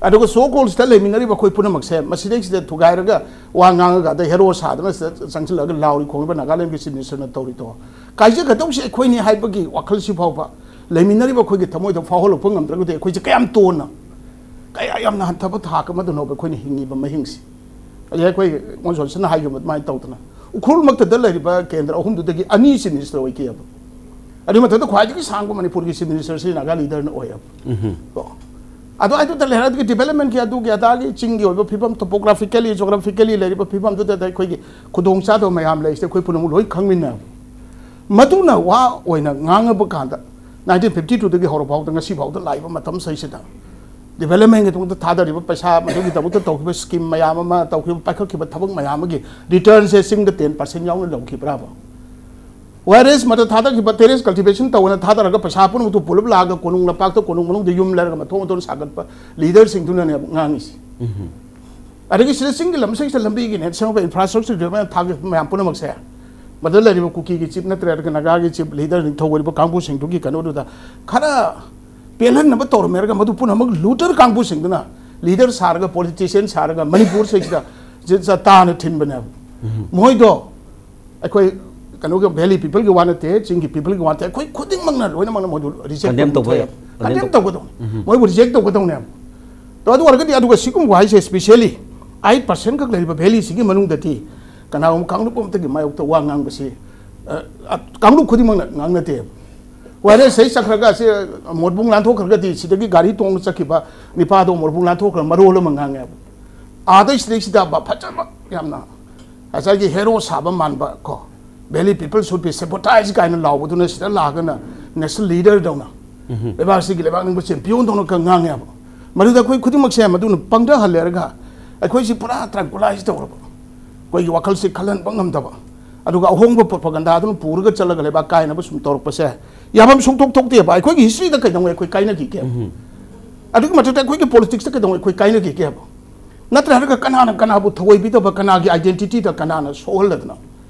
ꯑꯗꯨꯒ ꯁꯣ ꯀꯣꯜꯁꯤꯗ ꯂꯩꯃꯤꯟꯅꯔꯤꯕ ꯑꯩꯈꯣꯏ ꯄꯨꯝꯅꯃꯛꯁꯦ ꯃꯁꯤꯗꯩꯁꯤꯗ ꯊꯨꯒꯥꯏꯔꯒ ꯋꯥ ꯉꯥꯡꯉꯒ ꯑꯗꯩ ꯍꯦꯔꯣ ꯁꯥꯗꯅ ꯁꯤꯗ ꯆꯪꯁꯤꯜꯂꯒ ꯂꯥꯎꯔꯤ ꯈꯣꯡꯉꯤꯕ ꯅꯥꯒꯥꯂꯦꯟꯒꯤ ꯆꯤꯐ ꯃꯤꯅꯤꯁꯇꯔꯅ ꯇꯧꯔꯤꯗꯣ, ꯀꯥꯏꯖꯒꯗꯧꯁꯦ ꯑꯩꯈꯣꯏꯅꯤ ꯍꯥꯏꯕꯒꯤ ꯋꯥꯈꯜꯁꯤ ꯐꯥꯎꯕ ꯂꯩꯃꯤꯟꯅꯔꯤꯕ ꯑꯩꯈꯣꯏꯒꯤ ꯊꯃꯣꯏꯗ ꯐꯥꯎꯍꯜꯂꯛꯄ ꯉꯝꯗ꯭ꯔꯒꯗꯤ ꯑꯩꯈꯣꯏꯁꯦ ꯀꯌꯥꯝ ꯇꯣꯟꯅ, ꯀꯌꯥ ꯌꯥꯝꯅ ꯍꯟꯊꯕ ꯊꯥꯛ ꯑꯃꯗꯅꯣꯕ ꯑꯩꯈꯣꯏꯅ ꯍꯤꯡꯉꯤꯕ ꯃꯍꯤꯡꯁꯤ꯫ ꯑꯗꯩ ꯑꯩꯈꯣꯏ ꯃꯣꯟ ꯖꯣꯟꯁꯟꯅ ꯍꯥꯏꯈꯤꯕ ꯑꯗꯨꯃꯥꯏꯅ ꯇꯧꯗꯅ ꯎꯈ꯭ꯔꯨꯜꯃꯛꯇꯗ ꯂꯩꯔꯤꯕ ꯀꯦꯟꯗ꯭ꯔ ꯑꯍꯨꯝꯗꯨꯗꯒꯤ ꯑꯅꯤ ꯆꯤꯐ ꯃꯤꯅꯤꯁꯇꯔ ꯑꯣꯏꯈꯤꯑꯕ꯫ ꯑꯗꯨꯒꯤ ꯃꯊꯛꯇ ꯈ꯭ꯋꯥꯏꯗꯒꯤ ꯁꯥꯡꯕ ꯃꯅꯤꯄꯨꯔꯒꯤ ꯆꯤꯐ ꯃꯤꯅꯤꯁꯇꯔꯁꯤ ꯅꯥꯒꯥ ꯂꯤꯗꯔꯅ ꯑꯣꯏꯌꯦꯕ꯫ ꯀꯣ꯫ ꯑꯗꯣ ꯑꯗꯨꯗ ꯂꯩꯔꯒ ꯗꯤꯕꯂꯞꯃꯦꯟꯒꯤ ꯑꯗꯨꯒꯤ ꯑꯗꯥꯒꯤ ꯆꯤꯡꯒꯤ ꯑꯣꯏꯕ ꯐꯤꯕꯝ, ꯇꯣꯄꯣꯒ꯭ꯔꯥꯐꯤꯀꯦꯂꯤ, ꯖꯣꯒ꯭ꯔꯥꯐꯤꯀꯦꯂꯤ ꯂꯩꯔꯤꯕ ꯐꯤꯕꯝꯗꯨꯗ ꯑꯩꯈꯣꯏꯒꯤ ꯈꯨꯗꯣꯡꯆꯥꯗꯕ ꯃꯌꯥꯝ ꯂꯩꯔꯤꯁꯦ ꯑꯩꯈꯣꯏ ꯄꯨꯝꯅꯃꯛ ꯂꯣꯏ ꯈꯪꯃꯤꯟꯅꯕ꯫ ꯃꯗꯨꯅ ꯋꯥ ꯑꯣꯏꯅ ꯉꯥꯡꯉꯕ ꯀꯥꯟꯗ ꯅꯥꯏꯟꯇꯤꯟ ꯐꯤꯐꯇꯤ ꯇꯨꯗꯒꯤ ꯍꯧꯔꯐꯥꯎꯗ ꯉꯁꯤ ꯐꯥꯎꯗ ꯂꯥꯛꯏꯕ ꯃꯇꯝꯁꯤꯗꯩꯁꯤꯗ ꯗꯤꯕꯂꯞꯃꯦꯟꯒꯤꯗꯃꯛꯇ ꯊꯥꯗꯔꯤꯕ ꯄꯩꯁꯥ, ꯃꯗꯨꯒꯤꯗꯃꯛꯇ ꯇꯧꯈꯤꯕ ꯁ꯭ꯀꯤꯝ ꯃꯌꯥꯝ ꯑꯃ, ꯇꯧꯈꯤꯕ, ꯄꯥꯏꯈꯠꯈꯤꯕ ꯊꯕꯛ ꯃꯌꯥꯝ ꯑꯃꯒꯤ ꯔꯤꯇꯔꯟꯁꯦ ꯆꯤꯡꯗ ꯇꯦꯟ ꯄꯥꯔꯁꯦꯟ ꯌꯥꯎꯅ ꯂꯧꯈꯤꯕ꯭ꯔꯥꯕ? ꯋꯥꯏꯔꯦꯁ ꯃꯗ ꯊꯥꯗꯈꯤꯕ ꯇꯦꯔꯦꯁ ꯀꯜꯇꯤꯚꯦꯁꯟ ꯇꯧꯅ ꯊꯥꯗꯔꯒ ꯄꯩꯁꯥ ꯄꯨꯝꯅꯃꯛꯇꯨ ꯄꯨꯂꯞ ꯂꯥꯛꯑꯒ ꯀꯣꯅꯨꯡ ꯂꯝꯄꯥꯛꯇ, ꯀꯣꯅꯨꯡ ꯃꯅꯨꯡꯗ ꯌꯨꯝ ꯂꯩꯔꯒ ꯃꯊꯣꯟ ꯃꯊꯣꯟ ꯁꯥꯒꯠꯄ ꯂꯤꯗꯔꯁꯤꯡꯗꯨꯅꯅꯦꯕ ꯉꯥꯡꯉꯤꯁꯤ꯫ ꯑꯗꯒꯤ ꯁꯤꯗ ꯆꯤꯡꯒꯤ ꯂꯝꯁꯤꯡꯁꯤꯗ ꯂꯝꯕꯤꯒꯤꯅꯦ ꯁꯦꯝꯕ ꯏꯟꯐ꯭ꯔꯥꯁ꯭ꯇ꯭ꯔꯛꯆꯔ ꯗꯤꯕꯂꯞꯃꯦꯟ ꯊꯥꯈꯤꯕ ꯃꯌꯥꯝ ꯄꯨꯝꯅꯃꯛꯁꯦ, ꯃꯗꯨꯗ ꯂꯩꯔꯤꯕ ꯀꯨꯀꯤꯒꯤ ꯆꯤꯞ ꯅꯠꯇ꯭ꯔꯒ ꯅꯥꯒꯥꯒꯤ ꯆꯤꯞ ꯂꯤꯗꯔ ꯅꯤꯡꯊꯧ ꯑꯣꯏꯔꯤꯕ ꯀꯥꯡꯕꯨꯁꯤꯡꯗꯨꯒꯤ ꯀꯩꯅꯣꯗꯨꯗ ꯈꯔ ꯄꯦꯜꯍꯟꯅꯕ ꯇꯧꯔꯝꯃꯦ ꯍꯥꯏꯔꯒ ꯃꯗꯨ ꯄꯨꯝꯅꯃꯛ ꯂꯨꯇꯔ ꯀꯥꯡꯕꯨꯁꯤꯡꯗꯨꯅ ꯂꯤꯗꯔ ꯁꯥꯔꯒ ꯄꯣꯂꯤꯇꯤꯁꯤꯌꯥꯟ ꯁꯥꯔꯒ ꯃꯅꯤꯄꯨꯔꯁꯤꯗꯩꯁꯤꯗ ꯖ-, ꯖ-, ꯇꯥꯅ ꯊꯤꯟꯕꯅꯦꯕ꯫ ꯃꯣꯏꯗꯣ ꯑꯩꯈꯣꯏ ꯀꯩꯅꯣꯒꯤ ꯚꯦꯂꯤ ꯄꯤꯄꯜꯒꯤ ꯋꯥ ꯅꯠꯇꯦ, ꯆꯤꯡꯒꯤ ꯄꯤꯄꯜꯒꯤ ꯋꯥ ꯅꯠꯇꯦ, ꯑꯩꯈꯣꯏ ꯈꯨꯗꯤꯡꯃꯛꯅ ꯂꯣꯏꯅꯃꯛꯅ ꯃꯣꯏꯗꯨ ꯔꯤꯖꯦꯛ ꯀꯟꯗꯦꯝ ꯇꯧꯕ ꯇꯧꯕ ꯌꯥꯏ꯫ ꯀꯟꯗꯦꯝ ꯀꯟꯗꯦꯝ ꯇꯧꯕ꯫ ꯇꯧꯒꯗꯧꯅꯤ꯫ ꯃꯣꯏꯕꯨ ꯔꯤꯖꯦꯛ ꯇꯧꯒꯗꯧꯅꯦꯕ꯫ ꯑꯗꯣ ꯑꯗꯨ ꯑꯣꯏꯔꯒꯗꯤ ꯑꯗꯨꯒ ꯁꯤꯒꯨꯝꯕ ꯋꯥꯍꯩꯁꯦ ꯏꯁꯄꯤꯁꯦꯜꯂꯤ ꯑꯩꯠ ꯄꯥꯔꯁꯦꯟ ꯈꯛ ꯂꯩꯔꯤꯕ ꯚꯦꯂꯤꯁꯤꯒꯤ ꯃꯅꯨꯡꯗꯗꯤ ꯀꯅꯥꯒꯨꯝꯕ ꯀꯥꯡꯂꯨꯞ ꯑꯃꯠꯇꯒꯤ ꯃꯥꯌꯣꯛꯇ ꯋꯥ ꯉꯥꯡꯕꯁꯤ, ꯑ, ꯑ, ꯀꯥꯡꯂꯨꯞ ꯈꯨꯗꯤꯡꯃꯛꯅ ꯉꯥꯡꯅꯗꯦꯕ꯫ ꯋꯥꯏꯔꯦꯁ ꯆꯠꯈ꯭ꯔꯒ ꯑꯁꯤ ꯃꯣꯔꯕꯨꯡ ꯂꯥꯟꯊꯣꯛꯈ꯭ꯔꯒꯗꯤ ꯁꯤꯗꯒꯤ ꯒꯥꯔꯤ ꯇꯣꯡꯉ ꯆꯠꯈꯤꯕ ꯅꯤꯄꯥꯗꯣ ꯃꯣꯔꯕꯨꯡ ꯂꯥꯟꯊꯣꯛꯈ꯭ꯔ ꯃꯔꯣꯜ ꯑꯃ ꯉꯥꯡꯉꯦꯕ꯫ ꯑꯥꯗꯩ ꯁꯤꯗꯩꯁꯤꯗ ꯐꯖꯕ ꯌꯥꯝꯅ ꯉꯁꯥꯏꯒꯤ ꯍꯦꯔꯣ ꯁꯥꯕ ꯃꯥꯟꯕ ꯀꯣ, "Valley people should be sabotaged" ꯀꯥꯏꯅ ꯂꯥꯎꯕꯗꯨꯅ ꯁꯤꯗ ꯂꯥꯛꯑꯒꯅ ꯅꯦꯁꯅꯦꯜ ꯂꯤꯗꯔꯗꯧꯅ, ꯂꯩꯕꯥꯛꯁꯤꯒꯤ ꯂꯩꯕꯥꯛ ꯅꯤꯡꯕ ꯆꯦꯝꯄꯤꯌꯣꯟꯗꯧꯅ ꯈꯔ ꯉꯥꯡꯉꯦꯕ꯫ ꯃꯗꯨꯗ ꯑꯩꯈꯣꯏ ꯈꯨꯗꯤꯡꯃꯛꯁꯦ ꯃꯗꯨꯅ ꯄꯪꯊꯍꯜꯂꯦꯔꯒ ꯑꯩꯈꯣꯏꯁꯤ ꯄꯨꯔꯥ ꯇ꯭ꯔꯥꯟꯀꯨꯂꯥꯏꯁ ꯇꯧꯔꯕ, ꯑꯩꯈꯣꯏꯒꯤ ꯋꯥꯈꯜꯁꯤ ꯈꯜꯍꯟꯕ ꯉꯝꯗꯕ, ꯑꯗꯨꯒ ꯑꯍꯣꯡꯕ ꯄ꯭ꯔꯣꯄꯒꯟꯗꯥꯗꯨꯅ ꯄꯨꯔꯒ ꯆꯠꯂꯒ ꯂꯩꯕꯥꯛ ꯀꯥꯏꯅꯕ ꯁꯨꯝ ꯇꯧꯔꯛꯄꯁꯦ ꯌꯥꯐꯝ ꯁꯨꯡꯊꯣꯛ ꯊꯣꯛꯇꯦꯕ꯫ ꯑꯩꯈꯣꯏꯒꯤ ꯍꯤꯁꯇ꯭ꯔꯤꯗ ꯀꯩꯗꯧꯉꯩ ꯑꯩꯈꯣꯏ ꯀꯥꯏꯅꯈꯤꯒꯦ? ꯑꯗꯨꯒꯤ ꯃꯊꯛꯇ ꯑꯩꯈꯣꯏꯒꯤ ꯄꯣꯂꯤꯇꯤꯛꯁꯇ ꯀꯩꯗꯧꯉꯩ ꯑꯩꯈꯣꯏ ꯀꯥꯏꯅꯈꯤꯒꯦꯕ? ꯅꯠꯇ꯭ꯔꯒ ꯀꯅꯥꯅ ꯀꯅꯥꯕꯨ ꯊꯑꯣꯏꯕꯤꯗꯕ, ꯀꯅꯥꯒꯤ ꯑꯥꯏꯗꯦꯟꯇꯤꯇꯤꯗ ꯀꯅꯥꯅ ꯁꯣꯛꯍꯜꯂꯗꯅ?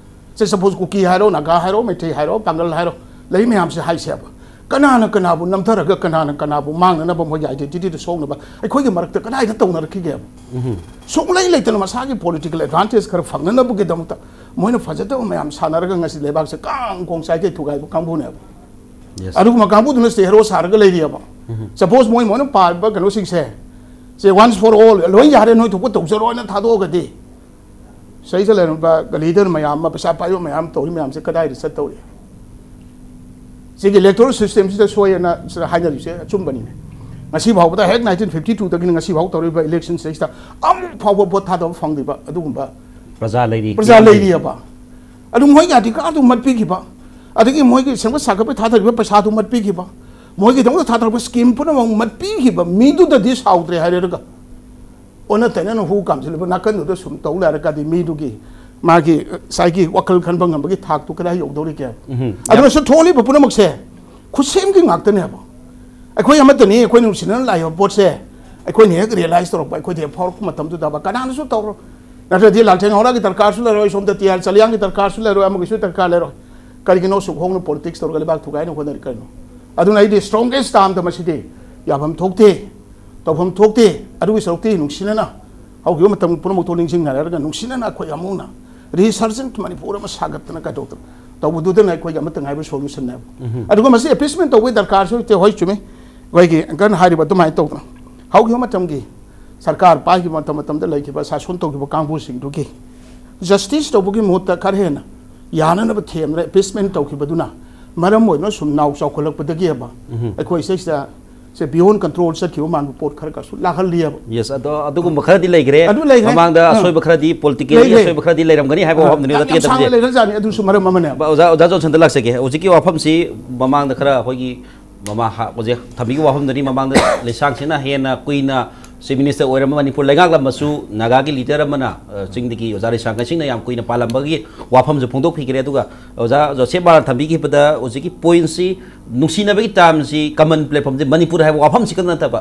ꯁꯦ, ꯁꯄꯣꯁ, ꯀꯨꯀꯤ ꯍꯥꯏꯔꯣ, ꯅꯥꯒꯥ ꯍꯥꯏꯔꯣ, ꯃꯩꯇꯩ ꯍꯥꯏꯔꯣ, ꯄꯥꯡꯒꯜ ꯍꯥꯏꯔꯣ, ꯂꯩ ꯃꯌꯥꯝꯁꯦ ꯍꯥꯏꯁꯦꯕ꯫ ꯀꯅꯥꯅ ꯀꯅꯥꯕꯨ ꯅꯝꯊꯔꯒ ꯀꯅꯥꯅ ꯀꯅꯥꯕꯨ ꯃꯥꯡꯅꯅꯕ, ꯃꯣꯏꯒꯤ identityꯗꯨ ꯁꯣꯛꯅꯕ ꯑꯩꯈꯣꯏꯒꯤ ꯃꯔꯛꯇ ꯀꯗꯥꯏꯗ ꯇꯧꯅꯔꯛꯈꯤꯒꯦꯕ? ꯁꯨꯡꯂꯩ ꯂꯩꯇꯅ ꯃꯁꯥꯒꯤ political advantage ꯈꯔ ꯐꯪꯅꯅꯕꯒꯤꯗꯃꯛꯇ ꯃꯣꯏꯅ ꯐꯖꯗꯕ ꯃꯌꯥꯝ ꯁꯥꯟꯅꯔꯒ ꯉꯁꯤ ꯂꯩꯕꯥꯛꯁꯦ ꯀꯥꯡ ꯀꯣꯡ ꯆꯥꯏꯈꯩ ꯊꯨꯒꯥꯏꯕ ꯀꯥꯡꯕꯨꯅꯦꯕ꯫ Yes. ꯑꯗꯨꯒꯨꯝꯕ ꯀꯥꯡꯕꯨꯗꯨꯅ ꯁꯤꯗ hero ꯁꯥꯔꯒ ꯂꯩꯔꯤꯑꯕ꯫ Suppose ꯃꯣꯏ, ꯃꯣꯏꯅ ꯄꯥꯕ ꯀꯩꯅꯣꯁꯤꯡꯁꯦ, ꯁꯦ, once for all, ꯂꯣꯏ ꯌꯥꯔꯦ, ꯅꯣꯏ ꯊꯣꯛꯄ ꯇꯧꯖꯔꯣꯅ ꯊꯥꯗꯣꯛꯑꯒꯗꯤ, ꯁꯤꯗꯩꯗ ꯂꯩꯔꯝꯕ leader ꯃꯌꯥꯝ ꯑꯃ, ꯄꯩꯁꯥ ꯄꯥꯏꯕ ꯃꯌꯥꯝ ꯇꯧꯔꯤ ꯃꯌꯥꯝꯁꯦ ꯀꯗꯥꯏꯗ ꯆꯠꯇꯧꯔꯤ? ꯁꯤꯒꯤ electoral systemꯁꯤꯗ ꯁꯣꯏꯑꯅ ꯁꯤꯗ ꯍꯥꯏꯅꯔꯤꯁꯦ ꯑꯆꯨꯝꯕꯅꯤꯅꯦ꯫ ꯉꯁꯤ ꯐꯥꯎꯕꯗ, ꯍꯦꯛ nineteen fifty twoꯗꯒꯤꯅ ꯉꯁꯤ ꯐꯥꯎ ꯇꯧꯔꯤꯕ electionꯁꯤꯗꯩꯁꯤꯗ ꯑꯃꯨꯛ ꯐꯥꯎꯕ vote ꯊꯥꯗꯕ ꯐꯪꯗ꯭ꯔꯤꯕ ꯑꯗꯨꯒꯨꯝꯕ ꯄ꯭ꯔꯖꯥ ꯂꯩꯔꯤ꯫ ꯄ꯭ꯔꯖꯥ ꯂꯩꯔꯤꯑꯕ꯫ ꯑꯗꯨ ꯃꯣꯏꯒꯤ ꯑꯙꯤꯀꯥꯔꯗꯨ ꯃꯠꯄꯤꯈꯤꯕ, ꯑꯗꯒꯤ ꯃꯣꯏꯒꯤ ꯁꯦꯝꯒꯠ ꯁꯥꯒꯠꯄ ꯊꯥꯗꯔꯤꯕ ꯄꯩꯁꯥꯗꯨ ꯃꯠꯄꯤꯈꯤꯕ, ꯃꯣꯏꯒꯤꯗꯃꯛꯇ ꯊꯥꯗꯔꯛꯄ scheme ꯄꯨꯝꯅꯃꯛ ꯃꯠꯄꯤꯈꯤꯕ ꯃꯤꯗꯨꯗꯗꯤ ꯁꯥꯎꯗ꯭ꯔꯦ ꯍꯥꯏꯔꯒ, ꯑꯣꯟꯅ ꯇꯩꯅꯅ ꯍꯨ ꯀꯥꯝꯁꯤꯜꯂꯤꯕ ꯅꯥꯀꯟꯗꯨꯗ ꯁꯨꯝ ꯇꯧ ꯂꯩꯔꯒꯗꯤ ꯃꯤꯗꯨꯒꯤ, ꯃꯥꯒꯤ, ꯉꯁꯥꯏꯒꯤ ꯋꯥꯈꯜ ꯈꯟꯕ ꯉꯝꯕꯒꯤ ꯊꯥꯛꯇꯨ ꯀꯗꯥꯏ ꯌꯧꯗꯧꯔꯤꯒꯦ? ꯎꯝ꯫ ꯑꯗꯨꯅꯁꯨ ꯊꯣꯛꯂꯤꯕ ꯄꯨꯝꯅꯃꯛꯁꯦ ꯈꯨꯠꯁꯦꯝꯒꯤ ꯉꯥꯛꯇꯅꯦꯕ꯫ ꯑꯩꯈꯣꯏ ꯑꯃꯠꯇꯅꯤ, ꯑꯩꯈꯣꯏ ꯅꯨꯡꯁꯤꯅꯅ ꯂꯥꯛꯏꯕ ꯄꯣꯠꯁꯦ ꯑꯩꯈꯣꯏꯅ ꯍꯦꯛ realize ꯇꯧꯔꯛꯄ, ꯑꯩꯈꯣꯏꯗ ꯍꯦꯛ ꯐꯥꯎꯔꯛꯄ ꯃꯇꯝꯗꯨꯗ ꯀꯅꯥꯅꯁꯨ ꯇꯧꯔꯣꯏ꯫ ꯅꯠꯇ꯭ꯔꯗꯤ ꯂꯥꯜꯊꯦꯡ ꯍꯧꯔꯥꯒꯤ ꯗꯔꯀꯥꯔꯁꯨ ꯂꯩꯔꯣꯏ, ꯁꯣꯝꯗ ꯇꯤ ꯑꯥꯔ ꯆꯂꯤꯌꯥꯡꯒꯤ ꯗꯔꯀꯥꯔꯁꯨ ꯂꯩꯔꯣꯏ, ꯑꯃꯒꯤꯁꯨ ꯗꯔꯀꯥꯔ ꯂꯩꯔꯣꯏ꯫ ꯀꯔꯤꯒꯤꯅꯣ ꯑꯁꯨꯛ ꯍꯣꯡꯅ politics ꯇꯧꯔꯒ ꯂꯩꯕꯥꯛ ꯊꯨꯒꯥꯏꯅ ꯍꯣꯠꯅꯔꯤ ꯀꯔꯤꯅꯣ? ꯑꯗꯨꯅ ꯑꯩꯗꯤ strongest termꯗ ꯃꯁꯤꯗꯤ ꯌꯥꯐꯝ ꯊꯣꯛꯇꯦ, ꯇꯧꯐꯝ ꯊꯣꯛꯇꯦ꯫ ꯑꯗꯨꯒꯤ ꯁꯔꯨꯛꯇꯤ ꯅꯨꯡꯁꯤꯅꯅ ꯍꯧꯈꯤꯕ ꯃꯇꯝ ꯄꯨꯝꯅꯃꯛꯇꯣ ꯅꯤꯡꯁꯤꯡꯅꯔꯒ ꯅꯨꯡꯁꯤꯅꯅ ꯑꯩꯈꯣꯏ ꯑꯃꯨꯛꯅ resurgent ꯃꯅꯤꯄꯨꯔ ꯑꯃ ꯁꯥꯒꯠꯇꯅ ꯀꯩꯗꯧꯗꯅ ꯇꯧꯕꯗꯨꯗꯅ ꯑꯩꯈꯣꯏꯒꯤ ꯑꯃꯠꯇ ꯉꯥꯏꯕ solutionꯅꯦꯕ꯫ ꯑꯗꯨꯒ ꯃꯁꯤ appeasement ꯇꯧꯕꯒꯤ ꯗꯔꯀꯥꯔꯁꯨ ꯂꯩꯇꯦ꯫ ꯍꯣꯏ, ꯆꯨꯝꯃꯤ, ꯑꯩꯈꯣꯏꯒꯤ uncle ꯍꯥꯏꯔꯤꯕ ꯑꯗꯨꯃꯥꯏꯅ ꯇꯧꯗꯅ ꯍꯧꯈꯤꯕ ꯃꯇꯝꯒꯤ ꯁꯔꯀꯥꯔ ꯄꯥꯏꯈꯤꯕ ꯃꯇꯝ, ꯃꯇꯝꯗ ꯂꯩꯈꯤꯕ ꯁꯥꯁꯣꯟ ꯇꯧꯈꯤꯕ ꯀꯥꯡꯕꯨꯁꯤꯡꯗꯨꯒꯤ justice ꯇꯧꯕꯒꯤ ꯃꯍꯨꯠꯇ ꯈꯔ ꯍꯦꯟꯅ ꯌꯥꯅꯅꯕ ꯊꯦꯝꯗꯅ appeasement ꯇꯧꯈꯤꯕꯗꯨꯅ ꯃꯔꯝ ꯑꯣꯏꯗꯨꯅ ꯁꯨꯝ ꯅꯥꯎ ꯆꯥꯎꯈꯠꯂꯛꯄꯗꯒꯤꯕ ꯑꯩꯈꯣꯏ ꯁꯤꯗꯩꯁꯤꯗ ꯁꯦ beyond control ꯆꯠꯈꯤꯕ ꯃꯥꯟꯕ ꯄꯣꯠ ꯈꯔ ꯈꯔꯁꯨ ꯂꯥꯛꯍꯜꯂꯤꯑꯕ꯫ Yes, ꯑꯗꯣ ꯑꯗꯨꯒꯨꯝꯕ ꯈꯔꯗꯤ ꯂꯩꯈ꯭ꯔꯦ꯫ ꯑꯗꯨ ꯂꯩꯈ꯭ꯔꯦ꯫ ꯃꯃꯥꯡꯗ ꯑꯥ꯫ ꯑꯁꯣꯏꯕ ꯈꯔꯗꯤ, politically ꯂꯩꯈ꯭ꯔꯦ꯫ ꯑꯁꯣꯏꯕ ꯈꯔꯗꯤ ꯂꯩꯔꯝꯒꯅꯤ ꯍꯥꯏꯕ ꯑꯥ꯫ ꯋꯥꯐꯝꯗꯨꯅꯤ ꯌꯥꯝ, ꯌꯥꯝ ꯁꯥꯡꯅ ꯂꯩꯈ꯭ꯔꯖꯥꯠꯅꯤ, ꯑꯗꯨꯁꯨ ꯃꯔꯝ ꯑꯃꯅꯦꯕ꯫ ꯑꯣꯖꯥ, ꯑꯣꯖꯥ ꯖꯣꯟꯁꯟꯗ ꯂꯥꯛꯆꯒꯦ꯫ ꯍꯧꯖꯤꯛꯀꯤ ꯋꯥꯐꯝꯁꯤ ꯃꯃꯥꯡꯗ ꯈꯔ ꯑꯩꯈꯣꯏꯒꯤ ꯃꯃꯥ ꯍꯥ-, ꯍꯧꯖꯤꯛ ꯊꯝꯕꯤꯈꯤꯕ ꯋꯥꯐꯝꯗꯨꯅꯤ꯫ ꯃꯃꯥꯡꯗ ꯂꯩꯁꯥꯡꯁꯤꯅ ꯍꯦꯟꯅ ꯀꯨꯏꯅ Chief Minister ꯑꯣꯏꯔꯝꯕ, ꯃꯅꯤꯄꯨꯔ ꯂꯩꯉꯥꯛꯂꯝꯕꯁꯨ ꯅꯥꯒꯥꯒꯤ leader ꯑꯃꯅ, ꯑ, ꯆꯤꯡꯗꯒꯤ ꯑꯣꯖꯥ ꯂꯩꯁꯥꯡ ꯀꯩꯁꯤꯡꯅ ꯌꯥꯝ ꯀꯨꯏꯅ ꯄꯥꯜꯂꯝꯕꯒꯤ ꯋꯥꯐꯝꯁꯨ ꯐꯣꯡꯗꯣꯛꯄꯤꯈ꯭ꯔꯦ꯫ ꯑꯗꯨꯒ ꯑꯣꯖꯥ ꯖꯣꯁꯦꯐ ꯃꯥꯅ ꯊꯝꯕꯤꯈꯤꯕꯗ ꯍꯧꯖꯤꯛꯀꯤ pointꯁꯤ, ꯅꯨꯡꯁꯤꯅꯕꯒꯤ termꯁꯤ, common platformꯁꯤ ꯃꯅꯤꯄꯨꯔ ꯍꯥꯏꯕ ꯋꯥꯐꯝꯁꯤ ꯈꯛꯇ ꯅꯠꯇꯕ,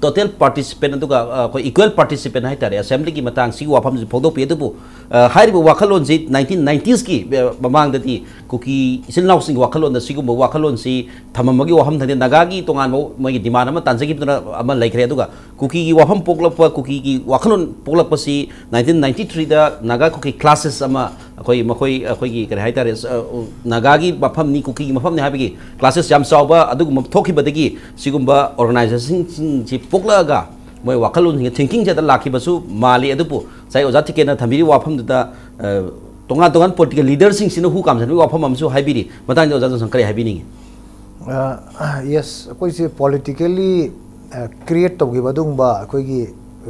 ꯇꯣꯇꯦꯜ ꯄꯥꯔꯇꯤꯁꯤꯄꯦꯟ ꯑꯗꯨꯒ ꯑ, ꯑꯩꯈꯣꯏ ꯏꯀ꯭ꯋꯦꯜ ꯄꯥꯔꯇꯤꯁꯤꯄꯦꯟ ꯍꯥꯏꯇꯥꯔꯦ, ꯑꯁꯦꯝꯕ꯭ꯂꯤꯒꯤ ꯃꯇꯥꯡꯁꯤꯒꯤ ꯋꯥꯐꯝꯁꯤ ꯐꯣꯡꯗꯣꯛꯄꯤ꯫ ꯑꯗꯨꯕꯨ ꯑ, ꯍꯥꯏꯔꯤꯕ ꯋꯥꯈꯜꯂꯣꯟꯁꯤ ꯅꯥꯏꯟꯇꯤꯟ ꯅꯥꯏꯟꯇꯤꯁꯀꯤ ꯃꯃꯥꯡꯗꯗꯤ ꯀꯨꯀꯤ ꯏꯆꯤꯜ ꯏꯅꯥꯎꯁꯤꯡꯒꯤ ꯋꯥꯈꯜꯂꯣꯟꯗ ꯁꯤꯒꯨꯝꯕ ꯋꯥꯈꯜꯂꯣꯟꯁꯤ ꯊꯝꯃꯝꯕꯒꯤ ꯋꯥꯐꯝ ꯊꯝꯗꯦ꯫ ꯅꯥꯒꯥꯒꯤ ꯇꯣꯉꯥꯟꯕ ꯃꯣꯏꯒꯤ ꯗꯤꯃꯥꯟ ꯑꯃ ꯇꯥꯟꯖꯈꯤꯕꯗꯨꯅ ꯑꯃ ꯂꯩꯈ꯭ꯔꯦ꯫ ꯑꯗꯨꯒ ꯀꯨꯀꯤꯒꯤ ꯋꯥꯐꯝ ꯄꯣꯛꯂꯛꯄ, ꯀꯨꯀꯤꯒꯤ ꯋꯥꯈꯜꯂꯣꯟ ꯄꯣꯛꯂꯛꯄꯁꯤ ꯅꯥꯏꯟꯇꯤꯟ ꯅꯥꯏꯟꯇꯤ ꯊ꯭ꯔꯤꯗ ꯅꯥꯒꯥ ꯀꯨꯀꯤ ꯀ꯭ꯂꯥꯁꯦꯁ ꯑꯃ ꯑꯩꯈꯣꯏ, ꯃꯈꯣꯏ, ꯑꯩꯈꯣꯏꯒꯤ ꯀꯔꯤ ꯍꯥꯏꯇꯥꯔꯦ, ꯑ, ꯅꯥꯒꯥꯒꯤ ꯃꯐꯝꯅꯤ, ꯀꯨꯀꯤꯒꯤ ꯃꯐꯝꯅꯤ ꯍꯥꯏꯕꯒꯤ ꯀ꯭ꯂꯥꯁꯦꯁ ꯌꯥꯝ ꯆꯥꯎꯕ ꯑꯗꯨꯒꯨꯝꯕ ꯊꯣꯛꯈꯤꯕꯗꯒꯤ ꯁꯤꯒꯨꯝꯕ ꯑꯣꯔꯒꯅꯥꯏꯖꯦꯁꯟꯁꯤꯡꯁꯤ ꯄꯣꯛꯂꯛꯑꯒ ꯃꯣꯏ ꯋꯥꯈꯜꯂꯣꯟꯁꯤꯡ, ꯊꯤꯡꯀꯤꯡꯁꯦ ꯍꯦꯛꯇ ꯂꯥꯛꯈꯤꯕꯁꯨ ꯃꯥꯜꯂꯤ꯫ ꯑꯗꯨꯕꯨ ꯉꯁꯥꯏ ꯑꯣꯖꯥ ꯇꯤꯀꯦꯟꯅ ꯊꯝꯕꯤꯔꯤꯕ ꯋꯥꯐꯝꯗꯨꯗ, ꯑ, ꯇꯣꯉꯥꯟ ꯇꯣꯉꯥꯟ ꯄꯣꯂꯤꯇꯤꯀꯦꯜ ꯂꯤꯗꯔꯁꯤꯡꯁꯤꯅ ꯍꯨ ꯀꯥꯝꯁꯤꯟꯕꯒꯤ ꯋꯥꯐꯝ ꯑꯃꯁꯨ ꯍꯥꯏꯕꯤꯔꯤ꯫ ꯃꯇꯥꯡꯗ ꯑꯣꯖꯥ ꯖꯣꯟꯁꯟ ꯀꯔꯤ ꯍꯥꯏꯕꯤꯅꯤꯡꯉꯤ? ꯌꯦꯁ, ꯑꯩꯈꯣꯏꯁꯦ ꯄꯣꯂꯤꯇꯤꯀꯦꯜꯂꯤ ꯀ꯭ꯔꯤꯌꯦꯠ ꯇꯧꯈꯤꯕ ꯑꯗꯨꯒꯨꯝꯕ ꯑꯩꯈꯣꯏꯒꯤ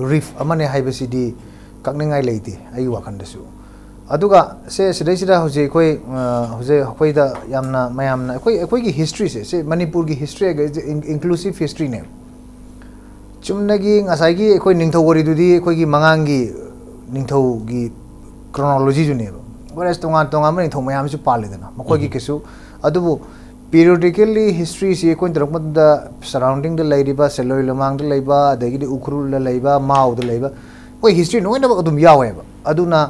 ꯔꯤꯐ ꯑꯃꯅꯦ ꯍꯥꯏꯕꯁꯤꯗꯤ ꯀꯛꯅꯤꯡꯉꯥꯏ ꯂꯩꯇꯦ ꯑꯩꯒꯤ ꯋꯥꯈꯜꯗꯁꯨ꯫ ꯑꯗꯨꯒ ꯁꯦ ꯁꯤꯗꯩꯁꯤꯗ ꯍꯧꯖꯤꯛ ꯑꯩꯈꯣꯏ, ꯑ, ꯍꯧꯖꯤꯛ ꯑꯩꯈꯣꯏꯗ ꯌꯥꯝꯅ ꯃꯌꯥꯝꯅ ꯑꯩꯈꯣꯏ, ꯑꯩꯈꯣꯏꯒꯤ ꯍꯤꯁꯇ꯭ꯔꯤꯁꯦ, ꯁꯤ ꯃꯅꯤꯄꯨꯔꯒꯤ ꯍꯤꯁꯇ꯭ꯔꯤ ꯍꯥꯏꯒ ꯏꯟꯀ꯭ꯂꯨꯁꯤꯞ ꯍꯤꯁꯇ꯭ꯔꯤꯅꯦꯕ꯫ ꯆꯨꯝꯅꯒꯤ ꯉꯁꯥꯏꯒꯤ ꯑꯩꯈꯣꯏ ꯅꯤꯡꯊꯧ ꯋꯥꯔꯤꯗꯨꯗꯤ ꯑꯩꯈꯣꯏꯒꯤ ꯃꯉꯥꯡꯒꯤ ꯅꯤꯡꯊꯧꯒꯤ ꯀ꯭ꯔꯣꯅꯣꯂꯣꯖꯤꯗꯨꯅꯦꯕ꯫ ꯋꯦꯔꯦꯁ ꯇꯣꯉꯥꯟ ꯇꯣꯉꯥꯟꯕ ꯅꯤꯡꯊꯧ ꯃꯌꯥꯝꯁꯨ ꯄꯥꯜꯂꯤꯗꯅ, ꯃꯈꯣꯏꯒꯤ ꯀꯩꯁꯨ꯫ ꯑꯗꯨꯕꯨ ꯄꯤꯔꯤꯌꯣꯗꯤꯀꯦꯜꯂꯤ ꯍꯤꯁꯇ꯭ꯔꯤꯁꯤ ꯑꯩꯈꯣꯏꯅ ꯇꯧꯔꯛꯄ ꯃꯇꯝꯗ ꯁꯔꯥꯎꯟꯗꯤꯡꯗ ꯂꯩꯔꯤꯕ, ꯁꯦꯂꯣꯏ ꯂꯣꯃꯥꯡꯗ ꯂꯩꯕ, ꯑꯗꯒꯤꯗꯤ ꯎꯈ꯭ꯔꯨꯜꯗ ꯂꯩꯕ, ꯃꯥꯎꯗ ꯂꯩꯕ, ꯑꯩꯈꯣꯏ ꯍꯤꯁꯇ꯭ꯔꯤ ꯂꯣꯏꯅꯃꯛ ꯑꯗꯨꯝ ꯌꯥꯎꯋꯦꯕ꯫ ꯑꯗꯨꯅ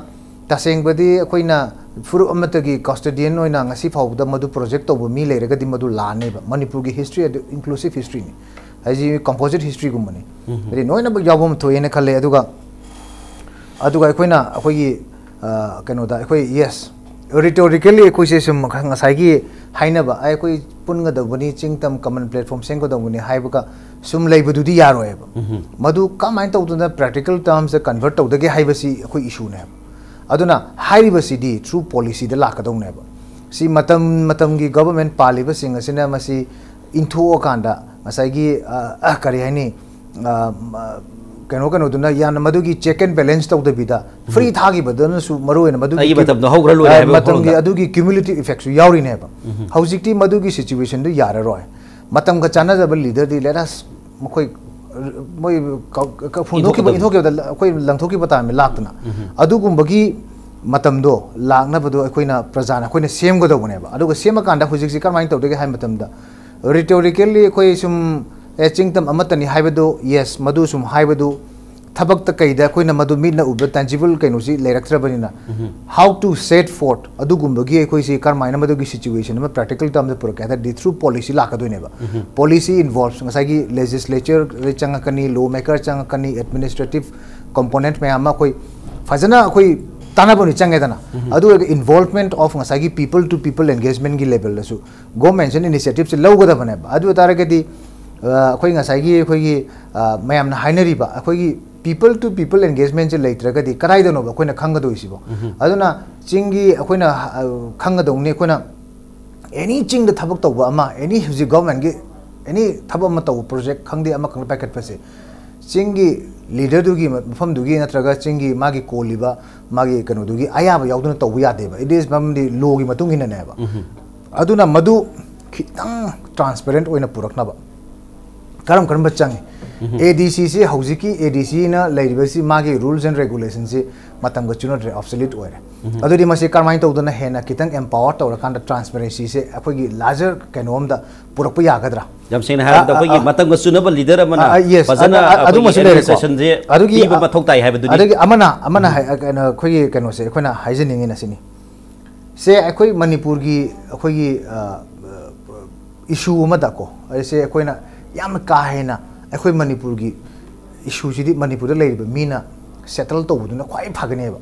ꯇꯁꯦꯡꯕꯗꯤ ꯑꯩꯈꯣꯏꯅ ꯐꯨꯔꯨꯞ ꯑꯃꯠꯇꯒꯤ ꯀꯁꯇꯣꯗꯤꯌꯟ ꯑꯣꯏꯅ ꯉꯁꯤ ꯐꯥꯎꯕꯗ ꯃꯗꯨ ꯄ꯭ꯔꯣꯖꯦꯛ ꯇꯧꯕ ꯃꯤ ꯂꯩꯔꯒꯗꯤ ꯃꯗꯨ ꯂꯥꯟꯅꯦꯕ꯫ ꯃꯅꯤꯄꯨꯔꯒꯤ ꯍꯤꯁꯇ꯭ꯔꯤ ꯑꯗꯨ ꯏꯟꯀ꯭ꯂꯨꯁꯤꯞ ꯍꯤꯁꯇ꯭ꯔꯤꯅꯤ꯫ ꯍꯥꯏꯁꯤ ꯀꯝꯄꯣꯖꯤꯠ ꯍꯤꯁꯇ꯭ꯔꯤꯒꯨꯝꯕꯅꯤ꯫ ꯍꯥꯏꯗꯤ ꯂꯣꯏꯅꯃꯛ ꯌꯥꯎꯕ ꯑꯃ ꯊꯣꯛꯑꯦꯅ ꯈꯜꯂꯦ꯫ ꯑꯗꯨꯒ, ꯑꯗꯨꯒ ꯑꯩꯈꯣꯏꯅ ꯑꯩꯈꯣꯏꯒꯤ, ꯑ, ꯀꯩꯅꯣꯗ ꯑꯩꯈꯣꯏ, ꯌꯦꯁ, ꯔꯤꯇꯣꯔꯤꯀꯦꯜꯂꯤ ꯑꯩꯈꯣꯏꯁꯦ ꯁꯨꯝ ꯉꯁꯥꯏꯒꯤ ꯍꯥꯏꯅꯕ, "ꯑꯩ, ꯑꯩꯈꯣꯏ ꯄꯨꯟꯒꯗꯧꯕꯅꯤ, ꯆꯤꯡ ꯇꯝ ꯀꯃꯟ ꯄ꯭ꯂꯦꯠꯐꯣꯝ ꯁꯦꯝꯒꯗꯧꯕꯅꯤ" ꯍꯥꯏꯕꯒ ꯁꯨꯝ ꯂꯩꯕꯗꯨꯗꯤ ꯌꯥꯔꯣꯏꯕ꯫ ꯃꯗꯨ ꯀꯃꯥꯏꯅ ꯇꯧꯗꯅ ꯄ꯭ꯔꯦꯛꯇꯤꯀꯦꯜ ꯇꯔꯝꯁꯇ ꯀꯟꯚꯔꯠ ꯇꯧꯗꯒꯦ ꯍꯥꯏꯕꯁꯤ ꯑꯩꯈꯣꯏ ꯏꯁꯨꯅꯦꯕ꯫ ꯑꯗꯨꯅ ꯍꯥꯏꯔꯤꯕꯁꯤꯗꯤ ꯊ꯭ꯔꯨ ꯄꯣꯂꯤꯁꯤꯗ ꯂꯥꯛꯀꯗꯧꯅꯦꯕ꯫ ꯁꯤ ꯃꯇꯝ ꯃꯇꯝꯒꯤ ꯒꯚꯔꯟꯃꯦꯟꯠ ꯄꯥꯜꯂꯤꯕꯁꯤꯡ ꯑꯁꯤꯅ ꯃꯁꯤ ꯏꯟꯊꯣꯛꯑꯀꯥꯟꯗ ꯉꯁꯥꯏꯒꯤ, ꯑ, ꯑ, ꯀꯔꯤ ꯍꯥꯏꯅꯤ, ꯑ, ꯃ-, ꯀꯩꯅꯣ, ꯀꯩꯅꯣꯗꯨꯅ ꯌꯥꯝꯅ ꯃꯗꯨꯒꯤ ꯆꯦꯛ ꯑꯦꯟ ꯕꯦꯂꯦꯟꯁ ꯇꯧꯗꯕꯤꯗ ꯐ꯭ꯔꯤ ꯊꯥꯈꯤꯕꯗꯨꯅꯁꯨ ꯃꯔꯨ ꯑꯣꯏꯅ ꯃꯗꯨꯒꯤ ꯑꯩꯒꯤ ꯀ꯭ꯌꯨ-, ꯃꯇꯝꯗ ꯍꯧꯈ꯭ꯔ ꯂꯣꯏꯔꯦ ꯑ, ꯍꯥꯏꯕ ꯃꯇꯝꯒꯤ ꯋꯥꯈꯜꯂꯣꯟꯗ꯫ ꯑꯗꯨꯒꯤ ꯀ꯭ꯌꯨꯃꯨꯂꯦꯇꯤꯚ ꯏꯐꯦꯛꯁꯨ ꯌꯥꯎꯔꯤꯅꯦꯕ꯫ ꯍꯧꯖꯤꯛꯇꯤ ꯃꯗꯨꯒꯤ ꯁꯤꯆꯨꯋꯦꯁꯟꯗꯨ ꯌꯥꯔꯔꯣꯏ꯫ ꯃꯇꯝꯒ ꯆꯥꯟꯅꯗꯕ ꯂꯤꯗꯔꯗꯤ ꯂꯦꯠ ꯑꯁ ꯃꯈꯣꯏ, ꯃꯣꯏ ꯀ-, ꯀ-, ꯐꯣꯡꯗꯣꯛꯈꯤꯕ, ꯏꯟꯊꯣꯛꯀꯗꯕꯅꯤ꯫ ꯏꯟꯊꯣꯛꯈꯤꯕꯗ ꯑꯩꯈꯣꯏ ꯂꯪꯊꯣꯛꯈꯤꯕ ꯇꯥꯔꯝꯃꯤ ꯂꯥꯛꯇꯅ꯫ ꯑꯗꯨꯒꯨꯝꯕꯒꯤ ꯃꯇꯝꯗꯣ ꯂꯥꯛꯅꯕꯗꯣ ꯑꯩꯈꯣꯏꯅ ꯄ꯭ꯔꯖꯥꯅ ꯑꯩꯈꯣꯏꯅ ꯁꯦꯝꯒꯗꯧꯕꯅꯦꯕ꯫ ꯑꯗꯨꯒ ꯁꯦꯝꯃꯀꯥꯟꯗ ꯍꯧꯖꯤꯛꯁꯤ ꯀꯔꯝꯍꯥꯏꯅ ꯇꯧꯗꯒꯦ ꯍꯥꯏꯕ ꯃꯇꯝꯗ, ꯔꯤꯇꯣꯔꯤꯀꯦꯜꯂꯤ ꯑꯩꯈꯣꯏ ꯁꯨꯝ ꯑꯦ, ꯆꯤꯡ ꯇꯝ ꯑꯃꯠꯇꯅꯤ ꯍꯥꯏꯕꯗꯨ, yes, ꯃꯗꯨ ꯁꯨꯝ ꯍꯥꯏꯕꯗꯨ ꯊꯕꯛꯇ ꯀꯩꯗ ꯑꯩꯈꯣꯏꯅ ꯃꯗꯨ ꯃꯤꯠꯅ ꯎꯕ tangible ꯀꯩꯅꯣꯁꯤ ꯂꯩꯔꯛꯇ꯭ꯔꯕꯅꯤꯅ, how to set forth ꯑꯗꯨꯒꯨꯝꯕꯒꯤ ꯑꯩꯈꯣꯏꯁꯤ ꯀꯔꯝꯍꯥꯏꯅ ꯃꯗꯨꯒꯤ situation ꯑꯃ practical termꯗ ꯄꯨꯔꯛꯀꯦ ꯍꯥꯏ ꯇꯥꯔꯗꯤ through policy ꯂꯥꯛꯀꯗꯣꯏꯅꯦꯕ꯫ Policy involves ꯉꯁꯥꯏꯒꯤ legislature ꯆꯪꯉꯛꯀꯅꯤ, law maker ꯆꯪꯉꯛꯀꯅꯤ, administrative component ꯃꯌꯥꯝ ꯑꯃ ꯑꯩꯈꯣꯏ ꯐꯖꯅ ꯑꯩꯈꯣꯏ ꯇꯥꯟꯅꯕ ꯑꯃꯗꯤ ꯆꯪꯉꯦꯗꯅ꯫ ꯑꯗꯨ ꯑꯣꯏꯔꯒ involvement of ꯉꯁꯥꯏꯒꯤ people to people engagementꯀꯤ levelꯗꯁꯨ governmentꯁꯤꯅ initiativeꯁꯦ ꯂꯧꯒꯗꯕꯅꯦꯕ꯫ ꯑꯗꯨ ꯑꯣꯏ ꯇꯥꯔꯒꯗꯤ, ꯑ, ꯑꯩꯈꯣꯏ ꯉꯁꯥꯏꯒꯤ ꯑꯩꯈꯣꯏꯒꯤ, ꯑ, ꯃꯌꯥꯝꯅ ꯍꯥꯏꯅꯔꯤꯕ ꯑꯩꯈꯣꯏꯒꯤ people to people engagementꯁꯦ ꯂꯩꯇ꯭ꯔꯒꯗꯤ ꯀꯗꯥꯏꯗꯅꯣꯕ ꯑꯩꯈꯣꯏꯅ ꯈꯪꯒꯗꯣꯏꯁꯤꯕꯣ? ꯑꯗꯨꯅ ꯆꯤꯡꯒꯤ ꯑꯩꯈꯣꯏꯅ, ꯑ, ꯈꯪꯒꯗꯧꯅꯤ, ꯑꯩꯈꯣꯏꯅ any ꯆꯤꯡꯗ ꯊꯕꯛ ꯇꯧꯕ ꯑꯃ, any ꯍꯧꯖꯤꯛ governmentꯀꯤ any ꯊꯕꯛ ꯑꯃ ꯇꯧꯕ, project ꯈꯪꯗꯦ, ꯑꯃ ꯈꯪꯗꯦ, ꯄꯥꯏꯈꯠꯄꯁꯦ ꯆꯤꯡꯒꯤ leaderꯗꯨꯒꯤ ꯃ-, ꯃꯐꯝꯗꯨꯒꯤ ꯅꯠꯇ꯭ꯔꯒ ꯆꯤꯡꯒꯤ ꯃꯥꯒꯤ ꯀꯣꯜꯂꯤꯕ ꯃꯥꯒꯤ ꯀꯩꯅꯣꯗꯨꯒꯤ ꯑꯌꯥꯕ ꯌꯥꯎꯗꯅ ꯇꯧꯕ ꯌꯥꯗꯦꯕ꯫ It is ꯃꯔꯝꯗꯤ lawꯒꯤ ꯃꯇꯨꯡ ꯏꯟꯅꯅꯦꯕ꯫ ꯑꯗꯨꯅ ꯃꯗꯨ ꯈꯤꯇꯪ transparent ꯑꯣꯏꯅ ꯄꯨꯔꯛꯅꯕ ꯀꯔꯝ ꯀꯔꯝꯕ ꯆꯪꯉꯤ? ADCꯁꯤ, ꯍꯧꯖꯤꯛꯀꯤ ADCꯅ ꯂꯩꯔꯤꯕꯁꯤ, ꯃꯥꯒꯤ rules and regulationꯁꯤ ꯃꯇꯝꯒ ꯆꯨꯅꯗ꯭ꯔꯦ, obsolete ꯑꯣꯏꯔꯦ꯫ ꯑꯗꯨꯗꯤ ꯃꯁꯤ ꯀꯔꯝꯍꯥꯏꯅ ꯇꯧꯗꯅ ꯍꯦꯟꯅ ꯈꯤꯇꯪ empower ꯇꯧꯔꯀꯥꯟꯗ transparencyꯁꯦ ꯑꯩꯈꯣꯏꯒꯤ larger ꯀꯩꯅꯣ ꯑꯝꯗ ꯄꯨꯔꯛꯄ ꯌꯥꯒꯗ꯭ꯔꯥ? ꯌꯥꯝ ꯁꯦꯡꯅ ꯍꯥꯏꯔꯕꯗ, ꯑ, ꯑ, ꯑꯩꯈꯣꯏꯒꯤ ꯑ, ꯃꯇꯝꯒ ꯆꯨꯅꯕ leader ꯑꯃꯅ ꯑ, ꯑ, yes, ꯐꯖꯅ ꯑꯗꯨ, ꯑ, ꯑꯩꯈꯣꯏꯒꯤ ꯑꯗꯨꯃꯁꯨ ꯂꯩꯔꯦꯀꯣ꯫ administrationꯁꯦ ꯑꯗꯨꯒꯤ ꯄꯤꯕ ꯃꯊꯧ ꯇꯥꯏ ꯍꯥꯏꯕꯗꯨꯅꯤ꯫ ꯑꯗꯨꯒꯤ ꯑꯃꯅ, ꯑꯃꯅ ꯍꯥꯏ-, ꯑ, ꯀꯩꯅꯣ, ꯑꯩꯈꯣꯏꯒꯤ ꯀꯩꯅꯣꯁꯦ ꯑꯩꯈꯣꯏꯅ ꯍꯥꯏꯖꯅꯤꯡꯉꯤꯅ ꯁꯤꯅꯤ꯫ ꯁꯦ, ꯑꯩꯈꯣꯏ ꯃꯅꯤꯄꯨꯔꯒꯤ ꯑꯩꯈꯣꯏꯒꯤ, ꯑ, issue ꯑꯃꯗꯀꯣ, ꯑꯩꯁꯦ ꯑꯩꯈꯣꯏꯅ ꯌꯥꯝꯅ ꯀꯥ ꯍꯦꯟꯅ ꯑꯩꯈꯣꯏ ꯃꯅꯤꯄꯨꯔꯒꯤ issueꯁꯤꯗꯤ ꯃꯅꯤꯄꯨꯔꯗ ꯂꯩꯔꯤꯕ ꯃꯤꯅ settle ꯇꯧꯕꯗꯨꯅ ꯈ꯭ꯋꯥꯏ ꯐꯒꯅꯦꯕ꯫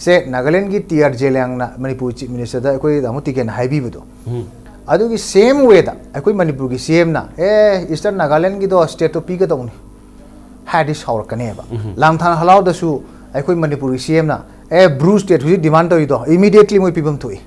ꯁꯦ, ꯅꯥꯒꯥꯂꯦꯟꯒꯤ ꯇꯤ ꯑꯥꯔ ꯖꯦꯂꯤꯌꯥꯡꯅ ꯃꯅꯤꯄꯨꯔ Chief Ministerꯗ ꯑꯩꯈꯣꯏ ꯇꯥꯃꯣ ꯇꯤꯀꯦꯟꯅ ꯍꯥꯏꯕꯤꯕꯗꯣ, ꯑꯗꯨꯒꯤ same wayꯗ ꯑꯩꯈꯣꯏ ꯃꯅꯤꯄꯨꯔꯒꯤ CMꯅ, "ꯑꯦ, Eastern Nagalandꯒꯤꯗꯣ stateꯇꯣ ꯄꯤꯒꯗꯧꯅꯤ" ꯍꯥꯏꯔꯗꯤ ꯁꯥꯎꯔꯛꯀꯅꯦꯕ꯫ ꯂꯥꯡꯊꯥꯟ ꯍꯂꯥꯎꯗꯁꯨ ꯑꯩꯈꯣꯏ ꯃꯅꯤꯄꯨꯔꯒꯤ CMꯅ, "ꯑꯦ, Bru state ꯍꯧꯖꯤꯛ demand ꯇꯧꯔꯤꯗꯣ, immediately ꯃꯣꯏ ꯄꯤꯐꯝ ꯊꯣꯛꯏ꯫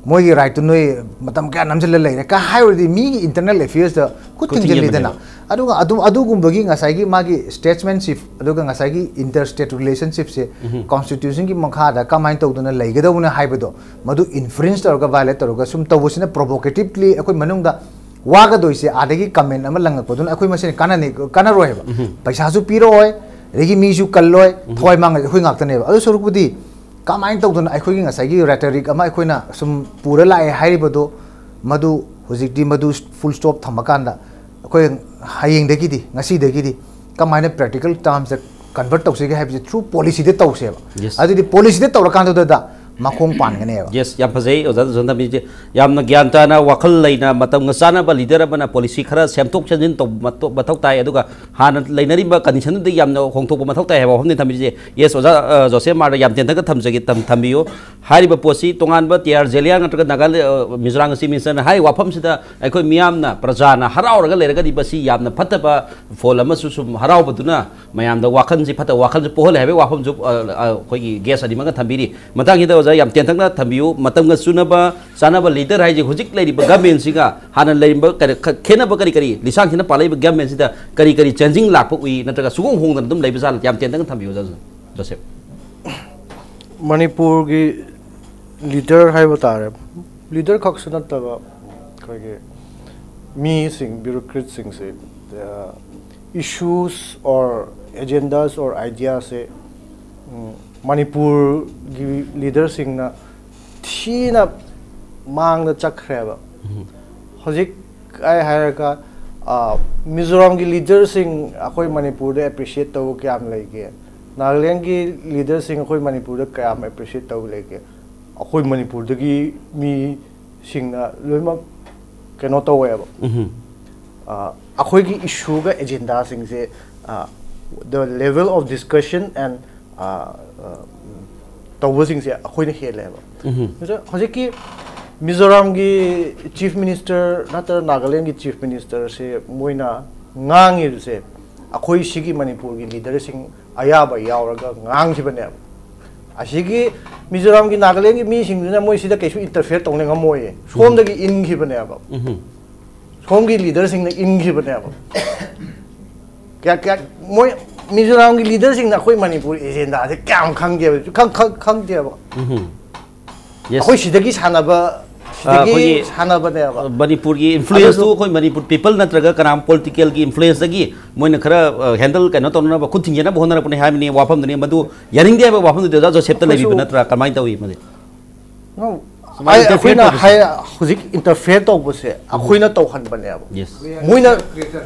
ꯃꯣꯏꯒꯤ rightꯇꯨ ꯅꯣꯏ ꯃꯇꯝ ꯀꯌꯥ ꯅꯝꯁꯤꯜꯂ ꯂꯩꯔꯦ" ꯀ ꯍꯥꯏꯔꯨꯔꯗꯤ ꯃꯤꯒꯤ internal affairsꯇ ꯈꯨꯠ ꯈꯨꯠ ꯊꯤꯡꯖꯤꯜꯂꯤꯗꯅ꯫ ꯊꯤꯡꯖꯤꯟꯕꯅꯦꯕ꯫ ꯑꯗꯨꯒ ꯑꯗꯨ, ꯑꯗꯨꯒꯨꯝꯕꯒꯤ ꯉꯁꯥꯏꯒꯤ ꯃꯥꯒꯤ statesmanship, ꯑꯗꯨꯒ ꯉꯁꯥꯏꯒꯤ interstate relationshipꯁꯦ constitutionꯒꯤ ꯃꯈꯥꯗ ꯀꯃꯥꯏꯅ ꯇꯧꯗꯨꯅ ꯂꯩꯒꯗꯧꯕꯅꯣ ꯍꯥꯏꯕꯗꯣ, ꯃꯗꯨ infringe ꯇꯧꯔꯒ, violate ꯇꯧꯔꯒ ꯁꯨꯝ ꯇꯧꯕꯁꯤꯅ provocatively ꯑꯩꯈꯣꯏ ꯃꯅꯨꯡꯗ ꯋꯥꯒꯗꯣꯏꯁꯦ ꯑꯥꯗꯒꯤ comment ꯑꯃ ꯂꯪꯉꯛꯄꯗꯨꯅ ꯑꯩꯈꯣꯏ ꯃꯁꯦꯟ ꯀꯥꯟꯅꯅꯤ, ꯀꯥꯟꯅꯔꯣꯏ ꯍꯥꯏꯕ꯫ ꯄꯩꯁꯥꯁꯨ ꯄꯤꯔꯛꯑꯣꯏ, ꯑꯗꯒꯤ ꯃꯤꯁꯨ ꯀꯜꯂꯣꯏ, ꯊꯋꯥꯏ ꯃꯥꯡꯉꯁꯦ ꯑꯩꯈꯣꯏ ꯉꯥꯛꯇꯅꯦꯕ꯫ ꯑꯗꯨ ꯁꯔꯨꯛꯄꯨꯗꯤ ꯀꯃꯥꯏꯅ ꯇꯧꯗꯅ ꯑꯩꯈꯣꯏꯒꯤ ꯉꯁꯥꯏꯒꯤ rhetoric ꯑꯃ ꯑꯩꯈꯣꯏꯅ ꯁꯨꯝ ꯄꯨꯔ ꯂꯥꯛꯑꯦ ꯍꯥꯏꯔꯤꯕꯗꯣ, ꯃꯗꯨ ꯍꯧꯖꯤꯛꯇꯤ ꯃꯗꯨ full stop ꯊꯝꯃꯀꯥꯟꯗ ꯑꯩꯈꯣꯏ ꯍꯌꯦꯡꯗꯒꯤꯗꯤ, ꯉꯁꯤꯗꯒꯤꯗꯤ ꯀꯃꯥꯏꯅ ꯄ꯭ꯔꯦꯛꯇꯤꯀꯦꯜ ꯇꯥꯔꯝꯁꯇ ꯀꯟꯚꯔꯠ ꯇꯧꯁꯤꯒꯦ ꯍꯥꯏꯕꯁꯦ ꯊ꯭ꯔꯨ ꯄꯣꯂꯤꯁꯤꯗ ꯇꯧꯁꯦꯕ꯫ Yes. ꯑꯗꯨꯗꯤ ꯄꯣꯂꯤꯁꯤꯗ ꯇꯧꯔꯀꯥꯟꯗꯨꯗ ꯃꯈꯣꯡ ꯄꯥꯟꯒꯅꯦꯕ꯫ ꯌꯦꯁ, ꯌꯥꯝ ꯐꯖꯩ ꯑꯣꯖꯥ ꯖꯣꯟꯊꯝꯕꯤꯁꯦ꯫ ꯌꯥꯝꯅ ꯒ꯭ꯌꯥꯟ ꯇꯥꯅ, ꯋꯥꯈꯜ ꯂꯩꯅ, ꯃꯇꯝꯒ ꯆꯥꯅꯕ ꯂꯤꯗꯔ ꯑꯃꯅ ꯄꯣꯂꯤꯁꯤ ꯈꯔ ꯁꯦꯝꯗꯣꯛ ꯁꯦꯝꯖꯤꯟ ꯇꯧꯕ ꯃꯊꯧ- ꯃꯊꯧ ꯇꯥꯏ꯫ ꯑꯗꯨꯒ ꯍꯥꯟꯅ ꯂꯩꯅꯔꯤꯕ ꯀꯟꯗꯤꯁꯟꯗꯨꯗꯒꯤ ꯌꯥꯝꯅ ꯍꯣꯡꯗꯣꯛꯄ ꯃꯊꯧ ꯇꯥꯏ ꯍꯥꯏꯕ ꯋꯥꯐꯝꯅꯤ ꯊꯝꯕꯤꯔꯤꯁꯦ꯫ ꯌꯦꯁ, ꯑꯣꯖꯥ, ꯑ, ꯖꯣꯁꯦꯐ ꯃꯥꯔꯗ ꯌꯥꯝ ꯇꯦꯟꯇꯛꯅ ꯊꯝꯖꯒꯦ, ꯊꯝ- ꯊꯝꯕꯤꯌꯨ꯫ ꯍꯥꯏꯔꯤꯕ ꯄꯣꯠꯁꯤ ꯇꯣꯉꯥꯟꯕ ꯇꯤ ꯑꯥꯔ ꯖꯦꯂꯤꯌꯥꯡ ꯅꯠꯇ꯭ꯔꯒ ꯅꯥꯒꯥꯂꯦꯟ, ꯑ, ꯃꯤꯖꯣꯔꯥꯝꯒꯤ ꯆꯤꯐ ꯃꯤꯅꯤꯁꯇꯔꯅ ꯍꯥꯏꯔꯤꯕ ꯋꯥꯐꯝꯁꯤꯗ ꯑꯩꯈꯣꯏ ꯃꯤꯌꯥꯝꯅ, ꯄ꯭ꯔꯖꯥꯅ ꯍꯔꯥꯎꯔꯒ ꯂꯩꯔꯒꯗꯤ ꯃꯁꯤ ꯌꯥꯝꯅ ꯐꯠꯇꯕ ꯐꯣꯜ ꯑꯃꯁꯨ ꯁꯨꯝ ꯍꯔꯥꯎꯕꯗꯨꯅ ꯃꯌꯥꯝꯗ ꯋꯥꯈꯜꯁꯤ ꯐꯠꯇꯕ ꯋꯥꯈꯜꯁꯨ ꯄꯣꯛꯍꯜꯂꯦ ꯍꯥꯏꯕꯒꯤ ꯋꯥꯐꯝꯁꯨ, ꯑ, ꯑ, ꯑꯩꯈꯣꯏꯒꯤ ꯒꯦꯁ ꯑꯅꯤꯃꯛꯅ ꯊꯝꯕꯤꯔꯤ꯫ ꯃꯇꯥꯡꯁꯤꯗ ꯑꯣꯖꯥ ꯌꯥꯝ ꯇꯦꯟꯇꯛꯅ ꯊꯝꯕꯤꯌꯨ꯫ ꯃꯇꯝꯒ ꯆꯨꯅꯕ ꯆꯥꯅꯕ ꯂꯤꯗꯔ ꯍꯥꯏꯁꯦ ꯍꯧꯖꯤꯛ ꯂꯩꯔꯤꯕ ꯒꯃꯦꯟꯁꯤꯒ ꯍꯥꯟꯅ ꯂꯩꯔꯝꯕ ꯀꯔꯤ- ꯈ- ꯈꯦꯠꯅꯕ ꯀꯔꯤ ꯀꯔꯤ, ꯂꯤꯁꯥꯡ ꯁꯤꯟꯅ ꯄꯥꯜꯂꯛꯏꯕ ꯒꯃꯦꯟꯁꯤꯗ ꯀꯔꯤ ꯀꯔꯤ ꯆꯦꯟꯖꯤꯡ ꯂꯥꯛꯄ ꯎꯏ, ꯅꯠꯇ꯭ꯔꯒ ꯁꯨꯒꯣꯡ ꯍꯣꯡꯗꯅ ꯑꯗꯨꯝ ꯂꯩꯕ ꯖꯥꯠꯂ? ꯌꯥꯝ ꯇꯦꯟꯇꯛꯅ ꯊꯝꯕꯤꯌꯨ ꯑꯣꯖꯥ ꯖꯣꯁꯦꯐ꯫ ꯃꯅꯤꯄꯨꯔꯒꯤ ꯂꯤꯗꯔ ꯍꯥꯏꯕ ꯇꯥꯔꯦ, ꯂꯤꯗꯔ ꯈꯛꯁꯨ ꯅꯠꯇꯕ ꯑꯩꯈꯣꯏꯒꯤ ꯃꯤꯁꯤꯡ, ꯕ꯭ꯌꯨꯔꯣꯀ꯭ꯔꯦꯠꯁꯤꯡꯁꯦ, issues or agendas or ideaꯁꯦ ꯃꯅꯤꯄꯨꯔꯒꯤ ꯂꯤꯗꯔꯁꯤꯡꯅ ꯊꯤꯅ ꯃꯥꯡꯗ ꯆꯠꯈ꯭ꯔꯦꯕ꯫ ꯍꯧꯖꯤꯛ ꯑꯩ ꯍꯥꯏꯔꯒ, ꯑ, ꯃꯤꯖꯣꯔꯥꯝꯒꯤ ꯂꯤꯗꯔꯁꯤꯡ ꯑꯩꯈꯣꯏ ꯃꯅꯤꯄꯨꯔꯗ ꯑꯦꯄ꯭ꯔꯤꯁꯤꯌꯦꯠ ꯇꯧꯕ ꯀꯌꯥꯝ ꯂꯩꯒꯦ? ꯅꯥꯒꯥꯂꯦꯟꯒꯤ ꯂꯤꯗꯔꯁꯤꯡ ꯑꯩꯈꯣꯏ ꯃꯅꯤꯄꯨꯔꯗ ꯀꯌꯥꯝ ꯑꯦꯄ꯭ꯔꯤꯁꯤꯌꯦꯠ ꯇꯧꯕ ꯂꯩꯒꯦ? ꯑꯩꯈꯣꯏ ꯃꯅꯤꯄꯨꯔꯗꯒꯤ ꯃꯤꯁꯤꯡꯅ ꯂꯣꯏꯅꯃꯛ ꯀꯩꯅꯣ ꯇꯧꯋꯦꯕ꯫ ꯑ, ꯑꯩꯈꯣꯏꯒꯤ ꯏꯁꯨꯒ ꯑꯦꯖꯦꯟꯗꯥꯁꯤꯡꯁꯦ, ꯑ, the level of discussion and, ꯑ, ꯑ, ꯇꯧꯕꯁꯤꯡꯁꯦ ꯑꯩꯈꯣꯏꯅ ꯍꯦꯜꯂꯦꯕ꯫ ꯑꯗ ꯍꯧꯖꯤꯛꯀꯤ ꯃꯤꯖꯣꯔꯥꯝꯒꯤ ꯆꯤꯐ ꯃꯤꯅꯤꯁꯇꯔ ꯅꯠꯇ꯭ꯔꯒ ꯅꯥꯒꯥꯂꯦꯟꯒꯤ ꯆꯤꯐ ꯃꯤꯅꯤꯁꯇꯔꯁꯦ ꯃꯣꯏꯅ ꯉꯥꯡꯉꯤꯕꯁꯦ ꯑꯩꯈꯣꯏ ꯁꯤꯒꯤ ꯃꯅꯤꯄꯨꯔꯒꯤ ꯂꯤꯗꯔꯁꯤꯡ ꯑꯌꯥꯕ ꯌꯥꯎꯔꯒ ꯉꯥꯡꯈꯤꯕꯅꯦꯕ꯫ ꯑꯁꯤꯒꯤ ꯃꯤꯖꯣꯔꯥꯝꯒꯤ, ꯅꯥꯒꯥꯂꯦꯟꯒꯤ ꯃꯤꯁꯤꯡꯗꯨꯅ ꯃꯣꯏ ꯁꯤꯗ ꯀꯩꯁꯨ ꯏꯟꯇꯔꯐꯤꯌꯔ ꯇꯧꯅꯤ ꯉꯝꯃꯣꯏꯌꯦ꯫ ꯁꯣꯝꯗꯒꯤ ꯏꯟꯈꯤꯕꯅꯦꯕ꯫ ꯁꯣꯝꯒꯤ ꯂꯤꯗꯔꯁꯤꯡꯅ ꯏꯟꯈꯤꯕꯅꯦꯕ꯫ ꯀꯌꯥ ꯀꯌꯥ ꯃꯣꯏ ꯃꯤꯖꯣꯔꯥꯝꯒꯤ ꯂꯤꯗꯔꯁꯤꯡꯅ ꯑꯩꯈꯣꯏ ꯃꯅꯤꯄꯨꯔ ꯑꯦꯖꯦꯟꯗꯥꯁꯦ ꯀꯌꯥꯝ ꯈꯪꯒꯦꯕ? ꯈꯪ- ꯈꯪ- ꯈꯪꯗꯦꯕ꯫ Yes. ꯑꯩꯈꯣꯏ ꯁꯤꯗꯒꯤ ꯁꯥꯟꯅꯕ, ꯁꯤꯗꯒꯤ ꯑꯩꯈꯣꯏꯒꯤ ꯁꯥꯟꯅꯕꯅꯦꯕ꯫ ꯃꯅꯤꯄꯨꯔꯒꯤ ꯏꯟꯐ꯭ꯂꯨꯌꯦꯟꯁꯇꯨ ꯑꯗꯨꯁꯨ ꯑꯩꯈꯣꯏ ꯃꯅꯤꯄꯨꯔ ꯄꯤꯄꯜ ꯅꯠꯇ꯭ꯔꯒ ꯀꯅꯥꯝ ꯄꯣꯂꯤꯇꯤꯀꯦꯜꯒꯤ ꯏꯟꯐ꯭ꯂꯨꯌꯦꯟꯁꯇꯒꯤ ꯃꯣꯏꯅ ꯈꯔ, ꯑ, ꯍꯦꯟꯗꯜ, ꯀꯩꯅꯣ ꯇꯧꯅꯅꯕ, ꯈꯨꯠ ꯊꯤꯡꯖꯤꯟꯅꯕ ꯍꯣꯠꯅꯔꯛꯄꯅꯦ ꯍꯥꯏꯕꯅꯤ꯫ ꯋꯥꯐꯝꯗꯨꯅꯤ ꯃꯗꯨ, ꯌꯥꯅꯤꯡꯗꯦ ꯍꯥꯏꯕ ꯋꯥꯐꯝꯗꯨꯗꯤ ꯑꯣꯖꯥ ꯖꯣꯁꯦꯐꯇ ꯑꯩꯈꯣꯏꯁꯨ ꯂꯩꯕꯤꯕ ꯅꯠꯇ꯭ꯔꯥ? ꯀꯃꯥꯏꯅ ꯇꯧꯏ ꯃꯗꯤ? No, ꯑꯩ, ꯑꯩꯈꯣꯏꯅ ꯍꯥꯏ-, ꯍꯧꯖꯤꯛ ꯏꯟꯇꯔꯐꯤꯌꯔ ꯇꯧꯕꯁꯦ ꯑꯩꯈꯣꯏꯅ ꯇꯧꯍꯟꯕꯅꯦꯕ꯫ Yes. ꯃꯣꯏꯅ,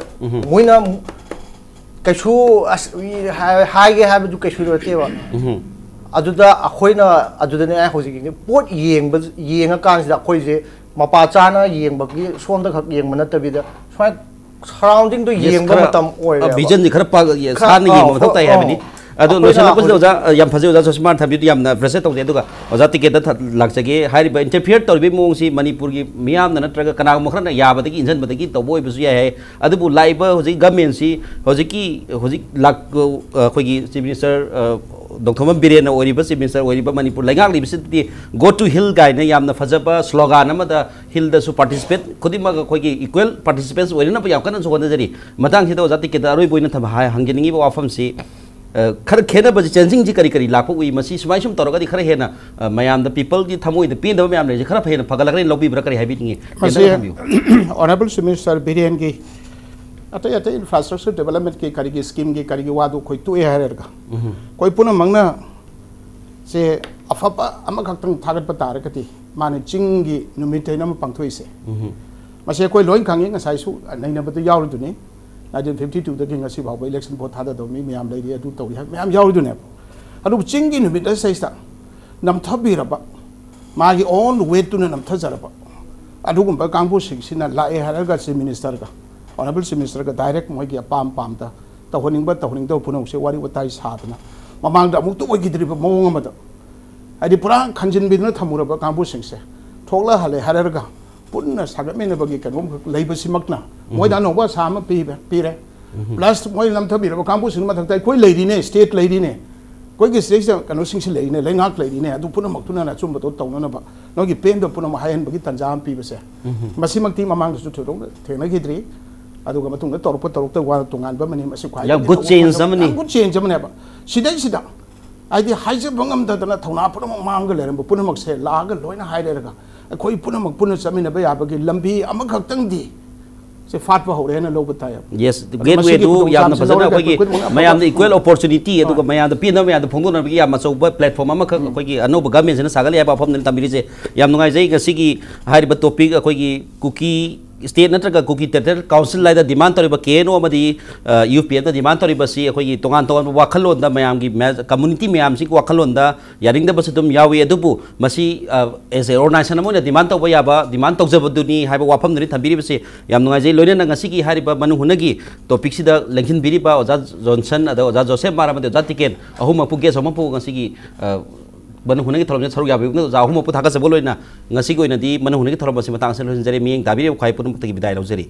ꯃꯣꯏꯅ ꯀꯩꯁꯨ ꯑꯁ, ꯃꯤ ꯍꯥꯏ-, ꯍꯥꯏꯒꯦ ꯍꯥꯏꯕꯗꯨ ꯀꯩꯁꯨ ꯅꯠꯇꯦꯕ꯫ ꯑꯗꯨꯗ ꯑꯩꯈꯣꯏꯅ, ꯑꯗꯨꯗꯅꯦ ꯑꯩ ꯍꯧꯖꯤꯛꯀꯤ ꯄꯣꯠ ꯌꯦꯡꯕ, ꯌꯦꯡꯉꯀꯥꯟꯁꯤꯗ ꯑꯩꯈꯣꯏꯁꯦ ꯃꯄꯥ ꯆꯥꯅ ꯌꯦꯡꯕꯒꯤ, ꯁꯣꯝꯗ ꯈꯛ ꯌꯦꯡꯕ ꯅꯠꯇꯕꯤꯗ, ꯁꯨꯃꯥꯏꯅ ꯁꯔꯥꯎꯟꯗꯤꯡꯗꯣ Yes, ꯌꯦꯡꯕ ꯈꯔ, ꯃꯇꯝ ꯑ, ꯑꯣꯏꯔꯦꯕ꯫ vision ꯁꯤ ꯈꯔ ꯄꯥꯛ-, ꯌꯦ-, ꯈꯔ, ꯁꯥꯟꯅ ꯌꯦꯡꯕ ꯑꯥ, ꯃꯊꯧ ꯇꯥꯏ ꯑꯥ, ꯍꯥꯏꯕꯅꯤ꯫ ꯑꯗꯣ ꯑꯩꯈꯣꯏꯅ ꯂꯣꯏꯁꯤꯜꯂꯛꯄꯁꯤꯗ ꯍꯧꯖꯤꯛ ꯑꯣꯖꯥ, ꯑ, ꯌꯥꯝ ꯐꯖꯩ ꯑꯣꯖꯥ, ꯁꯨꯃꯥꯏꯅ ꯊꯝꯕꯤꯗꯨ ꯌꯥꯝꯅ appreciate ꯇꯧꯖꯩ꯫ ꯑꯗꯨꯒ ꯑꯣꯖꯥ ꯇꯤꯀꯦꯠꯇ ꯊ-, ꯂꯥꯛꯆꯒꯦ꯫ ꯍꯥꯏꯔꯤꯕ ꯏꯟꯇꯔꯐꯤꯌꯔ ꯇꯧꯔꯤꯕꯒꯤ ꯃꯑꯣꯡꯁꯤ ꯃꯅꯤꯄꯨꯔꯒꯤ ꯃꯤꯌꯥꯝꯅ ꯅꯠꯇ꯭ꯔꯒ ꯀꯅꯥꯒꯨꯝꯕ ꯈꯔꯅ ꯌꯥꯕꯗꯒꯤ ꯏꯟꯁꯤꯟꯕꯗꯒꯤ ꯇꯧꯕ ꯑꯣꯏꯕꯁꯨ ꯌꯥꯏ ꯍꯥꯏ꯫ ꯑꯗꯨꯕꯨ ꯂꯥꯛꯏꯕ ꯍꯧꯖꯤꯛ ꯒꯃꯦꯟꯁꯤ ꯍꯧꯖꯤꯛꯀꯤ, ꯍꯧꯖꯤꯛ ꯂꯥꯛ-, ꯑ, ꯑꯩꯈꯣꯏꯒꯤ ꯆꯤꯐ ꯃꯤꯅꯤꯁꯇꯔ, ꯑ, ꯅꯣꯡꯊꯣꯝꯕꯝ ꯕꯤꯔꯦꯟꯅ ꯑꯣꯏꯔꯤꯕ ꯆꯤꯐ ꯃꯤꯅꯤꯁꯇꯔ ꯑꯣꯏꯔꯤꯕ ꯃꯅꯤꯄꯨꯔ ꯂꯩꯉꯥꯛꯂꯤꯕꯁꯤꯗꯤ "Go to Hill" ꯀꯥꯏꯅ ꯌꯥꯝꯅ ꯐꯖꯕ ꯁ꯭ꯂꯣꯒꯥꯟ ꯑꯃꯗ ꯍꯤꯜꯗꯁꯨ ꯄꯥꯔꯇꯤꯁꯤꯄꯦꯠ ꯈꯨꯗꯤꯡꯃꯛ ꯑꯩꯈꯣꯏꯒꯤ ꯏꯀ꯭ꯋꯦꯜ ꯄꯥꯔꯇꯤꯁꯤꯄꯦꯟꯁ ꯑꯣꯏꯅꯅꯕ ꯌꯥꯝ ꯀꯟꯅꯁꯨ ꯍꯣꯠꯅꯖꯔꯤ꯫ ꯃꯇꯥꯡꯁꯤꯗ ꯑꯣꯖꯥ ꯇꯤꯀꯦꯠꯇ ꯑꯔꯣꯏꯕ ꯑꯣꯏꯅ ꯊꯝꯕ ꯍꯥꯏ-, ꯍꯪꯖꯅꯤꯡꯉꯤꯕ ꯋꯥꯐꯝꯁꯤ, ꯑ, ꯈꯔ ꯈꯦꯠꯅꯕꯁꯤ, ꯆꯦꯟꯖꯤꯡꯁꯤ ꯀꯔꯤ ꯀꯔꯤ ꯂꯥꯛꯄ ꯎꯏ? ꯃꯁꯤ ꯁꯨꯃꯥꯏ ꯁꯨꯝ ꯇꯧꯔꯒꯗꯤ ꯈꯔ ꯍꯦꯟꯅ, ꯑ, ꯃꯌꯥꯝꯗ, ꯄꯤꯄꯜꯒꯤ ꯊꯃꯣꯏꯗ ꯄꯦꯟꯗꯕ ꯃꯌꯥꯝ ꯂꯩꯔꯤꯁꯦ ꯈꯔ ꯍꯦꯟꯅ ꯐꯒꯠꯂꯛꯀꯅꯤ ꯂꯧꯕꯤꯕ꯭ꯔꯥ, ꯀꯔꯤ ꯍꯥꯏꯕꯤꯅꯤꯡꯉꯤ? ꯃꯁꯤ ꯀꯦꯟꯗ꯭ꯔꯗ ꯊꯝꯕꯤꯌꯨ꯫ ꯑꯣꯅꯔꯦꯕꯜ ꯆꯤꯐ ꯃꯤꯅꯤꯁꯇꯔ ꯕꯤꯔꯦꯟꯒꯤ ꯑꯇꯩ ꯑꯇꯩ ꯏꯟꯐ꯭ꯔꯥꯁ꯭ꯇ꯭ꯔꯛꯆꯔ ꯗꯦꯕꯂꯞꯃꯦꯟꯠꯀꯤ ꯀꯔꯤꯒꯤ ꯁ꯭ꯀꯤꯝꯒꯤ ꯀꯔꯤꯒꯤ ꯋꯥꯗꯨ ꯑꯩꯈꯣꯏ ꯇꯣꯛꯑꯦ ꯍꯥꯏꯔꯒ ꯑꯩꯈꯣꯏ ꯄꯨꯝꯅꯃꯛꯅ ꯁꯦ ꯑꯐꯕ ꯑꯃꯈꯛꯇꯪ ꯊꯥꯒꯠꯄ ꯇꯥꯔꯒꯗꯤ ꯃꯥꯅ ꯆꯤꯡꯒꯤ ꯅꯨꯃꯤꯠ ꯍꯥꯏꯅ ꯑꯃ ꯄꯥꯡꯊꯣꯛꯏꯁꯦ꯫ ꯃꯁꯤ ꯑꯩꯈꯣꯏ ꯂꯣꯏ ꯈꯪꯉꯤ, ꯉꯁꯥꯏꯁꯨ ꯅꯩꯅꯕꯗ ꯌꯥꯎꯔꯤꯗꯨꯅꯤ꯫ ꯅꯥꯏꯟꯇꯤꯟ ꯐꯤꯐꯇꯤ ꯇꯨꯗꯒꯤ ꯉꯁꯤ ꯐꯥꯎꯕ ꯏꯂꯦꯛꯁꯟ ꯚꯣꯠ ꯊꯥꯗꯗꯕ ꯃꯤ ꯃꯌꯥꯝ ꯂꯩꯔꯤ, ꯑꯗꯨ ꯇꯧꯔꯤ ꯍꯥꯏꯕ ꯃꯌꯥꯝ ꯌꯥꯎꯔꯤꯗꯨꯅꯦꯕ꯫ ꯑꯗꯨꯕꯨ ꯆꯤꯡꯒꯤ ꯅꯨꯃꯤꯠ ꯑꯁꯤꯗꯩꯁꯤꯗ ꯅꯝꯊꯕꯤꯔꯕ, ꯃꯥꯒꯤ ꯑꯣꯟ ꯋꯦꯠꯇꯨꯅ ꯅꯝꯊꯖꯔꯕ ꯑꯗꯨꯒꯨꯝꯕ ꯀꯥꯡꯕꯨꯁꯤꯡꯁꯤꯅ ꯂꯥꯛꯑꯦ ꯍꯥꯏꯔꯒ ꯆꯤꯐ ꯃꯤꯅꯤꯁꯇꯔꯒ, ꯑꯣꯅꯔꯦꯕꯜ ꯆꯤꯐ ꯃꯤꯅꯤꯁꯇꯔꯒ ꯗꯥꯏꯔꯦꯛ ꯃꯣꯏꯒꯤ ꯑꯄꯥꯝ ꯄꯥꯝꯗ ꯇꯧꯍꯟꯅꯤꯡꯕ ꯇꯧꯍꯟꯅꯤꯡꯗꯕ ꯄꯨꯝꯅꯃꯛꯁꯦ ꯋꯥꯔꯤ ꯋꯥꯇꯥꯏ ꯁꯥꯗꯅ ꯃꯃꯥꯡꯗ ꯑꯃꯨꯛꯇ ꯑꯣꯏꯈꯤꯗ꯭ꯔꯤꯕ ꯃꯑꯣꯡ ꯑꯃꯗ, ꯍꯥꯏꯗꯤ ꯄꯨꯔꯥ ꯈꯟꯖꯤꯟꯕꯤꯗꯨꯅ ꯊꯝꯃꯨꯔꯕ ꯀꯥꯡꯕꯨꯁꯤꯡꯁꯦ ꯊꯣꯛꯂꯛꯍꯜꯂꯦ ꯍꯥꯏꯔꯒ ꯄꯨꯟꯅ ꯁꯥꯒꯠꯃꯤꯟꯅꯕꯒꯤ ꯀꯩꯅꯣꯝꯈꯛ ꯂꯩꯕꯁꯤꯃꯛꯅ ꯃꯣꯏꯗ ꯑꯅꯧꯕ ꯑꯁꯥ ꯑꯃ ꯄꯤꯕ, ꯄꯤꯔꯦ꯫ ꯄ꯭ꯂꯁ ꯃꯣꯏ ꯅꯝꯊꯕꯤꯔꯕ ꯀꯥꯡꯕꯨꯁꯤꯡ ꯃꯊꯛꯇ ꯑꯩꯈꯣꯏ ꯂꯩꯔꯤꯅꯦ, ꯁ꯭ꯇꯦꯠ ꯂꯩꯔꯤꯅꯦ, ꯑꯩꯈꯣꯏꯒꯤ ꯁꯤꯗꯩꯁꯤꯗ ꯀꯩꯅꯣꯁꯤꯡꯁꯤ ꯂꯩꯔꯤꯅꯦ, ꯂꯩꯉꯥꯛ ꯂꯩꯔꯤꯅꯦ, ꯑꯗꯨ ꯄꯨꯝꯅꯃꯛꯇꯨꯅ ꯑꯆꯨꯝꯕꯗꯣ ꯇꯧꯅꯅꯕ ꯅꯣꯏꯒꯤ ꯄꯦꯟꯗꯕ ꯄꯨꯝꯅꯃꯛ ꯍꯥꯏꯍꯟꯕꯒꯤ ꯇꯥꯟꯖꯥ ꯑꯃ ꯄꯤꯕꯁꯦ, ꯃꯁꯤꯃꯛꯇꯤ ꯃꯃꯥꯡꯗꯁꯨ ꯊꯣꯏꯗꯣꯛꯅ ꯊꯦꯡꯅꯈꯤꯗ꯭ꯔꯤ꯫ ꯑꯗꯨꯒ ꯃꯇꯨꯡꯗ ꯇꯧꯔꯛꯄ ꯇꯧꯔꯛꯇꯕ ꯋꯥ ꯇꯣꯉꯥꯟꯕ ꯑꯃꯅꯤ꯫ ꯃꯁꯤ ꯈ꯭ꯋꯥꯏꯗꯒꯤ ꯌꯥꯝ good change ꯑꯃꯅꯤ꯫ ꯌꯥꯝ good change ꯑꯃꯅꯦꯕ꯫ ꯁꯤꯗꯩꯁꯤꯗ ꯍꯥꯏꯗꯤ ꯍꯥꯏꯖꯕ ꯉꯝꯗꯗꯅ ꯊꯧꯅꯥ ꯄꯨꯝꯅꯃꯛ ꯃꯥꯡꯒ ꯂꯩꯔꯝꯕ ꯄꯨꯝꯅꯃꯛꯁꯦ ꯂꯥꯛꯑꯒ ꯂꯣꯏꯅ ꯍꯥꯏꯔꯦꯔꯒ ꯑꯩꯈꯣꯏ ꯄꯨꯝꯅꯃꯛ ꯄꯨꯟꯅ ꯆꯠꯃꯤꯟꯅꯕ ꯌꯥꯕꯒꯤ ꯂꯝꯕꯤ ꯑꯃꯈꯛꯇꯪꯗꯤ ꯁꯦ ꯐꯥꯠꯄ ꯍꯧꯔꯦ ꯍꯥꯏꯅ ꯂꯧꯕ ꯇꯥꯏ꯫ ꯌꯦꯁ, ꯒꯦꯠꯋꯦꯗꯨ ꯌꯥꯝꯅ ꯐꯖꯅ ꯑꯩꯈꯣꯏꯒꯤ ꯃꯌꯥꯝꯗ ꯏꯀ꯭ꯋꯦꯜ ꯑꯣꯄꯣꯔꯆꯨꯅꯤꯇꯤ, ꯑꯗꯨꯒ ꯃꯌꯥꯝꯗ ꯄꯤꯅꯕ, ꯃꯌꯥꯝꯗ ꯐꯣꯡꯗꯣꯛꯅꯕꯒꯤ ꯌꯥꯝ ꯑꯆꯧꯕ ꯄ꯭ꯂꯦꯠꯐꯣꯝ ꯑꯃꯈꯛ ꯑꯩꯈꯣꯏꯒꯤ ꯑꯅꯧꯕ ꯒꯚꯔꯟꯃꯦꯟꯁꯤꯅ ꯁꯥꯒꯠꯂꯤ ꯍꯥꯏꯕ ꯋꯥꯐꯝꯗꯨꯅ ꯊꯝꯕꯤꯔꯤꯁꯦ꯫ ꯌꯥꯝ ꯅꯨꯡꯉꯥꯏꯖꯩ꯫ ꯉꯁꯤꯒꯤ ꯍꯥꯏꯔꯤꯕ ꯇꯣꯄꯤꯛ, ꯑꯩꯈꯣꯏꯒꯤ ꯀꯨꯀꯤ ꯁ꯭ꯇꯦꯠ ꯅꯠꯇ꯭ꯔꯒ ꯀꯨꯀꯤ ꯇꯦꯔꯤꯇꯣꯔꯤꯌꯦꯜ ꯀꯥꯎꯟꯁꯤꯜ ꯍꯥꯏꯗ ꯗꯤꯃꯥꯟ ꯇꯧꯔꯤꯕ ꯀꯦ ꯑꯦꯟ ꯑꯣ ꯑꯃꯗꯤ ꯌꯨ ꯄꯤ ꯑꯦꯐꯅ ꯗꯤꯃꯥꯟ ꯇꯧꯔꯤꯕꯁꯤ ꯑꯩꯈꯣꯏꯒꯤ ꯇꯣꯉꯥꯟ ꯇꯣꯉꯥꯟꯕ ꯋꯥꯈꯜꯂꯣꯟꯗ, ꯃꯌꯥꯝꯒꯤ ꯃꯦ-, ꯀꯝꯃꯨꯅꯤꯇꯤ ꯃꯌꯥꯝꯁꯤꯒꯤ ꯋꯥꯈꯜꯂꯣꯟꯗ ꯌꯥꯅꯤꯡꯗꯕꯁꯨ ꯑꯗꯨꯝ ꯌꯥꯎꯏ꯫ ꯑꯗꯨꯕꯨ ꯃꯁꯤ ꯑꯦꯁ ꯑꯦ ꯑꯣꯔꯒꯅꯥꯏꯖꯦꯁꯟ ꯑꯃ ꯑꯣꯏꯅ ꯗꯤꯃꯥꯟ ꯇꯧꯕ ꯌꯥꯕ, ꯗꯤꯃꯥꯟ ꯇꯧꯖꯕꯗꯨꯅꯤ ꯍꯥꯏꯕ ꯋꯥꯐꯝꯗꯨꯅꯤ ꯊꯝꯕꯤꯔꯤꯕꯁꯤ꯫ ꯌꯥꯝ ꯅꯨꯡꯉꯥꯏꯖꯩ꯫ ꯂꯣꯏꯅꯅ ꯉꯁꯤꯒꯤ ꯍꯥꯏꯔꯤꯕ ꯃꯅꯨ ꯍꯨꯅꯒꯤ ꯇꯣꯄꯤꯛꯁꯤꯗ ꯂꯦꯡꯁꯤꯟꯕꯤꯔꯤꯕ ꯑꯣꯖꯥ ꯖꯣꯟꯁꯟ, ꯑꯗ ꯑꯣꯖꯥ ꯖꯣꯁꯦꯐ ꯃꯥꯔ ꯑꯃꯗꯤ ꯑꯣꯖꯥ ꯇꯤꯀꯦꯟ, ꯑꯍꯨꯝꯃꯛꯄꯨ, ꯒꯦꯁ ꯑꯍꯨꯝꯃꯛꯄꯨ ꯉꯁꯤꯒꯤ ꯑ, ꯃꯅꯨ ꯍꯨꯅꯒꯤ ꯊꯧꯔꯝꯁꯤꯗ ꯁꯔꯨꯛ ꯌꯥꯕꯤꯕꯅ ꯑꯣꯖꯥ ꯑꯍꯨꯝꯃꯛꯄꯨ ꯊꯥꯒꯠꯆꯕ ꯂꯣꯏꯅ ꯉꯁꯤꯒꯤ ꯑꯣꯏꯅꯗꯤ ꯃꯅꯨ ꯍꯨꯅꯒꯤ ꯊꯧꯔꯝ ꯑꯁꯤ ꯃꯇꯥꯡ ꯑꯁꯤꯗ ꯂꯣꯏꯁꯤꯟꯖꯔꯦ꯫ ꯃꯤꯠꯌꯦꯡ ꯇꯥꯕꯤꯔꯤꯕ ꯈ꯭ꯋꯥꯏ ꯄꯨꯝꯅꯃꯛꯇꯒꯤ ꯕꯤꯗꯥꯏ ꯂꯧꯖꯔꯤ꯫